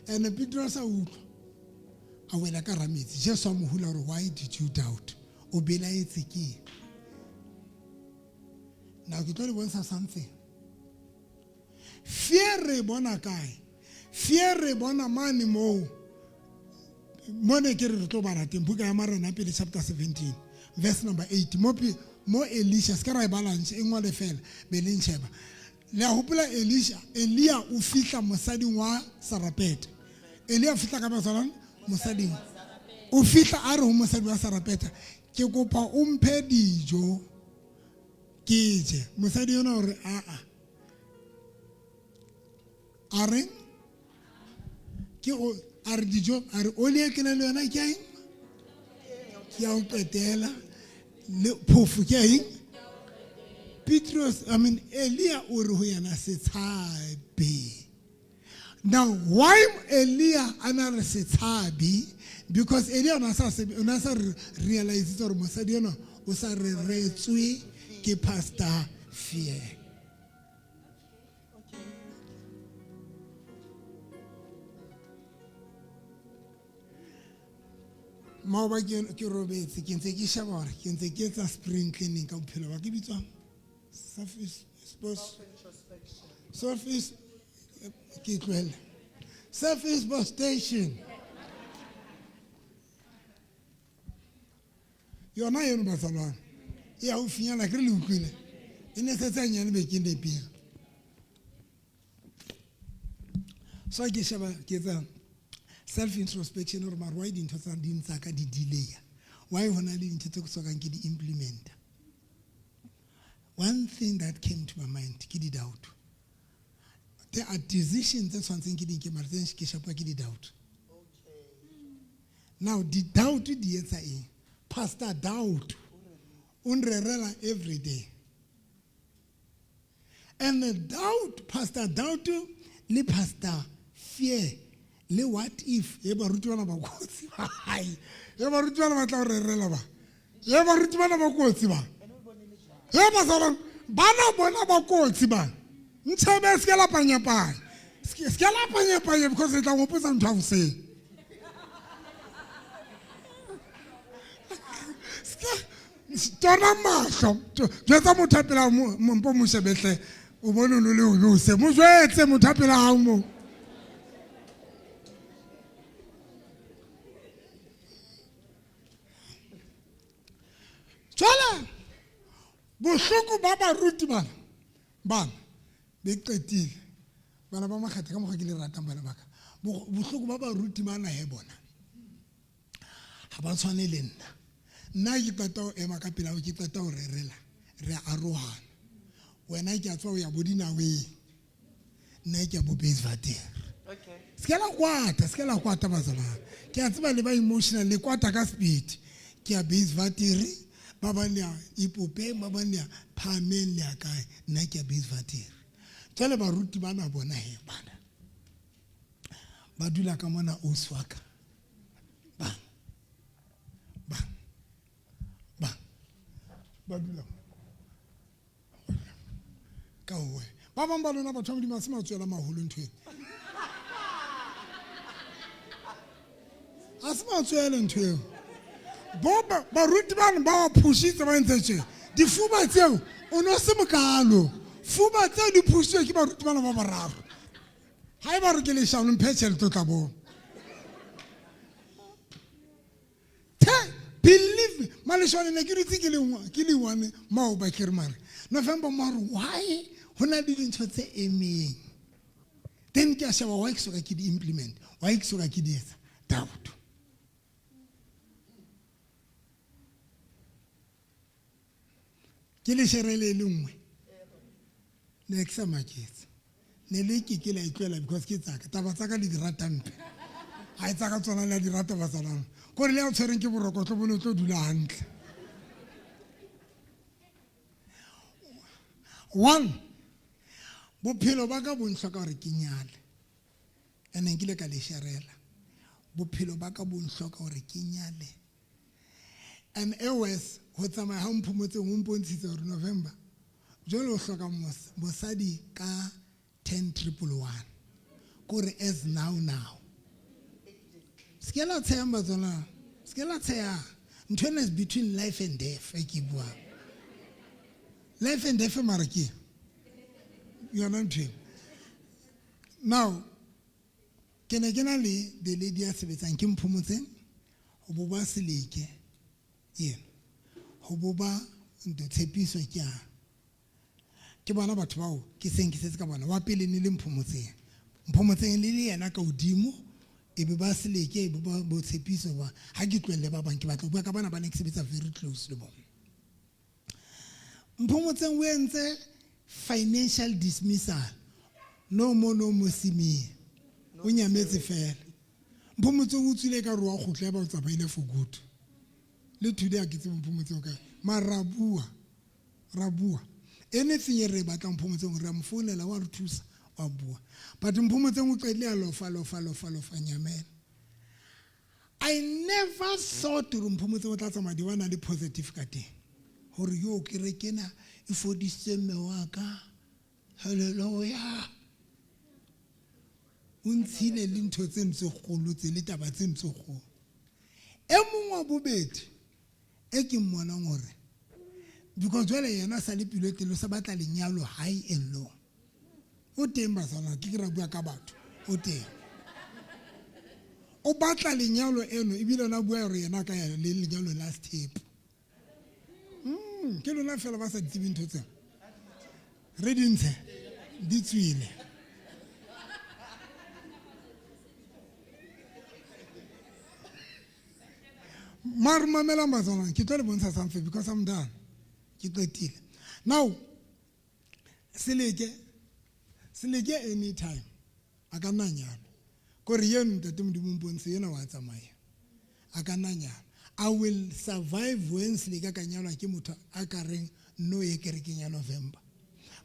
And Petros a utlwa a wela ka rametsi. Jesu a mo hula gore why did you doubt? O belaetse ke eng? Now ke tlo le bontsha something. Fear re bona kae? Fear re bona mane moo. Mo ne ke re re tlo bala teng buka ya Marena pele chapter 17 verse number 8 mo mo Elisha se ka ra e bala ntse e ngwale fela be le ntšheba. Le a hopola Elisha, Elia o fihla mosading wa Sarapeta. Elia o fihla ka batsalang mosading. O fihla a re ho mosadi wa Sarapeta, ke kopa o mphe dijo ke je. Mosadi yona o re a a. A reng? Ke o a re dijo, a re oli e ke nang le yona ke ya eng? Ke ya ho qetela. Le phofo ke ya eng? Petros, I mean Elia o re ho yena se tshabe. Now why Elia a na re se tshabe? Because Elia o na sa o na sa realize gore mosadi ena o sa reretswe ke Pastor Fear. Maoba ke robetse ke ntse ke sheba gore ke ntse ke etsa spring cleaning ka bophelo ba ke bitswang surface ke tlohele surface station yona eno batsalwana e haufinyana ke re le utlwile e ne setse a nyane be ke nepile so ke sheba ke etsa self introspection gore mare why dintho tsa ding tsa ka di delaya why ho na le dintho tse ke sokang ke di implementa. One thing that came to my mind ke di-doubt. There are decisions tse tshwantseng ke di nke mare tse ke shapwa ke di-doubt. Now di-doubt di etsa eng? Pastor Doubt o nrerela every day. And the doubt, Pastor Doubt le Pastor Fear le what if e baruti bana ba kotsi ba hai e baruti bana ba tla go rerela ba e baruti bana ba kotsi ba e ba bana bona ba kotsi ba ntshebe se ke la panyapanya se ke la panyapanya because e tla ngopotsa ntho ya boseng tsona mahlo jwetsa motho a pela mpo mo shebetle o bone o le o se mo jwetse motho a pela hao mo jwale bohloko ba baruti bana bana be qetile bana ba makgetha ka mokgwa ke le ratang bana ba ka bohloko ba baruti bana he bona ga ba tshwane le nna nna ke qeta ho ema ka pela ke qeta ho rerela re a arohana wena ke a tswa o ya bo dinaweng nna ke ya bo Bayswater se ke la kwata se ke la kwata bazalwane ke a tseba le ba emotional le kwata ka speed ke ya Bayswater ba bang le ya Ipopeng ba bang le ya Phahameng le ya kae nna ke ya Bayswater jwale baruti bana bona he bana ba dula ka mona ausi wa ka ba ba ba ba dula ka oe ba bang ba lona batho ba modimo a se matswela maholo ntho eno a se matswele ntho eo bo baruti bano ba ba phušitse ba ntse tše difuba tseo o ne o se mokalo fuba tseo di phusitswe ke baruti bana ba bararo ga e ba re ke leshano mphe tšhelete o tla bona the believe maleshwane ne ke dutse ke le one maoba ke re mare November mare why go na le dintho tse emeng then ke a sheba why ke soka ke di implement why ke soka ke di etsa doubt ke lesherele e le nngwe ne ke sa maketse ne le ke ke la itlwela because ke tsaka taba tsaka le di rata mpe ga e tsaka tsona le a di rata batsalana kore le ya tshwereng ke borokotlo bo ne tlo dula hantle. One, bophelo ba ka bo ntlhoka gore ke nyale. Ene nkile ka le sharela. Bophelo ba ka bo ntlhoka gore ke nyale. And airways ho tsamaya ha Mphomotseng o mpontshitse hore November jwale o hloka mosadi ka 10111. Kore as now now. Se ke la tshehang batswana. Se ke la tshehang. Ntho ena is between life and death e ke buang. Life and death mara ke yona ntho eo. Now ke ne ke na le the lady ya sebetsang ke Mphomotseng ho bo ba Seleke eno ho bo ba ntho tshepiso ke a ke bona batho bao ke seng ke setse ka bona wa pele ne le Mphomotseng. Mphomotseng le le yena ka hodimo e be ba Seleke e be ba bo tshepiso ba ha ke tlohelle ba bang ke batla ho bua ka bana ba ne ke sebetsa very close le bona. Mphomotseng o entse financial dismissal no more no more see me o nyametse fela. Mphomotseng o tswile ka re wa kgutla ya ba o tsamaile for good. Le today ha ke tsebe Mphomotseng o kae mara ra bua ra bua anything e re e batlang Mphomotseng re a mo founela wa re thusa wa bua but Mphomotseng o qetile a lofa lofa lofa lofa nyamela. I never thought hore Mphomotseng o tla tsamaya di wa na le positive ka teng hore yo kereke ena e fodisitse mme wa ka hallelujah o ntshile le ntho tse ntse kgolo tse le taba tse ntse kgolo. E mong wa bobedi e ke mmonang hore because jwale yena sa le pelo e telele o sa batla lenyalo high and low. O teng batswana ke ke ra bua ka batho o teng. O batla lenyalo eno ebile ona bua hore yena ka ya le lenyalo la sethepu. Ke lona fela ba sa di tsebeng ntho tsena. Re di ntshe di tswile. Mare mamelang batswana ke tlo le bontsha something because I'm done. Ke qetile. Now Seleke Seleke anytime a ka nna nyalwa. Kore yeno ntate Modimo mpontshe yena wa tsamaya. A ka nna nyalwa. I will survive when Seleke a ka nyalwa ke motho a ka reng no ye kerekeng ya November.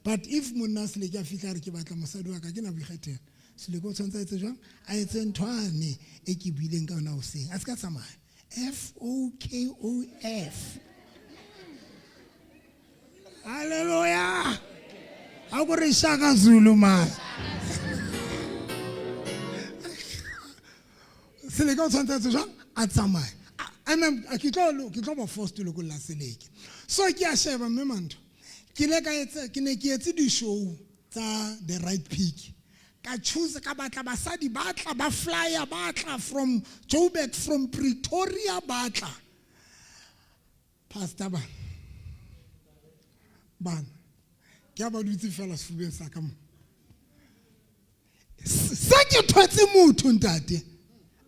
But if monna Seleke a fihla a re ke batla mosadi wa ka ke na boikgethelo. Seleke o tshwanetse a etse jwang? A etse nthwane e ke buileng ka yona hoseng. A se ka tsamaya. F O K O F. Hallelujah. Ha ko re shaka Zulu man. Seleke o tshwanetse a etse jwang? A tsamaye. And ke tlo ba forced to lokolla Seleke. So ke a sheba mme mantho. Ke ile ka etsa ke ne ke etse di-show tsa the right pick. Ka choose ka batla basadi ba tla ba flyer ba tla from Joburg from Pretoria ba tla. Pastor bana. Bana. Ke a ba dutse fela sefubeng sa ka mo. Se ke thotse motho ntate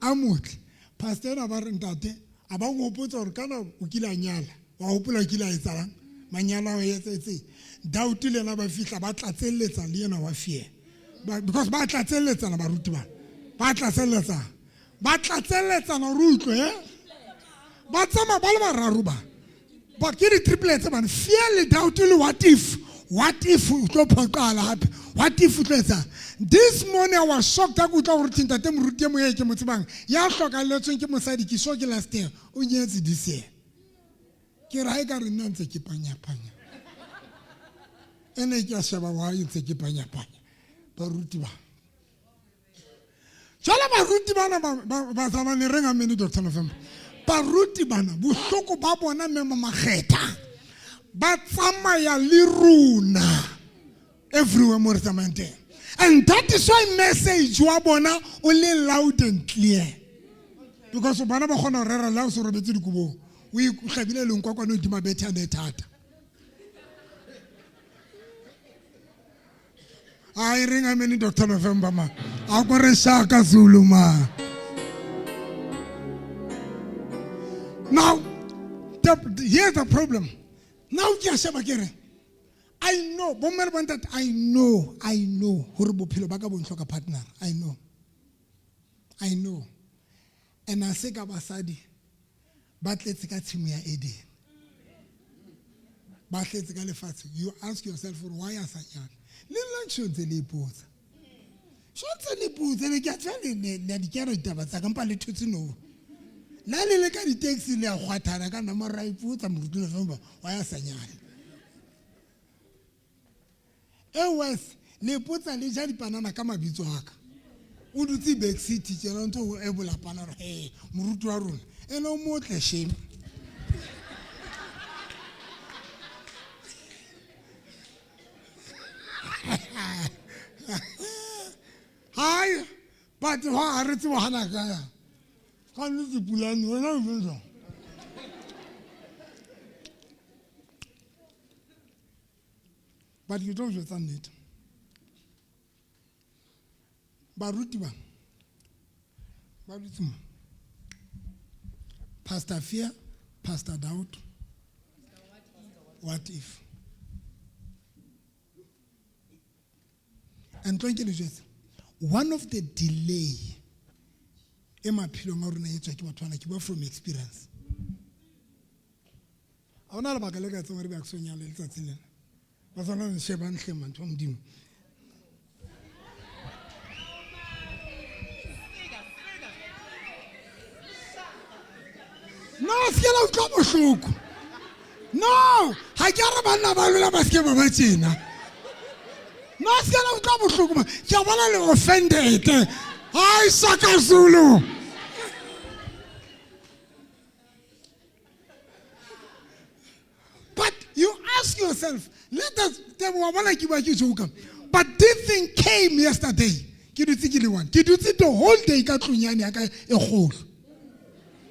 a motle. Pastor ena ba re ntate a ba nghopotsa hore kana o kile a nyala. Wa hopola o kile a etsalang? Manyalo a etsetse. Doubt le yena ba fihla ba tlatselletsa le yena wa fear. Because ba tlatselletsana baruti bana. Ba tlatselletsana. Ba tlatselletsana hore o utlwe eh? Ba tsamaya ba le bararo ba. Ba ke di-triplets bana. Fear le doubt le what if. What if o tlo phoqala hape? What if o tlo etsang? This morning I was shocked ha ke utlwa hore ntate moruti e mong e ke mo tsebang ya hlokalletsweng ke mosadi ke sure ke last year o nyetse this year. Ke re ha e ka re nna ntse ke panyapanya. Ene ke a sheba wa ntse ke panyapanya. Baruti ba. Jwale baruti bana ba tsamaya le reng amene Dr. November. Baruti bana bohloko ba bona mme makgetha ba tsamaya le rona everywhere mo re tsamayang teng. And that is why message wa bona o le loud and clear. Because bana ba kgona ho rera le ha o se robetse dikobong. O hlabile lenkwakwane hodima bethe a ne thata. I ring amene Dr. November ma. A ko re shaka Zulu ma. Now, here's the problem. Now ke a sheba ke re I know bomme le bontate I know hore bophelo ba ka bo ntlhoka partner. I know. And a se ka basadi ba tletse ka tshimo ya Eden. Ba tletse ka lefatshe. You ask yourself gore why a sa nyala. Le nna ke ntse le ipotsa. Ntse le ipotsa le ke a tseba le a di kera ditaba tsa ka mpa le thotse no. La le le ka di-taxi le a kgwathana ka nama ra ipotsa moruti Lefemba why a sa nyala. E worse, le ipotsa le ja dipanana ka mabitso a ka. O dutse back seat tjena ntse o ebola panana, he moruti wa rona ene o motle shame. Hai, but ha re tsebo hana ka ya. Ka nnete Pulane, wena o jwang? But ke tlo jwetsa nnete. Baruti ba ba dutse mo. Pastor Fear, Pastor Doubt, what if? And tlo ke le jwetsa, one of the delay e maphelong a rona e tswa ke batho bana, ke bua from experience. Ha hona lebaka le ka etsang hore be a ke so nyale letsatsi lena. Ba tswana le shebang hle mantho a Modimo. No, se ke la utlwa bohloko. No, ha ke a re banna ba lona ba se ke ba ba tjena. No, se ke la utlwa bohloko. Ke a bona le offended. Hai, Shaka Zulu. But you ask yourself, let us, wa bona ke bua ke joke. But this thing came yesterday. Ke dutse ke le one. Ke dutse the whole day ka tlung yane ya ka e kgolo.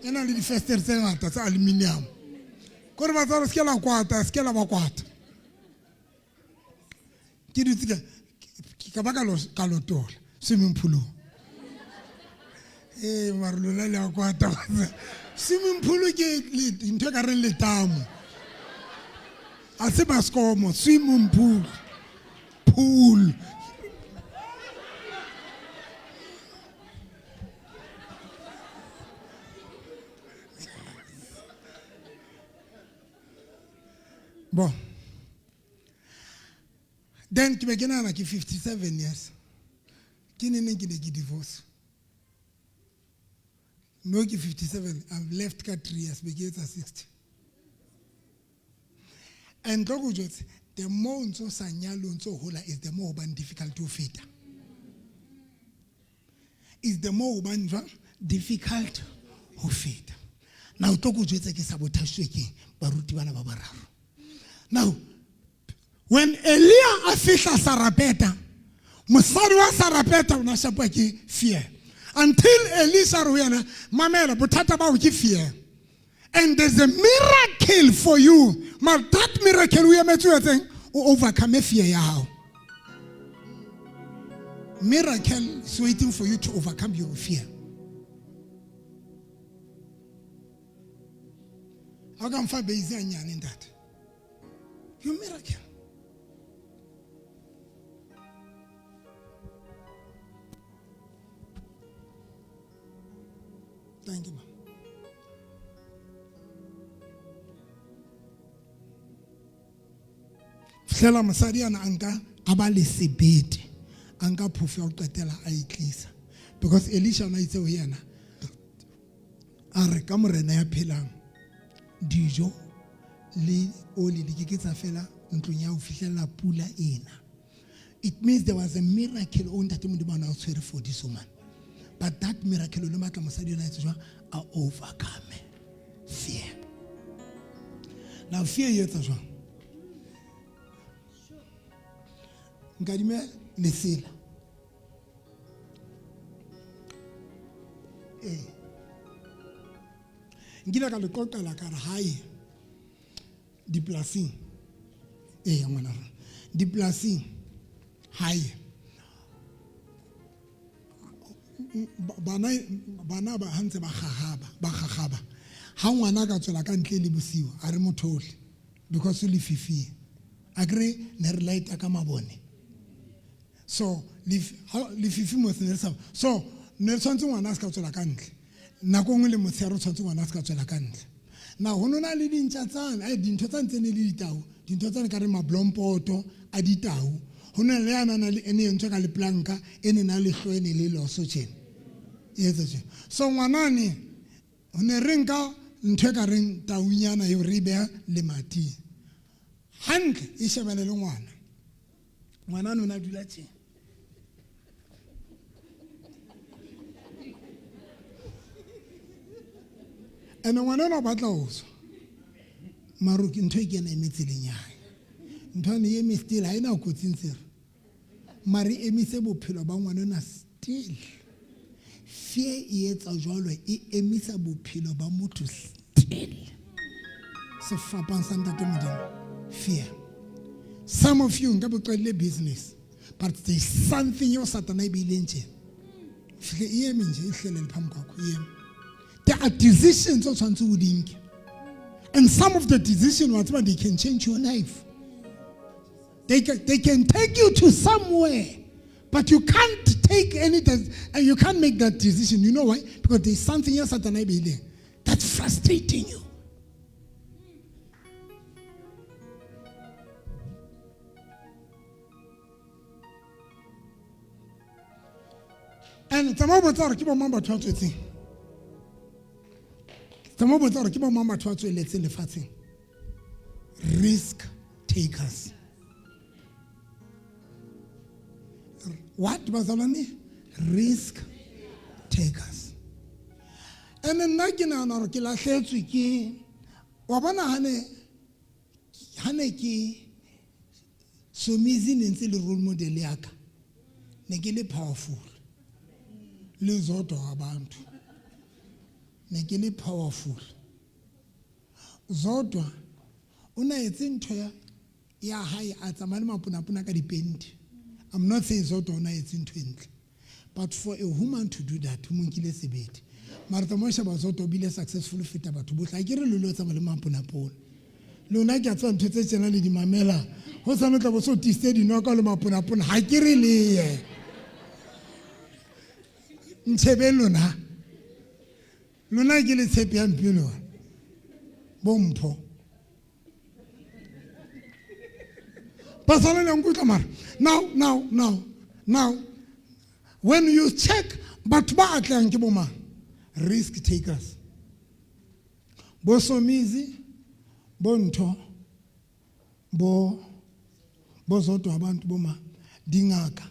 E na le difestere tse ngata tsa aluminium. Kore ba tsaya se ke la kwata, se ke la ba kwata. Ke dutse ka ba ka lotola swimming pool-ong. Ee, mare lona le a kwata. Swimming pool ke ntho e ka reng letamo. A se baskomo, swimming pool. Pool. Bon. Then ke be ke nahana ke 57 years. Ke neng ke ne ke divorce. No ke 57, I've left ka 3 years, be ke etsa 60. And tlo go jwetse, the more o ntso sa nyale, o ntso hola, is the more o bang difficult ho feta. Is the more o bang jwang? Difficult ho feta. Now tlo go jwetse ke sabotage ke baruti bana ba bararo. Now, when Elia a fihla Sarepta, mosadi wa Sarepta o na shapwa ke fear. Until Elisa re ho yena, mamela, bothata ba ho ke fear. And there's a miracle for you. But that miracle o emetse o etseng? O overcome fear ya hao. Miracle is waiting for you to overcome your fear. How can fa base a nyane ntate? Your miracle. Thank you, ma'am. Fihlela mosadi ana a nka a ba le sebete, a nka phofo ya ho qetela a e tlisa. Because Elisha o na itse ho yena, a re ka morena ya phelang, dijo le oli di ke ke tsa fela ntlong ya ho fihlella pula ena. It means there was a miracle o ntate Modimo a na o tshwere for this woman. But that miracle o le matla mosadi ona etse jwang? A overcome fear. Now fear e etsa jwang? Nkadime lesela. Ee. Nkile ka le qoqela ka re hae dipolasing. Ee, ngwana rona. Dipolasing hae. Bana ba ha ntse ba gagaba, ba gagaba. Ha ngwana a ka tswela ka ntle le bosiu, a re motho ohle because o lefifing. A kere ne re light-a ka mabone. So ha lefifi mo se ne re sa, so ne re tshwanetse ngwana a se ka tswela ka ntle. Nako nngwe le motshehare o tshwanetse ngwana a se ka tswela ka ntle. Now ho no na le dintja tsane, ai dintho tsane tse ne le ditau, Dintho tsane ka re mablompoto a ditau. Ho na le yana na le ene entswe ka leplanka e ne na le hlo e ne le loso tjena. E etsa tjena. So ngwanane ho ne re nka ntho e ka reng taunyana eo re e beha lemating. Hantle e shebane le ngwana. Ngwanane o ne a dula tjena. Ene ngwana ona o batla ho tswa. Maro ke ntho e ke ena eme tseleng ya hae. Ntho ane e eme still ha ena kotsi ntse re. Mare e emise bophelo ba ngwana ona still. Fear e etsa jwalo e emisa bophelo ba motho still. Sefapang sa ntate Modimo. Fear. Some of you nka bo qadile business but there's something eo Satana e beileng tjena. Fihle e eme nje e hlelele phambi kwakho e eme. There are decisions o tshwanetse o di nke. And some of the decisions wa tseba they can change your life. They can take you to somewhere, but you can't take any and you can't make that decision. You know why? Because there's something else that I believe that's frustrating you. And tsamaya o botsa gore ke bo mang batho ba tswetseng. Tsamaya o botsa gore ke bo mang batho ba tsweletseng lefatsheng. Risk takers. What bazalwane? Risk takers. And nna ke nahana gore ke lahletswe ke wa bona hane ke Somizi ne ntse le role model ya ka. Ne ke le powerful. Le Zodwa wabantu. Ne ke le powerful. Zodwa o na etse ntho ya hae a tsamaya le maponapona ka dipenti. I'm not saying Zodwa o na etse ntho e ntle. But for a woman to do that, o mo nkile sebete. Mara tsamaya o sheba Zodwa o bile successful ho feta batho bohle. Ha ke re le lo tsamaya le maponapona. Lona ke a tseba ntho tse tjena le di mamela. Ho sane o tla bo so tiisitse dinoka le maponapona. Ha ke re le ye. Ntshebe lona. Lona ke le tshepe ya mpe lona. Bo mpho. Pastor le nkutlwa mara. Now, when you check batho ba atlehang ke bo mang? Risk takers. Bo Somizi, bo Ntho, bo Zodwa abantu bo ma dingaka.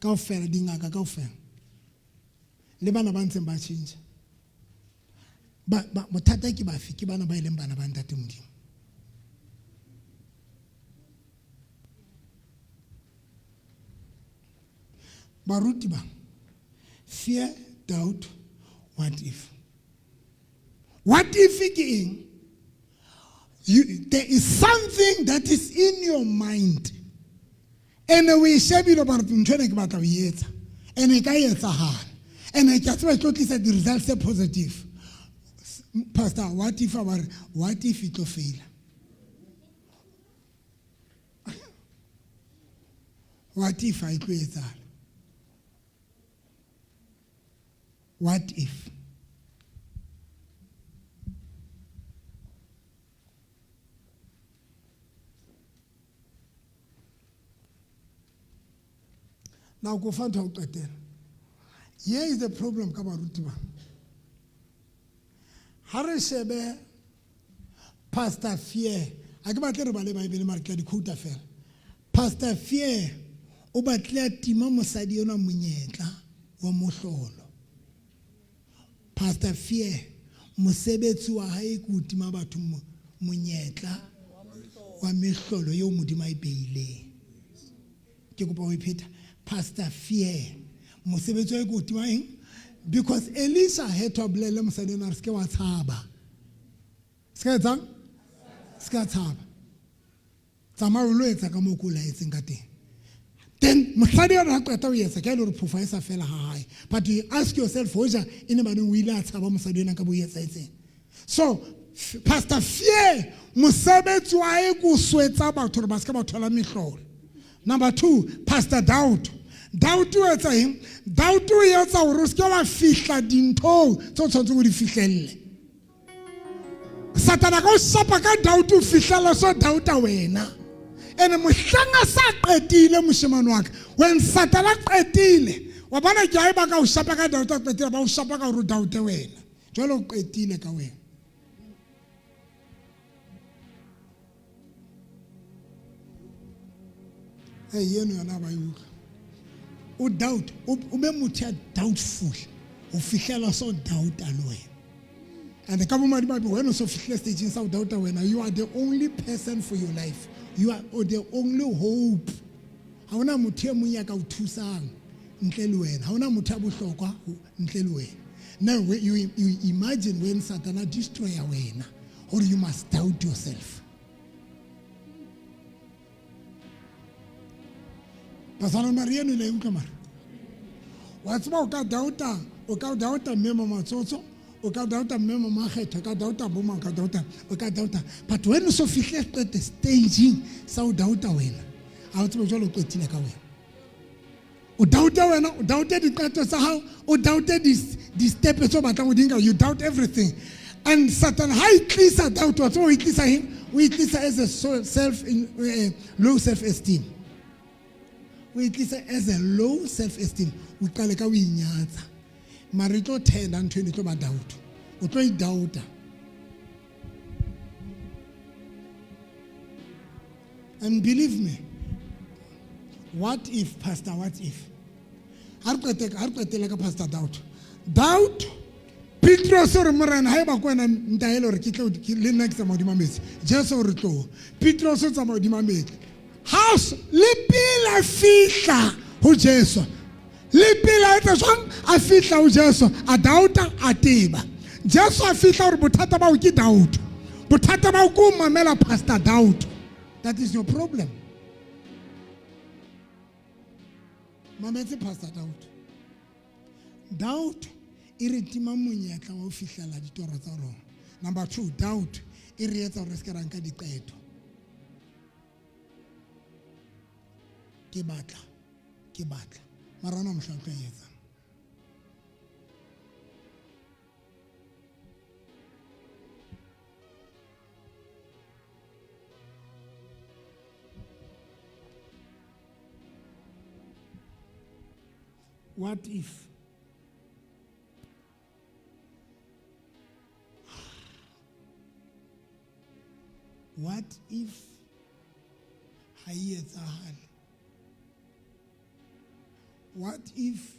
Kaofela dingaka kaofela. Le bana ba ntseng ba tjhentjha. Ba bothata ke bafe? Ke bana ba e leng bana ba Ntate Modimo. Baruti ba fear, doubt, what if? What if ke eng? There is something that is in your mind. And we shebile ba re ntho ena ke batla ho e etsa. And e ka etsahala. And ke a tseba e tlo tlisa di-results tse positive. Pastor, what if ba re, what if e tlo faila? What if ha e tlo etsahala? What if? Now go find out qetela. Here is the problem ka baruti ba. Ha re shebe Pastor Fear, a ke batle re bale Bible mara ke tla di quote fela. Pastor Fear o batle a tima mosadi enwa monyetla wa mohlolo. Pastor Fear mosebetsi wa hae ke ho tima batho monyetla wa mehlolo eo Modimo a e beileng. Ke kopa ho e pheta. Pastor Fear mosebetsi wa hae ke ho tima eng? Because Elisha had to bolelle mosadi enwa re se ke wa tshaba. Se ka etsang? Se ka tshaba. Tsamaya o lo etsa ka moo ke o laetseng ka teng. Then mosadi enwa ha qeta ho etsa, ke ha e le hore phofo ha e sa fela ha hae. But you ask yourself, hoja e ne baneng o ile a tshaba mosadi enwa ka bo etsahetseng. So Pastor Fear mosebetsi wa hae ke ho swetsa batho hore ba se ka ba thola mehlolo. Number 2, Pastor Doubt. Doubt o etsa eng? Doubt o etsa hore o se ke wa fihla dinthong tse o tshwanetseng o di fihlelle. Satana ka o shapa ka doubt o fihlela so doubta wena. Ene mohlang a sa qetile moshemane wa ka, when Satana qetile, wa bona ke a e ba ka o shapa ka doubt a qetile ba o shapa ka hore o doubte wena. Jwale o qetile ka wena. Hey, eno yona ba e utlwa. O doubt, o be motho ya doubtful ho fihlela so doubta le wena. And ka bomadimabe wena o so fihlile stageng sa ho doubta wena, you are the only person for your life. You are the only hope. Ha hona motho e mong ya ka o thusang ntle le wena. Ha hona motho ya bohlokwa ntle le wena. Now you imagine when Satana destroy wena, or you must doubt yourself. Pastor Maria no le utlwa mara. Wa tseba o ka doubta, o ka doubta mme mo matsotso, o ka doubta mme mo makgetho, o ka doubta bo mang, o ka doubta, o ka doubta. But when o so fihle qete staging sa o doubta wena, ha o tsebe jwale o qetile ka wena. O doubta wena, o doubte diqeto tsa hao, o doubte di-step tse o batlang ho di nka, you doubt everything. And Satan ha e tlisa doubt, wa tseba o e tlisa eng? O e tlisa as a self in low self-esteem. O e tlisa as a low self-esteem. O qale ka o inyatsa. Mara e tlo thena ntho eno, e tlo ba doubt. O tlo e doubta. And believe me, what if, Pastor, what if? Ha re qete, ha re qetele ka Pastor Doubt. Doubt, Petros o re, Morena, ha eba ke wena ntaele hore ke tle ke, le nna ke tsamaya hodima metsi. Jesu o re tloha. Petros o tsamaya hodima metsi. Ha le pele a fihla ho Jesu. Le pele a etsa jwang? A fihla ho Jesu, a doubta, a teba. Jesu a fihla hore bothata ba hao ke doubt. Bothata ba hao ke ho mamela Pastor Doubt. That is your problem. Mametse Pastor Doubt. Doubt e re tima monyetla wa ho fihlela ditoro tsa rona. Number 2, doubt e re etsa hore re se ke ra nka diqeto. Ke batla, ke batla. Mara hona mohlang tlo e etsang. What if? What if ha e etsahale? What if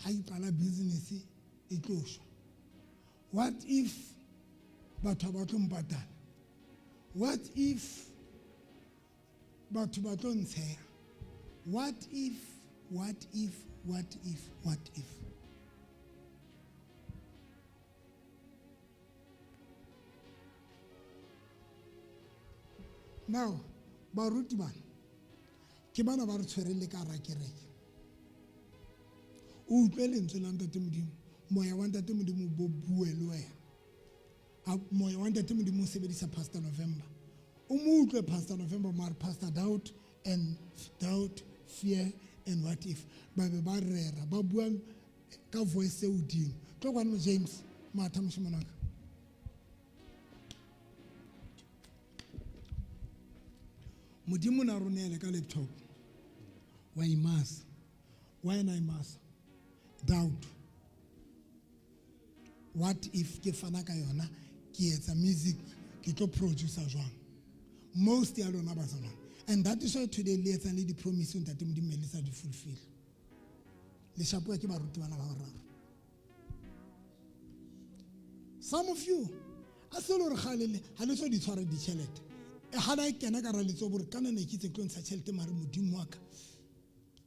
ha e qala business e tlo shwa? What if batho ba tlo mpatala? What if batho ba tlo ntsheha? What if, what if, what if, what if? Now, baruti bana, ke bana ba re tshwereng le ka hara kereke. O utlwe lentswe la Ntate Modimo, moya wa Ntate Modimo bo bue le wena. A moya wa Ntate Modimo o sebedisa Pastor November. O mo utlwe Pastor November, mare Pastor Doubt and Doubt, Fear and What If. Ba be ba rera, ba bua ka voice e hodimo. Tlo kwano James, matha moshemane wa ka. Modimo na re neele ka laptop. Wa imasa. Why na imasa? Doubt. What if ke fana ka yona, ke etsa music, ke tlo producer jwang? Most ya lona ba tsamaya. And that is why today le etsang le di-promise Ntate Modimo le sa di fulfill. Le shapuwa ke baruti bana ba bararo. Some of you, a se le hore kgale le, ha le so di tshware ditjhelete. E hana e kena ka hara letsoho hore kana ne ke itse ke tlo ntsha tjhelete mare Modimo wa ka.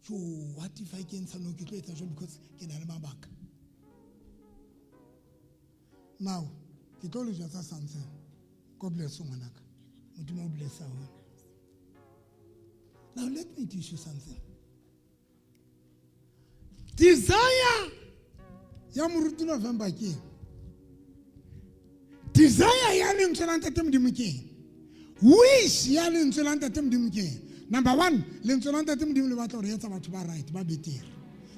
Jo, what if I ke ntsha no ke tlo etsa jwang because ke na le mabaka. Now, ke tlo le jwetsa something. God bless you, ngwanaka. Modimo o bless haholo. Now let me teach you something. Desire ya moruti November ke eng? Desire ya lentswe la Ntate Modimo ke eng? Wish ya lentswe la Ntate Modimo ke eng? Number 1, lentswe la Ntate Modimo le batla hore etsa batho ba right, ba betere.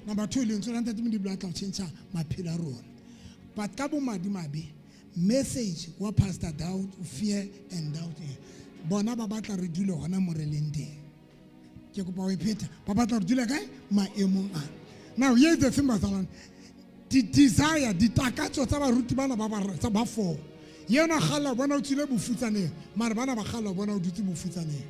Number 2, lentswe la Ntate Modimo le batla ho tjhentjha maphelo a rona. But ka bomadimabe, Message wa Pastor Doubt, fear and doubt. Bona ba batla re dule hona mo re leng teng. Ke kopa ho e pheta. Ba batla re dule kae? Maemong ana. Now here's the thing, bazalwane. Di desire, ditakatso tsa baruti bana ba ba tsa ba four. Yena kgalla bona o tswile bofutsaneng, mara bana ba kgalla bona o dutse bofutsaneng.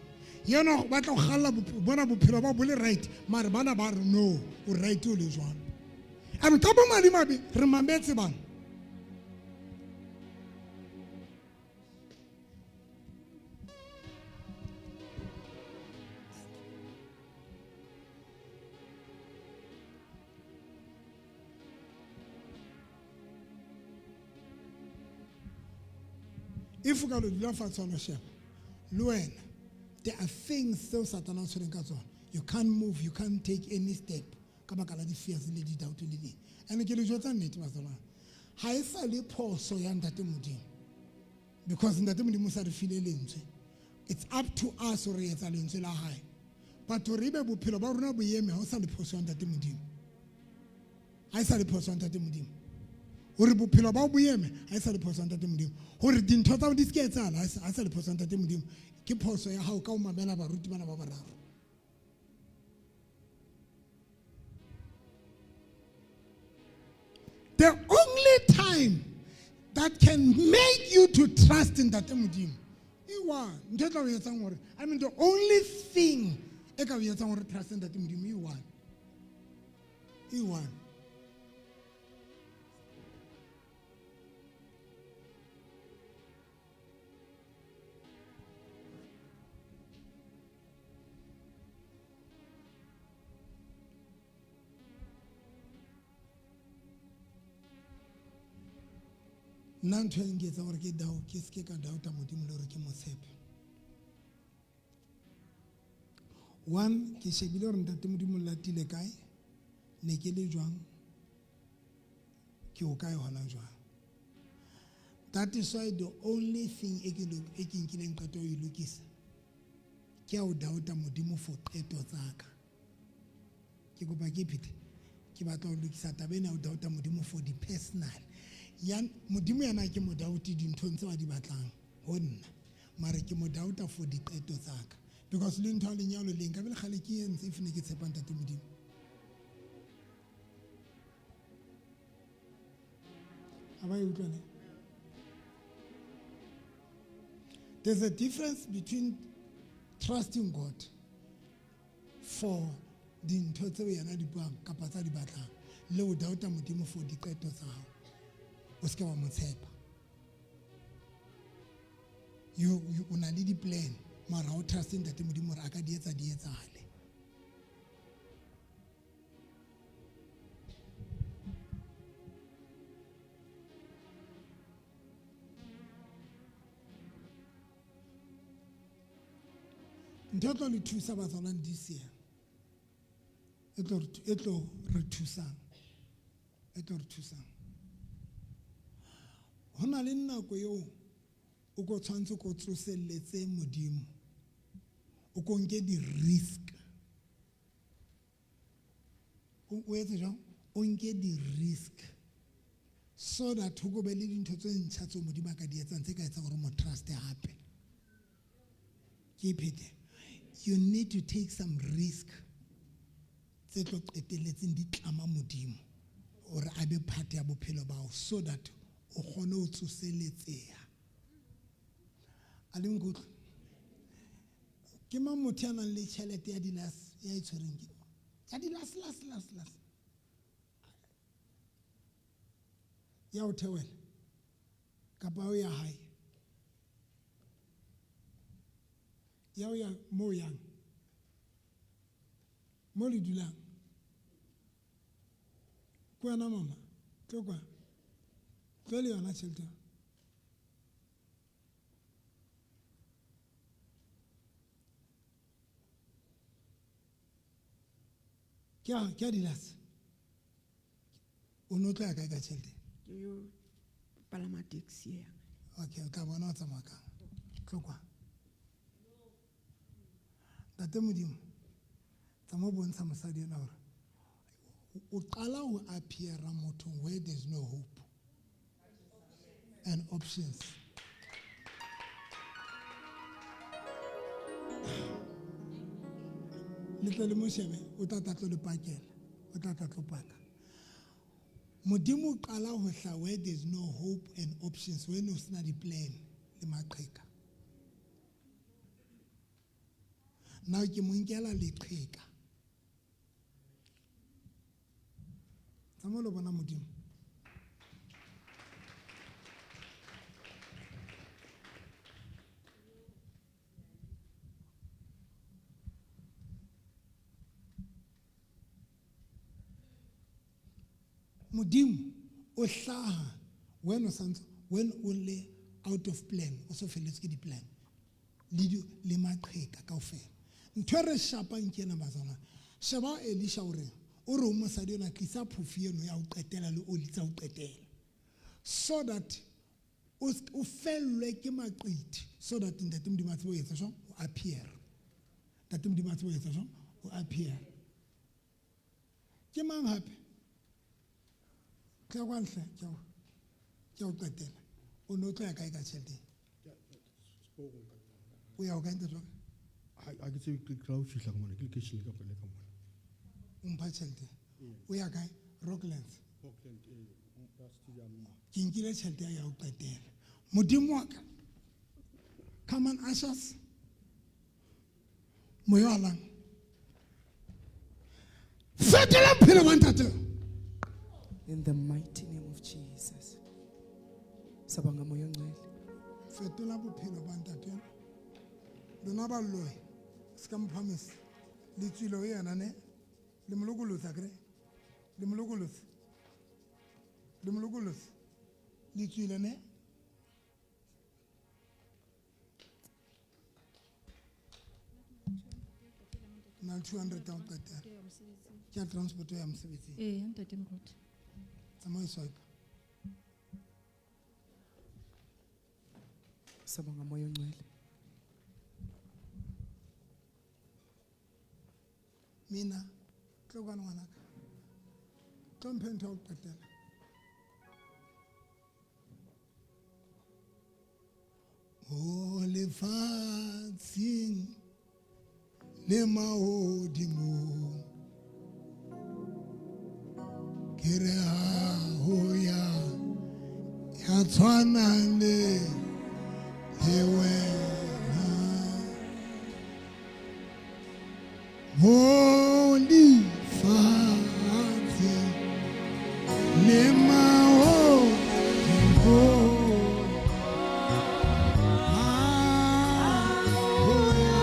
Yena o batla ho kgalla bona bophelo ba bo le right, mara bana ba re no, o right o le jwalo. And ka bomadimabe re mametse bana. If o ka lo dula fatshe wa lo sheba le wena, there are things tseo Satana o tshwereng ka tsona. You can't move, you can't take any step ka baka la di-fears le di-doubt le ding. And ke le jwetsa nnete bazalwane, ha e sa le phoso ya Ntate Modimo, because Ntate Modimo o sa re file lentswe. It's up to us hore re etsa lentswe la hae, but hore ebe bophelo ba rona bo eme, ha o sa le phoso ya Ntate Modimo. Ha e sa le phoso ya Ntate Modimo hore bophelo ba bo eme, ha e sa le phoso ya Ntate Modimo hore dintho tsa hao di se ke etsahala, ha e sa le phoso ya Ntate Modimo. Ke phoso ya hao ka ho mamela baruti bana ba bararo. The only time that can make you to trust in Ntate Modimo e one. Ntho e tla o etsang hore, I mean, the only thing e ka o etsang hore trust in Ntate Modimo e one. E one. Nna ntho e nketsang hore ke dao, ke seke ka doubta Modimo le hore ke mo tshepe. One, ke shebile hore Ntate Modimo o latile kae, ne ke le jwang, ke o kae hona jwang. That is why the only thing e ke e ke nkileng qeto ho e lokisa, ke ya ho doubta Modimo for qeto tsa ka. Ke kopa ke phete. Ke batla ho lokisa taba ena ya ho doubta Modimo for the personal. Ya Modimo yena ke mo doubt dinthong tseo a di batlang ho nna. Mare ke mo doubta for diqeto tsa ka. Because le ntho ya lenyalo le nka be le kgale ke entse if ne ke tshepa Ntate Modimo. Ha ba e utlwa ne? There's a difference between trusting God for dintho tseo yena di buang kapa tsa di batlang le ho doubta Modimo for diqeto tsa hao. O seke wa mo tshepa. You o na le di-plan, mara ha o trust Ntate Modimo hore a ka di etsa di etsahale. Ntho e tlo le thusa batswalang this year, e tlo re e tlo re thusang, e tlo re thusang. Ho na le nako eo o ko tshwantse ko tsoselletse Modimo, o ko nke di-risk. O etse jwang? O nke di-risk so that ho ko be le dintho tse ntjha tseo Modimo a ka di etsang tse ka etsang hore mo trust hape. Ke phete. You need to take some risk tse tlo qetelletseng di tlama Modimo hore a be part ya bophelo ba hao so that o kgone ho tsoseletseha. A le nkutlwe? Ke mang motho ya nang le tjhelete ya di-las, ya e tshwereng ke mang? Ya di-las, las, las, las. Ya ho theohela kapa o ya hae? Ya o ya moo yang? Mo le dulang? Ke wena mama? Tlo kwa. Tlo le yona tjhelete eo. Ke ya di-las. O no tlo ya kae ka tjhelete? Ke yo palama taxi ya. Okay, o tla bona o tsamaya kang. Tlo kwa. Ntate Modimo, tsa mo bontsha mosadi ena hore o qala ho appear-a mothong where there's no hope. and options. Le tle le mo shebe, o tla tla tlo le pakela, o tla tla tlo paka. Modimo o qala ho hla where there's no hope and options, when o sena di-plan le maqheka. Now ke mo nkela leqheka. Tsamaya lo bona Modimo. Modimo o hlaha when o santse, when o le out of plan, o so felletswe ke di-plan le di, le maqheka kaofela. Ntho e re shapang ke ena bazalwane. Sheba Elisha o reng? O re ho mosadi ona, tlisa phofu eno ya ho qetela le oli tsa ho qetela, so that o fellwe ke maqiti, so that Ntate Modimo a tsebe ho etsa jwang? O appear. Ntate Modimo a tsebe ho etsa jwang? O appear. Ke mang hape? Tla kwa ntle, ke a o qetela. O ne o tlo ya kae ka tjhelete? O ya ho kae, ntate wa ka? Ha ke tsebe, ke tla ho fihla ka mona, ke lekeisheneng kapa le ka mona. O mpha tjhelete? O ya kae? Rocklands. Rockland, ba stadium. Ke nkile tjhelete ya ho qetela. Modimo wa ka. Come on, ushers. Moya wa lang. Fetola bophelo ba ntate. In the mighty name of Jesus. Sabonga moya ongcwele. Fetola bophelo ba ntate. Lona ba loe. Ska mphamisa. Le tswile ho yena ne? Le mo lokolotse akere? Le mo lokolotse. Le mo lokolotse. Le tswile ne? Na 200 ya ho qetela. Ke ya transport ya mosebetsing. Ee, ntate Moruti. Tsamaya swipe. Sabonga moya ongcwele. Mina, tlo kwano ngwanaka. Tlo mphe ntho ya ho qetela. Ho lefatsheng le mahodimong, ke re ha ho ya tshwanang le wena. Mo lefatsheng le mahodimong, ha ho ya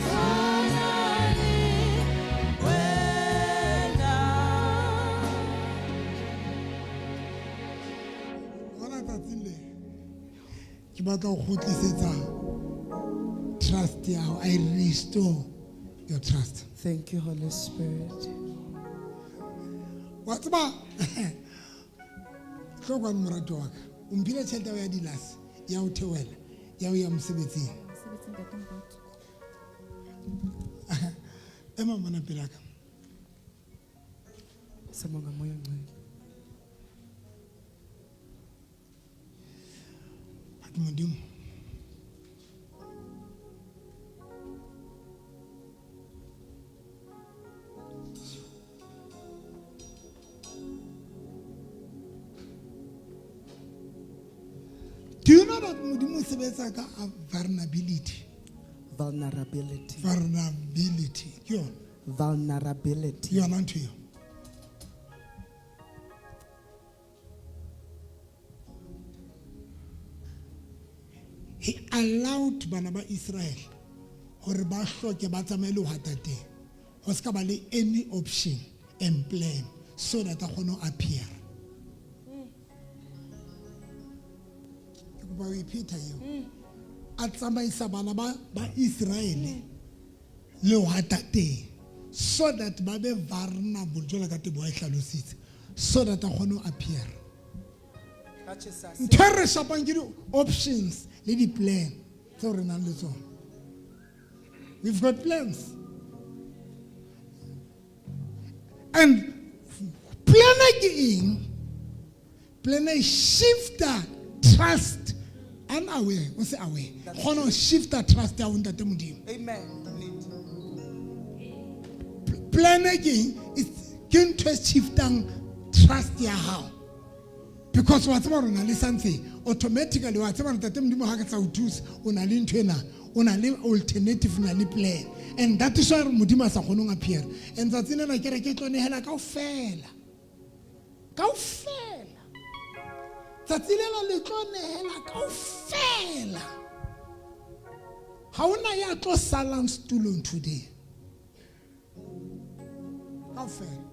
tshwanang le wena. Hona tsatsing le, ke batla ho kgutlisetsa trust ya hao. I restore your trust. Thank you, Holy Spirit. Wa tseba, tlo kwano morati wa ka. O mphile tjhelete ya ho ya dilase, ya ho theohela, ya ho ya mosebetsing. Mosebetsing, ntate Moruti. Ema mona pela ka. Sabonga moya ongcwele. Modimo. Do you know that Modimo o sebetsa ka vulnerability? Vulnerability. Vulnerability. Ke yona. Vulnerability. Ke yona ntho eo. He allowed bana ba Israel hore ba hloke ba tsamaye lehwatateng, ho ska ba le any option and plan so that a kgone ho appear. Ke kopa ho iphetha eo. A tsamaisa bana ba Israel lehwatateng so that ba be vulnerable, jwalo ka Teboho a e hlalositse, so that a kgone ho appear. Ntho e re shapang ke di-options le di-plan tseo re nang le tsona. We've got plans. And plan ke eng? Plan e shifta trust unaware o se aware kgona go shifta trust ya go ntate Modimo. Amen. Plan e ke eng? Ke ntho e shiftang trust ya hao because wa tseba hore o na le something automatically, wa tseba hore ntate Modimo ha ke tsa o thusa o na le ntho ena, o na le alternative, o na le plan, and that is why Modimo a sa kgoneng appear. And tsatsing lena kereke e tlo nehela kaofela, kaofela tsatsi lena le tlo nehela kaofela. Ha hona ya tlo salang setulong today, kaofela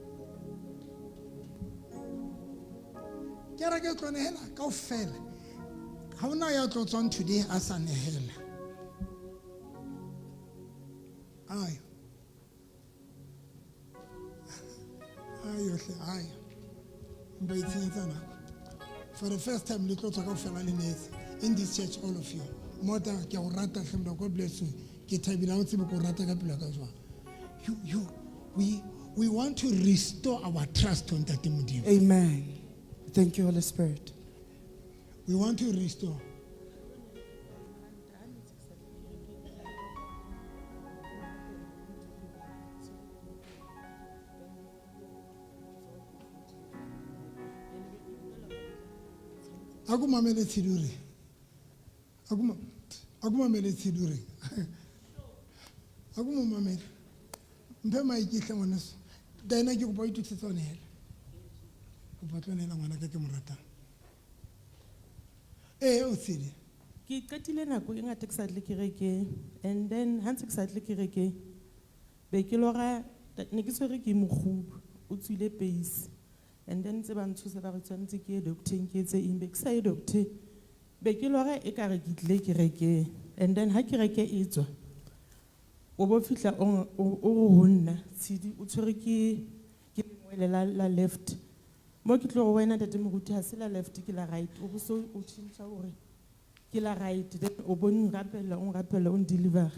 kereke e tlo nehela kaofela. Ha hona ya tlo tswang today a sa nehela. Ayo ayo hle, ayo mpa itshenyetsa nako. For the first time le tlo tswa kaofela le nehetse in this church, all of you. Mota ke a o rata hle, Morena, God bless you. Ke thabile ha o tsebe ke o rata ka pelo ya ka jwang. We want to restore our trust on Ntate Modimo. Amen. Thank you, Holy Spirit. We want to restore. Ako mamele Tshiduri. Ako mamele Tshiduri. Ako mo mamele. Mphe maiki hle ngwaneso. Dina ke kopa o itokisetsa ho nehela. Kopa tlo nehela ngwana ka ke mo ratang. Ee, o tshedi. Ke qetile nako e ngata ke sa tle kerekeng, and then ha ntse ke sa tle kerekeng be ke lora ne ke tshwere ke mokgubu o tswile peisi, and then tse ba ntshosa ba re tshwanetse ke ye doctor-eng ke etse eng, be ke sa ye doctor, be ke lora ekare ke tlile kerekeng, and then ha kereke e tswa o bo fihla o re ho nna Tshidi o tshwere ke lengwele la left, mo ke tlo go wena ntate moruti ha se la left ke la right, o bo so o tjhentjha hore ke la right, then o bo nrapella o nrapella o ndeliver.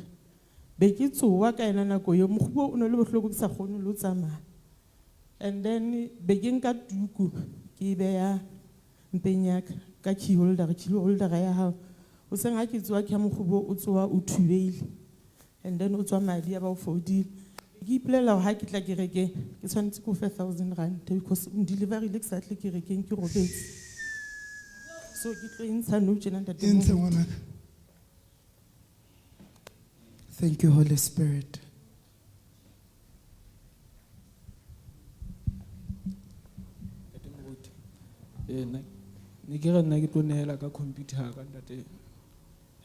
Be ke tsoha ka yona nako eo mokgubu o ne le bohloko ke sa kgone le ho tsamaya, and then be ke nka tuku ke e beha mpeng ya ka ka key holder, key holder ya hao. Hoseng ha ke tsoha ke ha mokgubu o tsoha o thubehile, and then o tswa madi a ba o fodile. Ke ipolela hore ha ke tla kerekeng ke tshwanetse ke o fe 1000 rand because o ndeliverile ke sa tle kerekeng ke robetse. So ke tlo e ntsha nou tjena ntate E ntshe Moruti. ngwanaka. Thank you, Holy Spirit. Ntate Moruti, ne ke re nna ke tlo nehela ka computer ya ka ntate.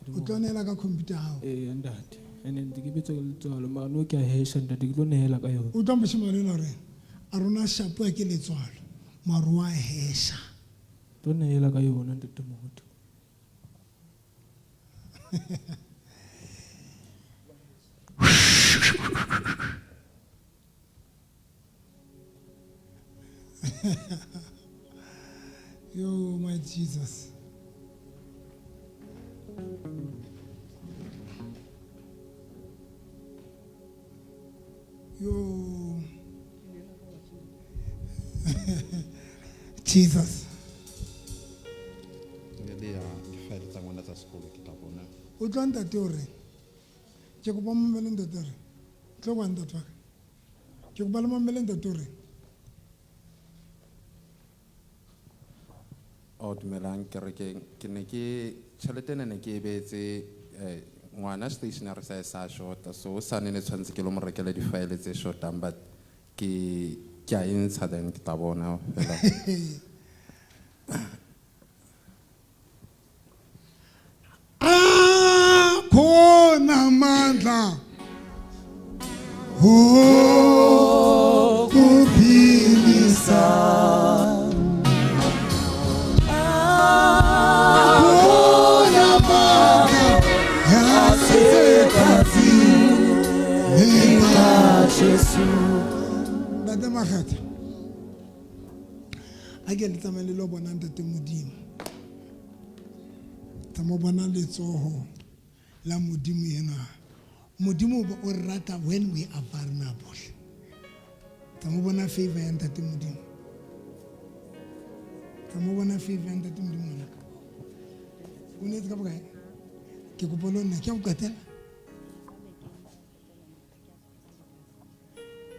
O tlo nehela ka computer ya hao? Ee, ntate. And then ke bitswa ke letswalo, mara nou ke a hesha ntate, ke tlo nehela ka yona. O utlwa moshemane enwa hore a rona shapo ke letswalo, mara wa hesha. Tlo nehela ka yona ntate Moruti. Yo, my Jesus. Yo. Jesus. Ne le ya difaele tsa ngwana tsa sekolo ke tla bona. O tlo ntate o reng? Ke kopa mamele ntate o reng? Tlo kwa ntate wa ka. Ke kopa le mamele ntate o reng? O dumelang kerekeng, ke ne ke tjhelete ena ne ke e beetse, ngwana stationery sa e sa shota, so o sane ne tshwanetse ke lo mo rekela difaele tse shotang, but ke a e ntsha then ke tla bona fela. Akhona mandla ho kuphilisa. Akhona mandla yasekhazini likaJesu. Ntate Makgetha, a ke le tsamaye le lo bona ntate Modimo. Tsamao bona letsoho la Modimo ena. Modimo o re rata when we are vulnerable. Tsamao bona favor ya ntate Modimo. Tsamao bona favor ya ntate Modimo ngwanaka. O neetse ka bokae? Ke kopa le nna ke a go qetela.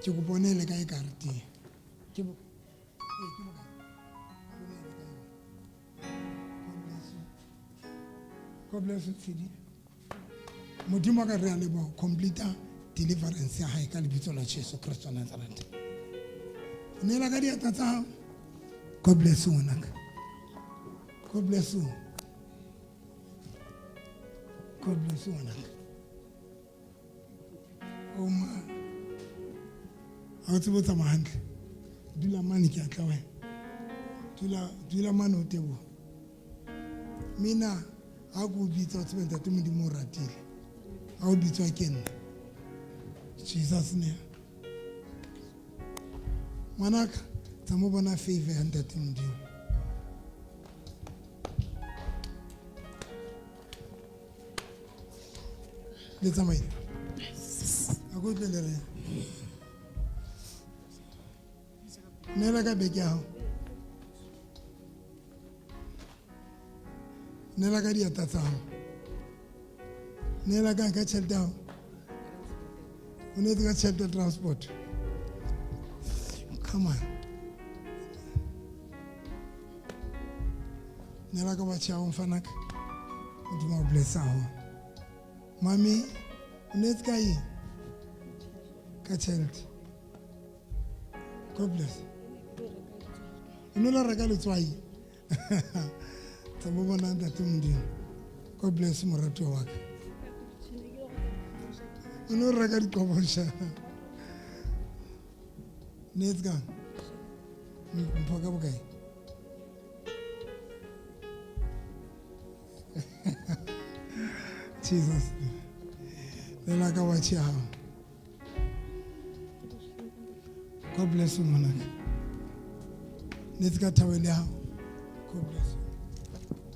Ke kopa o neele ka e kareteng. Ke bo ee, ke bokae? O neele ka yona. God bless you. God bless you, Tshidi. Modimo wa ka re a leboha complete deliverance ya hae ka lebitso la Jesu Kristo wa Nazareth. Neela ka diatla tsa hao. God bless you ngwanaka. God bless you. God bless you ngwanaka. O ma. Ha o tsebe ho tsamaya hantle. Dula mane ke a tla wena. Dula dula mane o teboha. Mina ha ke o bitsa o tsebe ntate Modimo o ratile. Ha o bitswa ke nna. Jesus name. Ngwanaka, tsamaya o bona favor ya ntate Modimo. Le tsamaile. A ko utlwe le reng. Neela ka beke ya hao. Neela ka dieta tsa hao. Neela ka tjhelete ya hao. O neetse ka tjhelete ya transport. Come on. Neela ka batjha ya hao mfanaka. Modimo a o bless haholo. Mami, o neetse ka eng? Ka tjhelete. God bless. O no la reka letswai. Tsa bo bona ntate Modimo. God bless moratuwa wa ka. O no reka diqobosha. Neetse kang? Mpho ka bokae? Jesus. Neela ka watjhe ya hao. God bless you ngwanaka. Neetse ka towel ya hao. God bless you.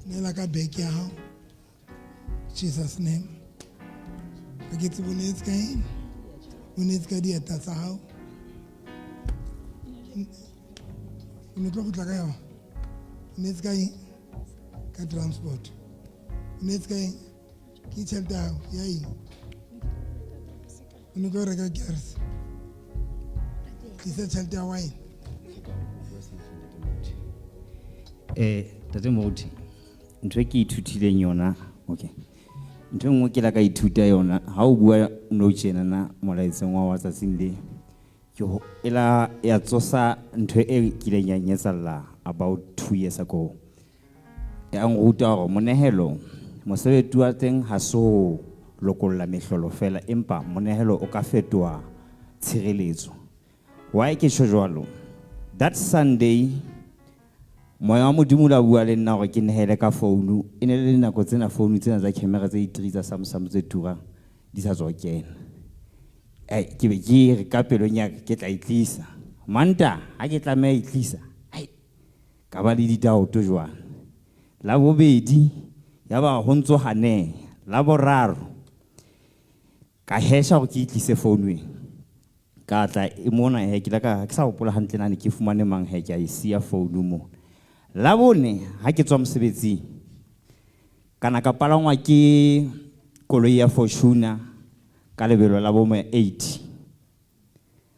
Neela ka bag ya hao. Jesus name. Ha ke tsebe o neetse ka eng? O neetse ka dieta tsa hao. O ne tlo kgutla ka yona? O neetse ka eng? Ka transport. O neetse ka eng? Ke tjhelete ya hao ya eng? O ne tlo reka kerese. Tlisa tjhelete ya wine. Tate Moruti, ntho e ke ithutileng yona, okay. Ntho e nngwe ke la ka ithuta yona, ha o bua nou tjenana molaetseng wa tsatsing le, ke ho e la ya tsosa ntho e kileng ya nyetsalla about 2 years ago. Ya nruta hore monehelo, mosebetsi wa teng ha se ho lokolla mehlolo fela, empa monehelo o ka fetoha tshireletso. Why ke tjho jwalo? That Sunday, moya wa Modimo o la bua le nna hore ke nehele ka founu. E ne le dinako tsena founu tsena tsa camera tse di-three tsa Samsung tse turang di sa tswa kena. Ke be ke re ka pelong ya ka ke tla e tlisa. Mantaha ha ke tlameha e tlisa, ai, ka ba le ditaoto jwang. La bobedi ya ba ho ntso haneha. La boraro ka hesha hore ke e tlise founu ena. Ka tla e mona he, ke la ka, ke sa hopola hantle na ne ke fumane mang he, ke a e siya founu mona. La bone ha ke tswa mosebetsing, kana ka palangwa ke koloi ya Fortuner ka lebelo la bo 80.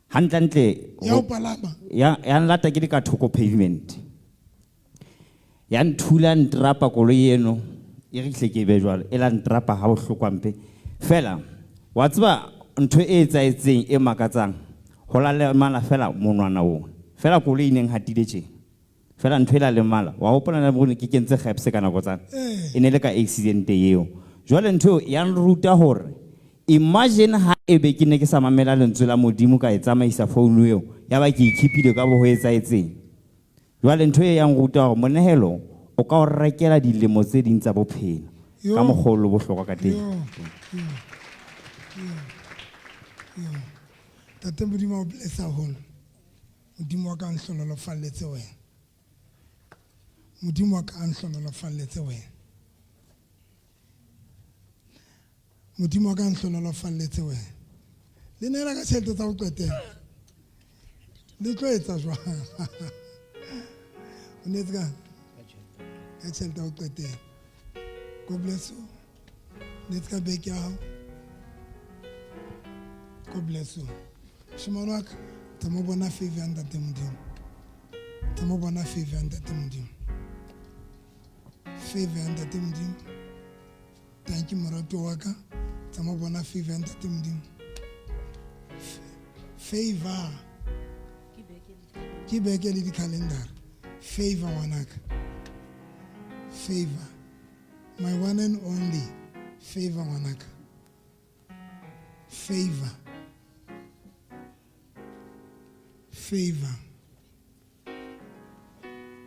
Hantlentle Ya ho palama. Ya nlata ke le ka thoko pavement. Ya nthula ntrapa koloi eno, e re hle ke be jwalo, e la ntrapa ha bohloko hampe. Fela wa tseba ntho e etsahetseng e makatsang, ho la lemala fela monwana ona. Fela koloi e neng hatile tje. Fela ntho e la lemala. Wa hopola na bone ke kentse kgepse ka nako tsane? E ne le ka accident eo. Jwale ntho eo ya nruta hore imagine ha ebe ke ne ke sa mamela lentswe la Modimo ka e tsamaisa phone eo, ya ba ke ikhipile ka bo ho etsahetseng. Jwale ntho e ya nruta hore monehelo o ka o rekela dilemo tse ding tsa bophelo Yo. ka mokgwa o lo bohlokwa ka teng. Yo. Yo. Yo. Tate Modimo o bless haholo. Modimo wa ka nhlololofalletse wena. Modimo wa ka nhlololofalletse wena. Modimo wa ka nhlololofalletse wena. Le neela ka tjhelete tsa ho qetela. Le tlo etsa jwang? O neetse ka? Ka tjhelete ya ho qetela. God bless you. Netse ka beke ya hao. God bless you. Moshimane wa ka, tsamaya o bona favor ya Ntate Modimo. Tsamaya o bona favor ya Ntate Modimo. Favor ya Ntate Modimo. Thank you moratuwa wa ka. Tsamaya o bona favor ya Ntate Modimo. Favor. Ke beke le di-calendar. Favor ngwanaka. Favor. My one and only. Favor ngwanaka. Favor. Favor.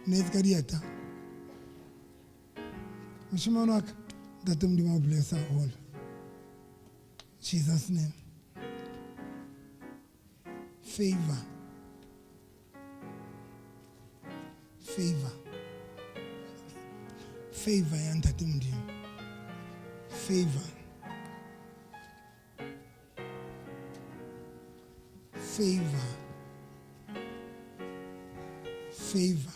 Netse ka dieta. Moshimane wa ka, Ntate Modimo a o bless haholo. Jesus name. Favor. Favor. Favor ya Ntate Modimo. Favor. Favor. Favor.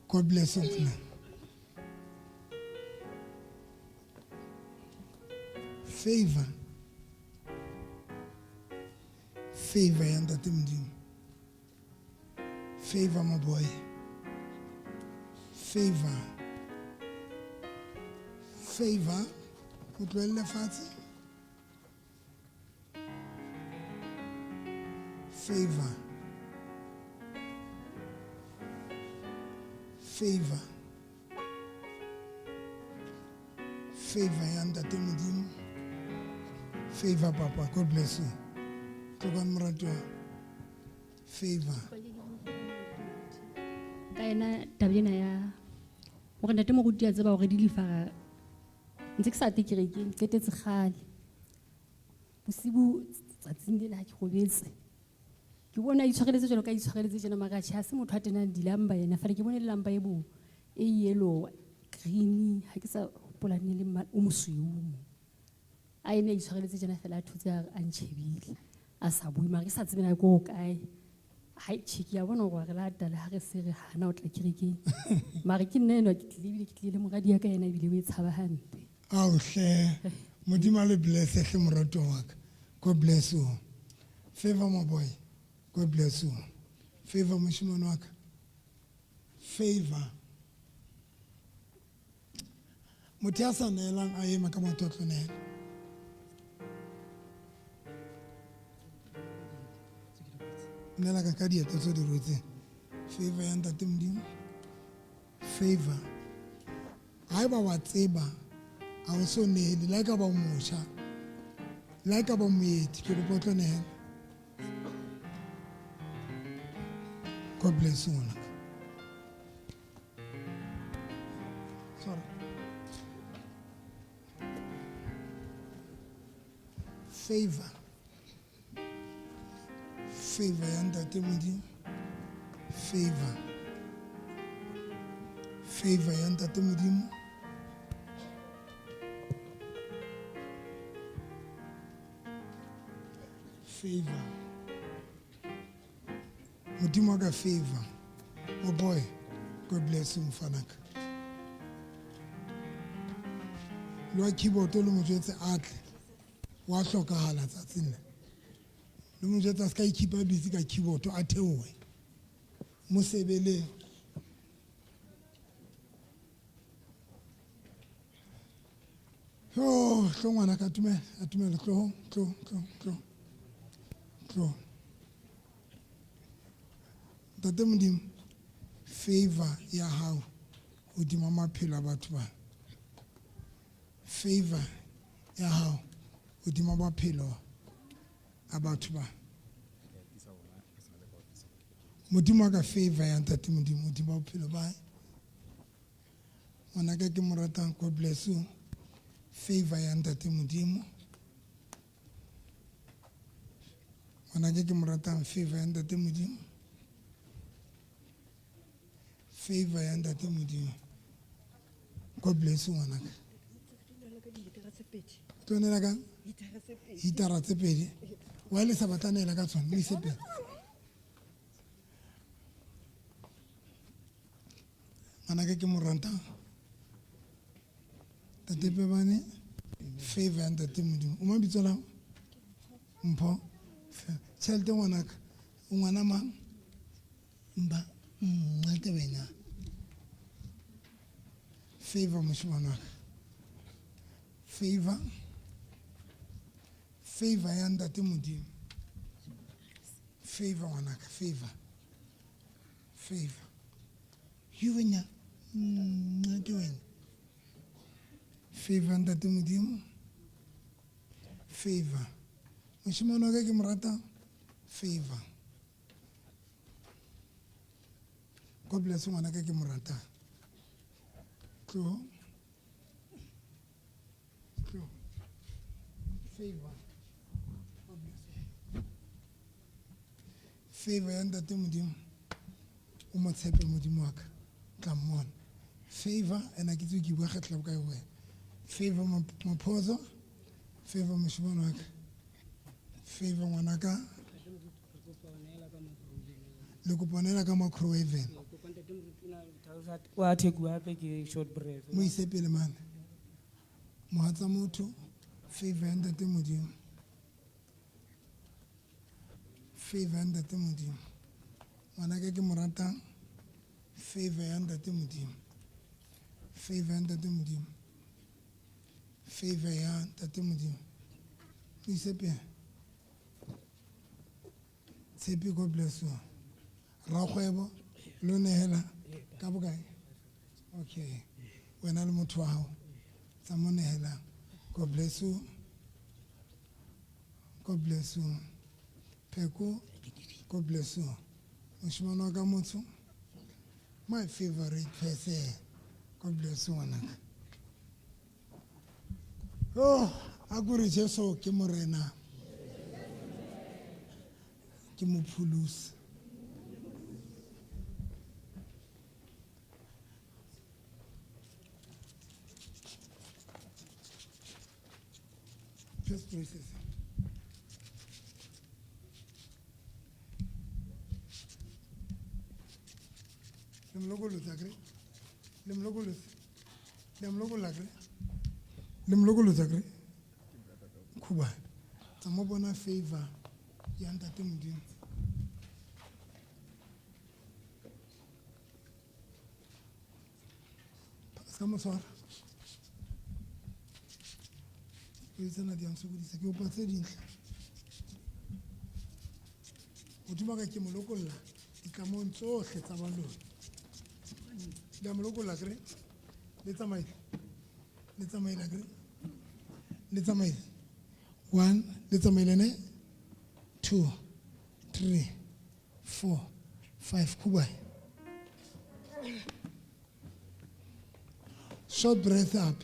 God bless you. Favor. Favor ya Ntate Modimo. Favor, my boy. Favor. Favor. O tlohelle fatshe. Favor. Favor. Favor ya Ntate Modimo. Favor, Papa. God bless you. Tlokwane moratuwa. Favor. Ka ena taba ena ya hore ntate moruti a tseba hore di lefara ntse ke sa tle kerekeng, qetetse kgale. Bosibu tsatsing lena ha ke robetse, ke bona a itshwareletse jwalo ka itshwareletse tjena, mara tjhe ha se motho a tenang dilamba yena. Fela ke bone lelamba e bo e yellow green, ha ke sa hopola ne le mmala o mosweu mo. A ene a itshwareletse tjena fela a thotse a ntjhebile, a sa bue, mara ke sa tsebe na ke ho kae. Hai tjhe, ke a bona hore re lata le ha re se re hana ho tla kerekeng. Mara ke nna enwa ke tlile ebile ke tlile le moradi ya ka yena ebile o e tshaba hampe. Ao hle, Modimo a le bless hle moratuwa wa ka. God bless you. Favor, my boy. God bless you. Favor, moshimane wa ka. Favor. Motho ya sa neelang a ema ka maoto a tlo neela. Neela ka dieta tse di rwetseng. Favor ya Ntate Modimo. Favor. Haeba wa tseba, ha o so neele, le ha e ka ba o motjha, le ha e ka ba moeti, ke kopa o tlo neela. God bless you, ngwanaka. Sorry. Favor. Favor ya Ntate Modimo. Favor. Favor ya Ntate Modimo. Favor. Modimo ka favor. Oh boy, God bless you mfanaka. Lo wa keyboard le mo jwetse a tle. Wa hlokahala tsatsing le. Le mo jwetse a ska ikhipa busy ka keyboard a theohe. Mo sebele. Oh, tlo ngwana ka tumela, a tumela tlo, tlo, tlo, tlo. Tlo. Ntate Modimo, favor ya hao hodima maphelo a batho ba. Favor ya hao hodima maphelo a batho ba. Modimo a ka favor ya Ntate Modimo hodima bophelo ba hae. Ngwanaka ke mo ratang, God bless you. Favor ya Ntate Modimo. Ngwanaka ke mo ratang, favor ya Ntate Modimo. Favor ya Ntate Modimo. God bless you ngwanaka. Tlo neela ka? Hitara tse pedi. Wa le sa batla neela ka tsona, mo ise pele. Ngwanaka ke mo ratang. Tate Pebane, favor ya ntate Modimo. O mang bitso la hao? Mpho. Tjhelete ngwanaka. O ngwana mang? Mba. Ntate wena. Favor moshemane wa ka. Favor. Favor ya ntate Modimo. Favor ngwanaka, favor. Favor. You wena. Ntate wena. Favor ntate Modimo. Favor. Moshemane wa ka ke mo ratang. Favor. God bless ngwanaka ke mo ratang. Tloho. Tloho. Favor. God bless you. Favor ya ntate Modimo. O mo tshepe Modimo wa ka. Tla mmona. Favor, ena ke tswe ke bua kgetla ka wena. Favor Maphoso. Favor moshemane wa ka. Favor ngwanaka. Le kopa neela ka microwave. Wa thekuwa hape ke short breath. Mo ise pele mane. Mohatsa motho, favor ya ntate Modimo. Favor ya ntate Modimo. Ngwanaka ke mo ratang. Favor ya ntate Modimo. Favor ya ntate Modimo. Favor ya ntate Modimo. Mo ise pele. Tshepi, God bless you. Rakgwebo, lo nehela ka bokae? Okay. Wena le motho wa hao. Tsa mo nehelang. God bless you. God bless you. Pheko, God bless you. Moshemane wa ka motho. My favorite person. God bless you ngwanaka. Oh, a ko re Jesu ke morena. Ke mopholosi. Just process. Le mlokolotse akere? Le mlokolotse. Le mlokolola akere? Le mlokolotse akere? Khubane. Tsa mo bona favor ya ntate Modimo. Ska mo tshwara. O tsena di a nsokodisa, ke opa tse dintle. Modimo wa ka ke mo lokolla ditlamong tsohle tsa baloi. Di a mo lokolla akere? Le tsamaile. Le tsamaile akere? Le tsamaile. 1, le tsamaile ne? 2, 3, 4, 5, khubae. Short breath up.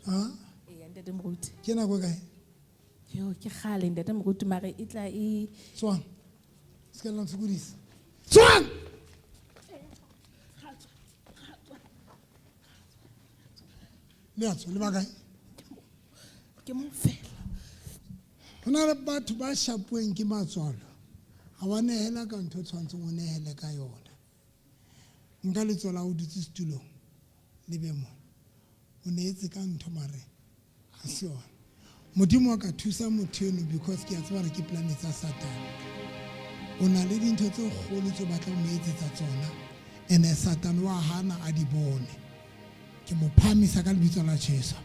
Ha? Ee, ntate Moruti. Ke nako e kae? Yo, ke kgale ntate Moruti, mare e tla e Tswang. Se ka la ntshokodisa. Tswang! Le a tswa, le ba kae? Ke mo fela. Ho na le batho ba shapuweng ke matswalo. Ha wa nehela ka ntho o tshwanetseng o nehele ka yona. Nka letsoho la o dutse setulong, le be mona. O nehetse ka ntho mare ha se yona. Modimo wa ka thusa motho eno because ke a tseba hore ke plan tsa Satane. O na le dintho tse kgolo tse o batlang ho mo etsetsa tsona, ene Satane wa hana a di bone. Ke mo phahamisa ka lebitso la Jesu.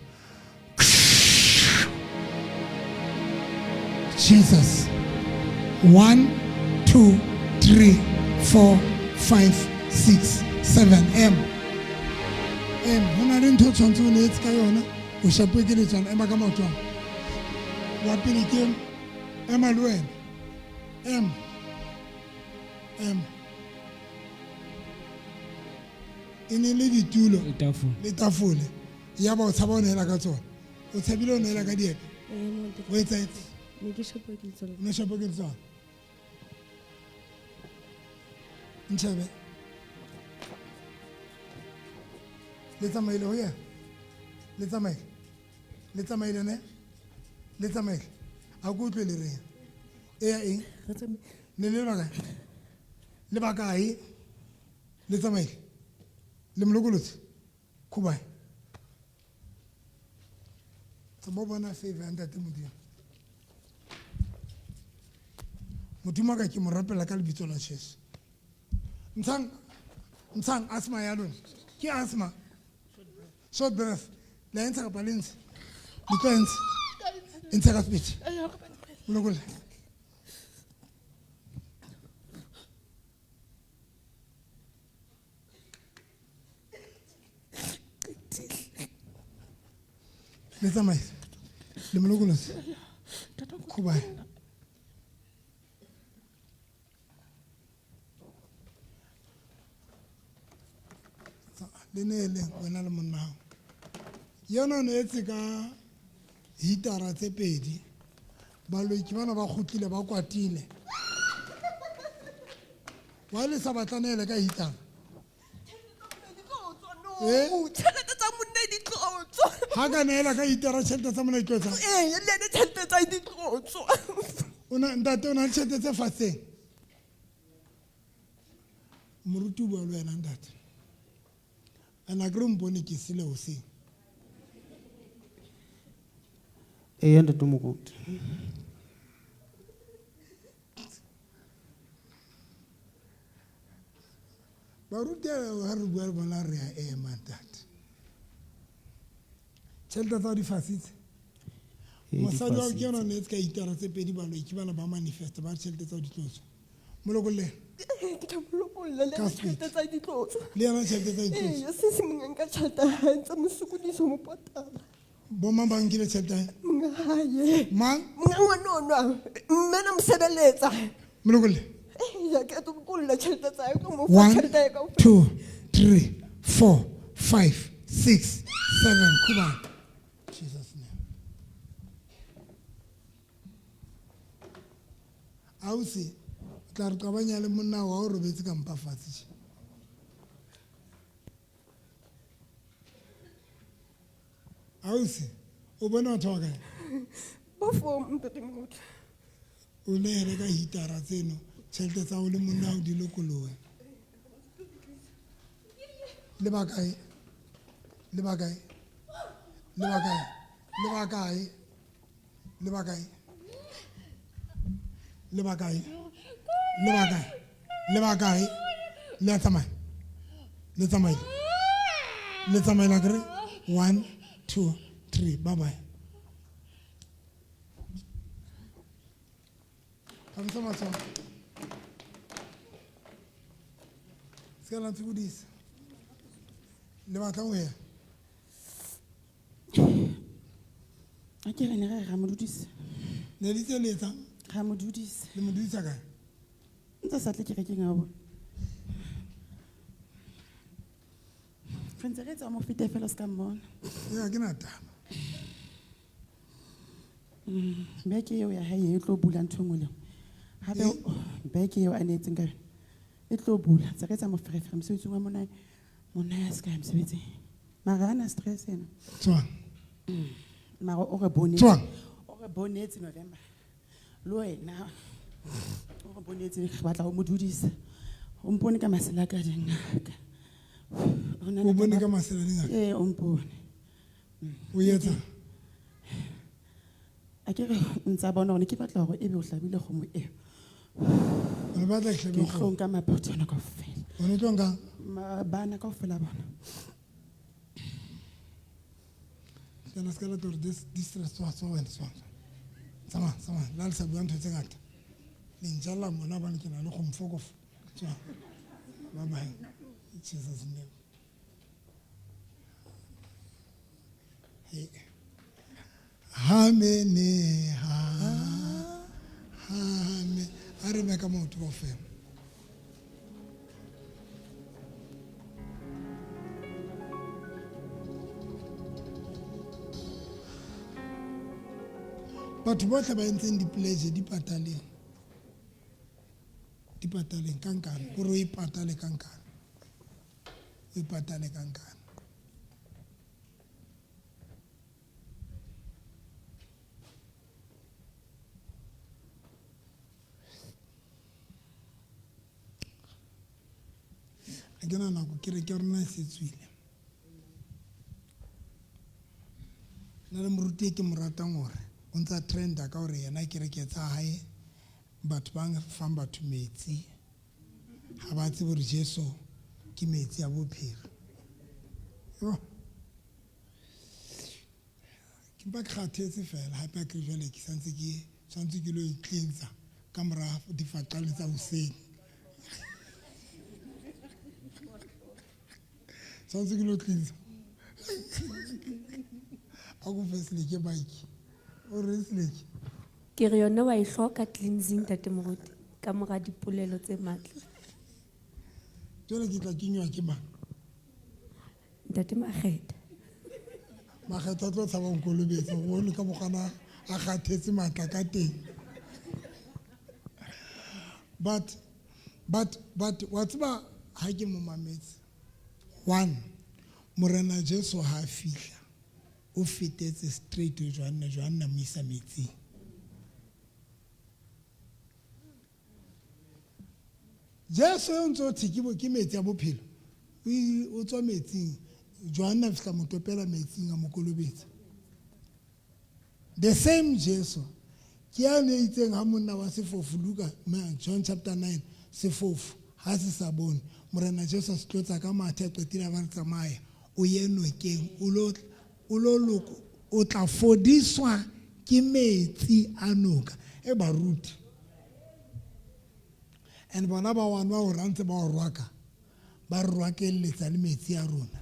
Jesus. 1, 2, 3, 4, 5, 6, 7. M. M. Ho na le ntho o tshwanetseng o nehetse ka yona, o shapuwe ke letswalo. Ema ka maoto ao. Wa pele ke M. Ema le wena. M. M. E ne le ditulo. Le tafole. Le tafole. Ya ba o tshaba o nehela ka tsona. O tshabile o nehela ka diepe. O etsahetse? Ne ke shapuwe ke letswalo. Ne shapuwe ke letswalo. Ntjhebe. Le tsamaile ho yena? Le tsamaile? Le tsamaile ne? Le tsamaile? A ko utlwe le reng? E ya eng? Re tsamaile. Ne le bakae? Le bakae? Le tsamaile? Le mo lokolotse? Khubae. Tsebo bona favor ya ntate Modimo. Modimo wa ka ke mo rapela ka lebitso la Jesu. Ntshang, ntshang asthma ya lona. Ke asthma. Short breath. Le a e ntsha kapa le ntshe? Le tlo e ntsha? E ntsha ka sepedi. Mo lokolle. Le tsamaise. Le mo lokolotse. Khubae. Le neele wena le monna hao. Yona o neetse ka hitara tse pedi. Baloi ke bana ba kgutlile ba kwatile. Wa le sa batla neele ka hitara? Eh? Tjhelete tsa monna di tlo tswa. Ha ka neela ka hitara tjhelete tsa monna di tlo tswa? Ee, le ene tjhelete tsa di tlo tswa. O na, ntate o na le tjhelete tse fatsheng? Moruti o bua le wena ntate. And a kere o mpone ke sele hoseng. Eya ntate moruti. Baruti ha re bua le bona re a ema ntate. Tjhelete tsa hao di fasitse? Ee, di Mosadi wa hao ke fasitse. yona o neetse ka hitara tse pedi baloi ke bana ba manifest ba re tjhelete tsa hao di tlo tswa. Mo lokolle. Ke tla mo lokolla le Ka ena speed. tjhelete tsa di tlo tswa. Le yena tjhelete tsa di tlo tswa. Ee, se se monga nka tjhelete ya hae, ntse mo sokodisa ho mo patala. Bo mang ba nkile tjhelete ya hae? Monga hae. Mang? Monga ngwana onwa, mme na mo sebeletsa. Mo lokolle. Ee, ke tlo lokolla tjhelete tsa hae, ke tlo mo fa 1, tjhelete ya hae kaofela. 2, 3, 4, 5, 6, 7. Khuba. Jesus name. Ausi, o tla re qabanya le monna wa o robetse ka mpa fatshe tje. Ausi, o bone batho ba kae? Ba four, ntate moruti. O nehele ka hitara tseno, tjhelete tsa hao le monna hao di lokolohe. Le ba kae? Le ba kae? Le ba kae? Le ba kae? Le ba kae? Le ba kae? Le ba kae? Le ba kae? Le a tsamaya? Le tsamaile? Le tsamaile akere? 1, 2, 3, bye bye. Phamisa matsoho. Se ka la ntshokodisa. Le batlang ho ya? A ke re ne re ra mo dudisa. Ne le tse le etsang? Ra mo dudisa. Le mo dudisa kae? Ntse sa tle kerekeng ya bona. Re ntse re etsa mo fete fela o se ka mmona. Ee, ha ke na taba. Beke eo ya hae e tlo bula ntho e nngwe le nngwe. Hape beke eo a neetseng ka yona e tlo bula. Ntse re etsa moferefere mosebetsing wa monna, monna ya se ka ya mosebetsing. Mara ha na stress ena. Tswang. Mara o re bonetse. Tswang. O re bonetse November. Le wena o re bonetse re batla ho mo dudisa. O mpone ka masela ka dingaka. O na le O bone taba- ka masela a dingaka? Ee, o mpone. O etsa? A ke re ntse a bona hore ne ke batla hore ebe o hlabile kgomo eo. O ne batla ke hlabe Ke tlo kgomo? nka maphuthi ana kaofela. O ne tlo nka? Bana kaofela bona. Tsena se ka lata hore distress tswa, tswa wena, tswa, tswa. Tsamaya, tsamaya. Le ha le sa bua ntho tse ngata. Le ntjalla mona hobane ke na le kgomo fokofo. Tswa. Bye bye. In Jesus name. Hey. Hamene ha. Hame. A re be ka maoto kaofela. Batho bohle ba entseng di-pledge di pataleng. Di pataleng ka nkane. Kore o e patale ka nkane. O e patale ka nkane. Ha ke na nako, kereke ya rona e se tswile. Nna le moruti e ke mo ratang hore o ntsa trenda ka hore yena kereke tsa hae batho ba fang batho metsi ha ba tsebe hore Jesu ke metsi a bophelo. Yo. Ke mpa ke kgathetse fela hape a ke re jwale ke santse ke tshwantse ke lo e-cleansa ka mora difaqane tsa hoseng. Tshwantse ke lo cleansa. A ko fe seleke bike. O re seleke. Ke re yona wa e hloka cleansing ntate Moruti ka mora dipolelo tse matla. Jwale ke tla kenywa ke mang? Ntate Makgetha. Makgetha a tlo tshaba ho nkolobetsa, o bone ka mokgwa a kgathetse matla ka teng. But wa tseba ha ke mo mametse. One, Morena Jesu ha a fihla, o fetetse straight ho Johanna, Johanna mo isa metsing. Jesu eo ntse o thwe ke metsi a bophelo, o tswa metsing, Johanna a fihla mo topela metsing a mo kolobetsa. The same Jesu ke ya ne itseng ha monna wa sefofu Luka, John chapter 9, sefofu ha se sa bone, Morena Jesu a se tlotsa ka mathe a qetile a ba re tsamaya, o ye nokeng, o lo loko, o tla fodiswa ke metsi a noka. E baruti. And bona ba wa nwa hore ha ntse ba o rwaka, ba re rwakelletsa le metsi a rona.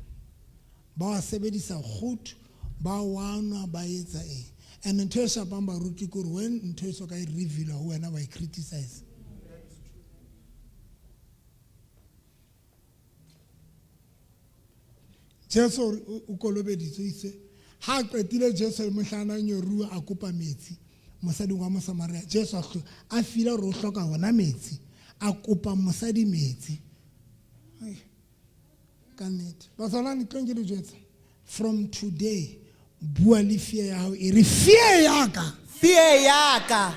Ba wa sebedisa kgutu, ba wa nwa, ba etsa eng. And ntho e shapang baruti ke hore when ntho e soka e reveal-wa ho wena, wa e criticize. Jesu o kolobeditswe, o itse, ha a qetile Jesu le mohlanka a nyoruwa, a kopa metsi mosading wa Mosamaria. Jesu a feel hore o hloka hona metsi, a kopa mosadi metsi. Ai, ka nnete. Bazalwane, tlong ke le jwetsa, from today, bua le fear ya hao, e re fear ya ka. Fear ya ka.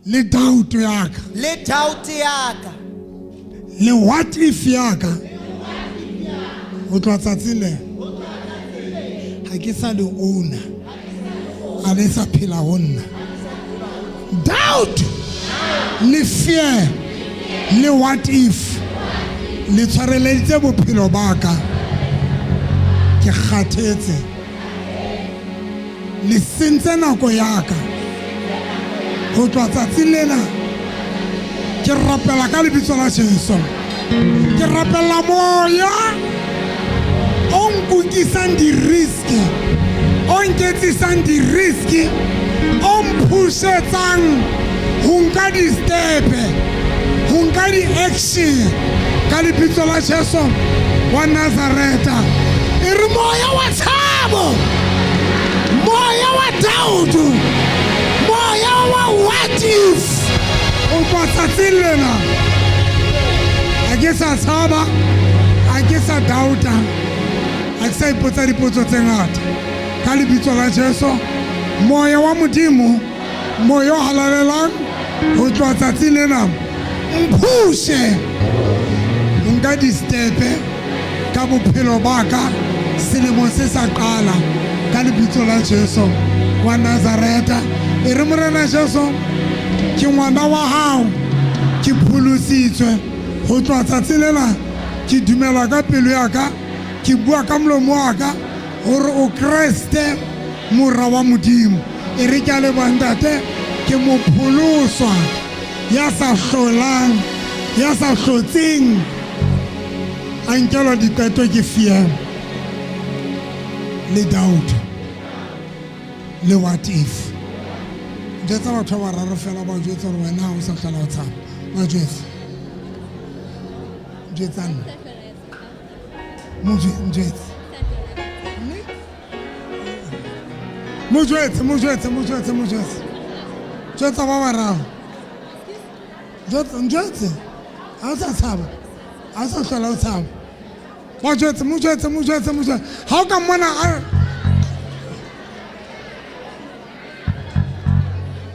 Le doubt ya ka. Le doubt ya ka. Le what if ya ka. Ho tloha tsatsing le, ha ke sa le owner, a le sa phela ho nna. Doubt le fear le what if le tshwareleditse bophelo ba ka. Ke kgathetse. Le sentse nako ya ka. Ho tloha tsatsing lena, ke rapela ka lebitso la Jesu. Ke rapela moya o nkukisang di-risk, o nketsisang di-risk, o mphusetsang ho nka di-step, ho nka di-action ka lebitso la Jesu wa Nazareta. E re moya wa tshabo, moya wa doubt, moya wa what if, o tloha tsatsing lena. Ha ke sa tshaba, ha ke sa doubta, ha ke sa ipotsa dipotso tse ngata. Ka lebitso la Jesu, moya wa Modimo, moya o halalelang, ho tloha tsatsing lena, mphushe nka di-step ka bophelo ba ka selemo se sa qala ka lebitso la Jesu wa Nazareta. E re Morena Jesu, ke ngwana wa hao, ke pholositswe. Ho tloha tsatsing lena, ke dumela ka pelo ya ka, ke bua ka molomo wa ka hore o Kreste mora wa Modimo. E re ke a leboha ntate, ke mopholoswa ya sa hlolang, ya sa hlotseng a nkelwa diqeto ke fear le doubt le what if. Jwetsa batho ba bararo fela, ba jwetsa hore wena ha o sa hlola o tshaba. Ba jwetse. Jwetsa nna. Mo jwetse. Mo jwetse, mo jwetse, mo jwetse, mo jwetse. Jwetsa ba bararo. Jwetsa, njwetse. Ha o sa tshaba. Ha o sa hlola o tshaba. Ba jwetse, mo jwetse, mo jwetse, mo jwetse. Ha o ka mmona a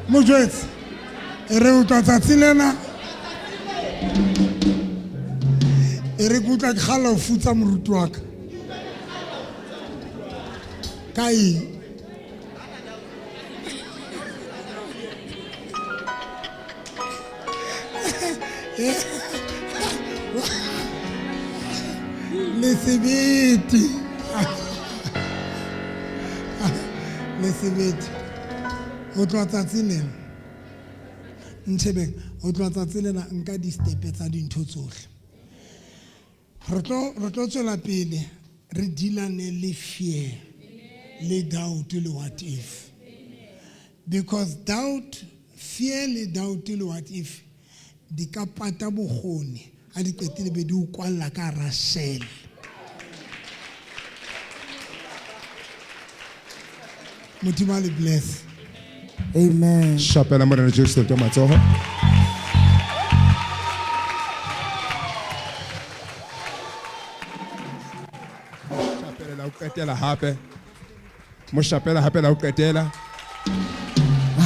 mo jwetse. E re o tloha tsatsing lena. E re ke utlwa ke kgalla ho futsa moruti wa ka. Ka eng? Le sebete. Le sebete. Ho tloha tsatsi lena. Ntshebeng, ho tloha tsatsi lena nka di-stepe tsa dintho tsohle. Re tlo tswela pele re dealane le fear, le doubt le what if. Because doubt, fear le doubt le what if di ka pata bokgoni ha di qetile be di o kwalla ka hara shell. Modimo a le bless. Amen. Shapela Morena Jesu ka matsoho. Shapela la ho qetela hape. Mo shapela hape la ho qetela.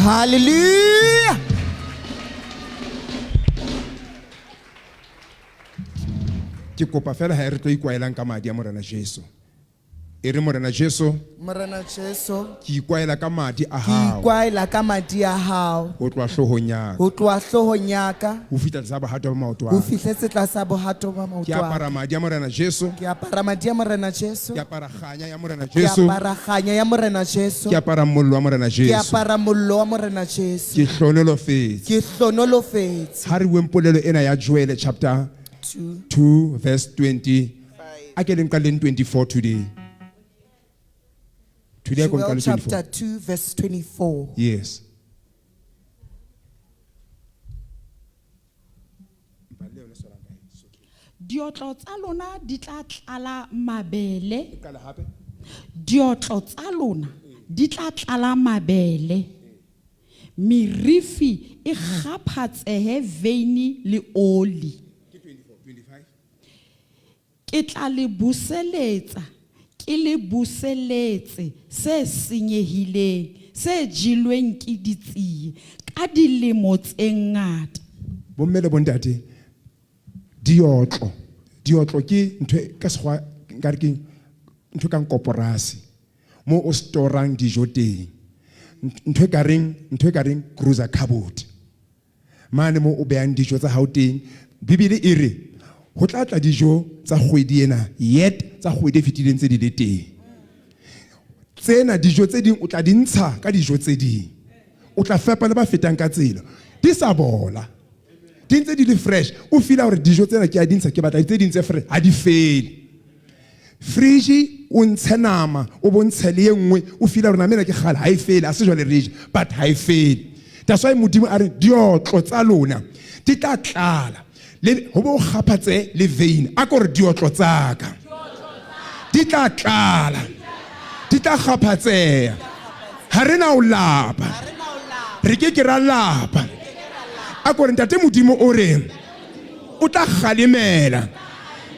Hallelujah. Ke kopa fela ha re tlo ikwaelang ka madi a Morena Jesu. E re Morena Jesu, Morena Jesu, ke ikwaela ka madi a ke hao. ikwaela ka madi a hao. Ho tloha hloohong ya ka. Ho tloha hloohong ya ka. Ho fihla tlasa bohato ba maoto a Ho ka. fihletse tlasa bohato ba maoto Ke a ka. apara madi a Morena Jesu. Ke apara madi a Morena Jesu. Ke apara kganya ya Morena Ke Jesu. apara kganya ya Morena Jesu. Ke apara mollo wa Morena Ke Jesu. apara mollo wa Morena Jesu. Ke hlohonolofetse. Ke hlohonolofetse. Ha re bueng polelo ena ya Joel chapter 2. 2 verse 20. A ke leng qaleng 24 today. Today I Joel can chapter 24. 2 verse 24. Yes. Diotlo tsa lona di tla tlala mabele. Qala hape. Diotlo tsa lona di tla tlala mabele. Merifi e kgaphatsehe veini le oli. Ke tla le buseletsa, ke le buseletse se senyehileng, se jelweng ke ditsie ka dilemo tse ngata. Bomme le bontate, diotlo, diotlo ke ntho e ka sekgowa nkare ke ntho e kang koporasi mo o storang dijo teng. Ntho e kareng, ntho e kareng cruiser cupboard. Mane mo o behang dijo tsa hao teng. Bibele e re ho tla tla dijo tsa kgwedi ena, yet tsa kgwedi e fetileng tse di le teng. Tsena dijo tse ding o tla di ntsha ka dijo tse ding. O tla fepa le ba fetang ka tsela. Di sa bola. Di ntse di le fresh. O feel-a hore dijo tsena ke a di ntsha, ke batla tse ding tse fresh, ha di fele. Fridge o ntshe nama, o bontshe le e nngwe, o feel-a hore nama ena ke kgale, ha e fele, ha se jwale re ja, but ha e fele. That's why Modimo a re diotlo tsa lona di tla tlala. Le ho bo kgaphatse le vein, a ko re diotlo tsa ka di tla tlala, di tla kgaphatseha. Ha re na ho lapa, re ke ke ra lapa. A ko re ntate Modimo o re o tla kgalemela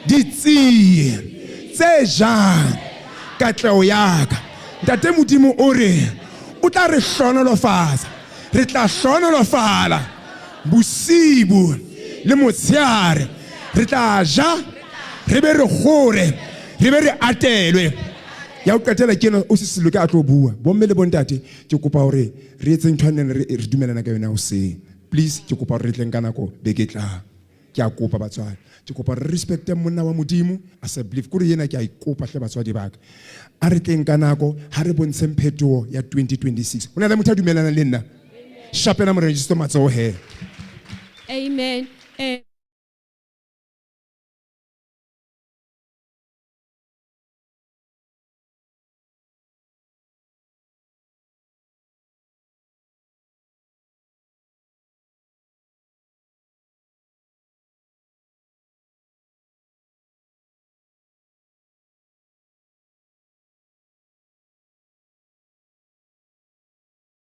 ditsie tse jang katleho ya ka. Ntate Modimo o re o tla re hlohonolofatsa, re tla hlohonolofala bosibu le motshehare, re tla ja re be re kgore, re be re atelwe. Ya ho qetela ke ena o se Seloke a tlo bua. Bomme le bontate, ke kopa hore re etseng ntho e neng re dumellana ka yona hoseng. Please, ke kopa hore re tleng ka nako beke e tlang. Ke a kopa batswadi. Ke kopa re respecte monna wa Modimo. As I believe kore yena ke a ikopa hle batswadi ba ka. A re tleng ka nako, ha re bontsheng phetoho ya 2026. Ho na le motho a dumellanang le nna? Shapela Morena Jesu matsoho he. Amen.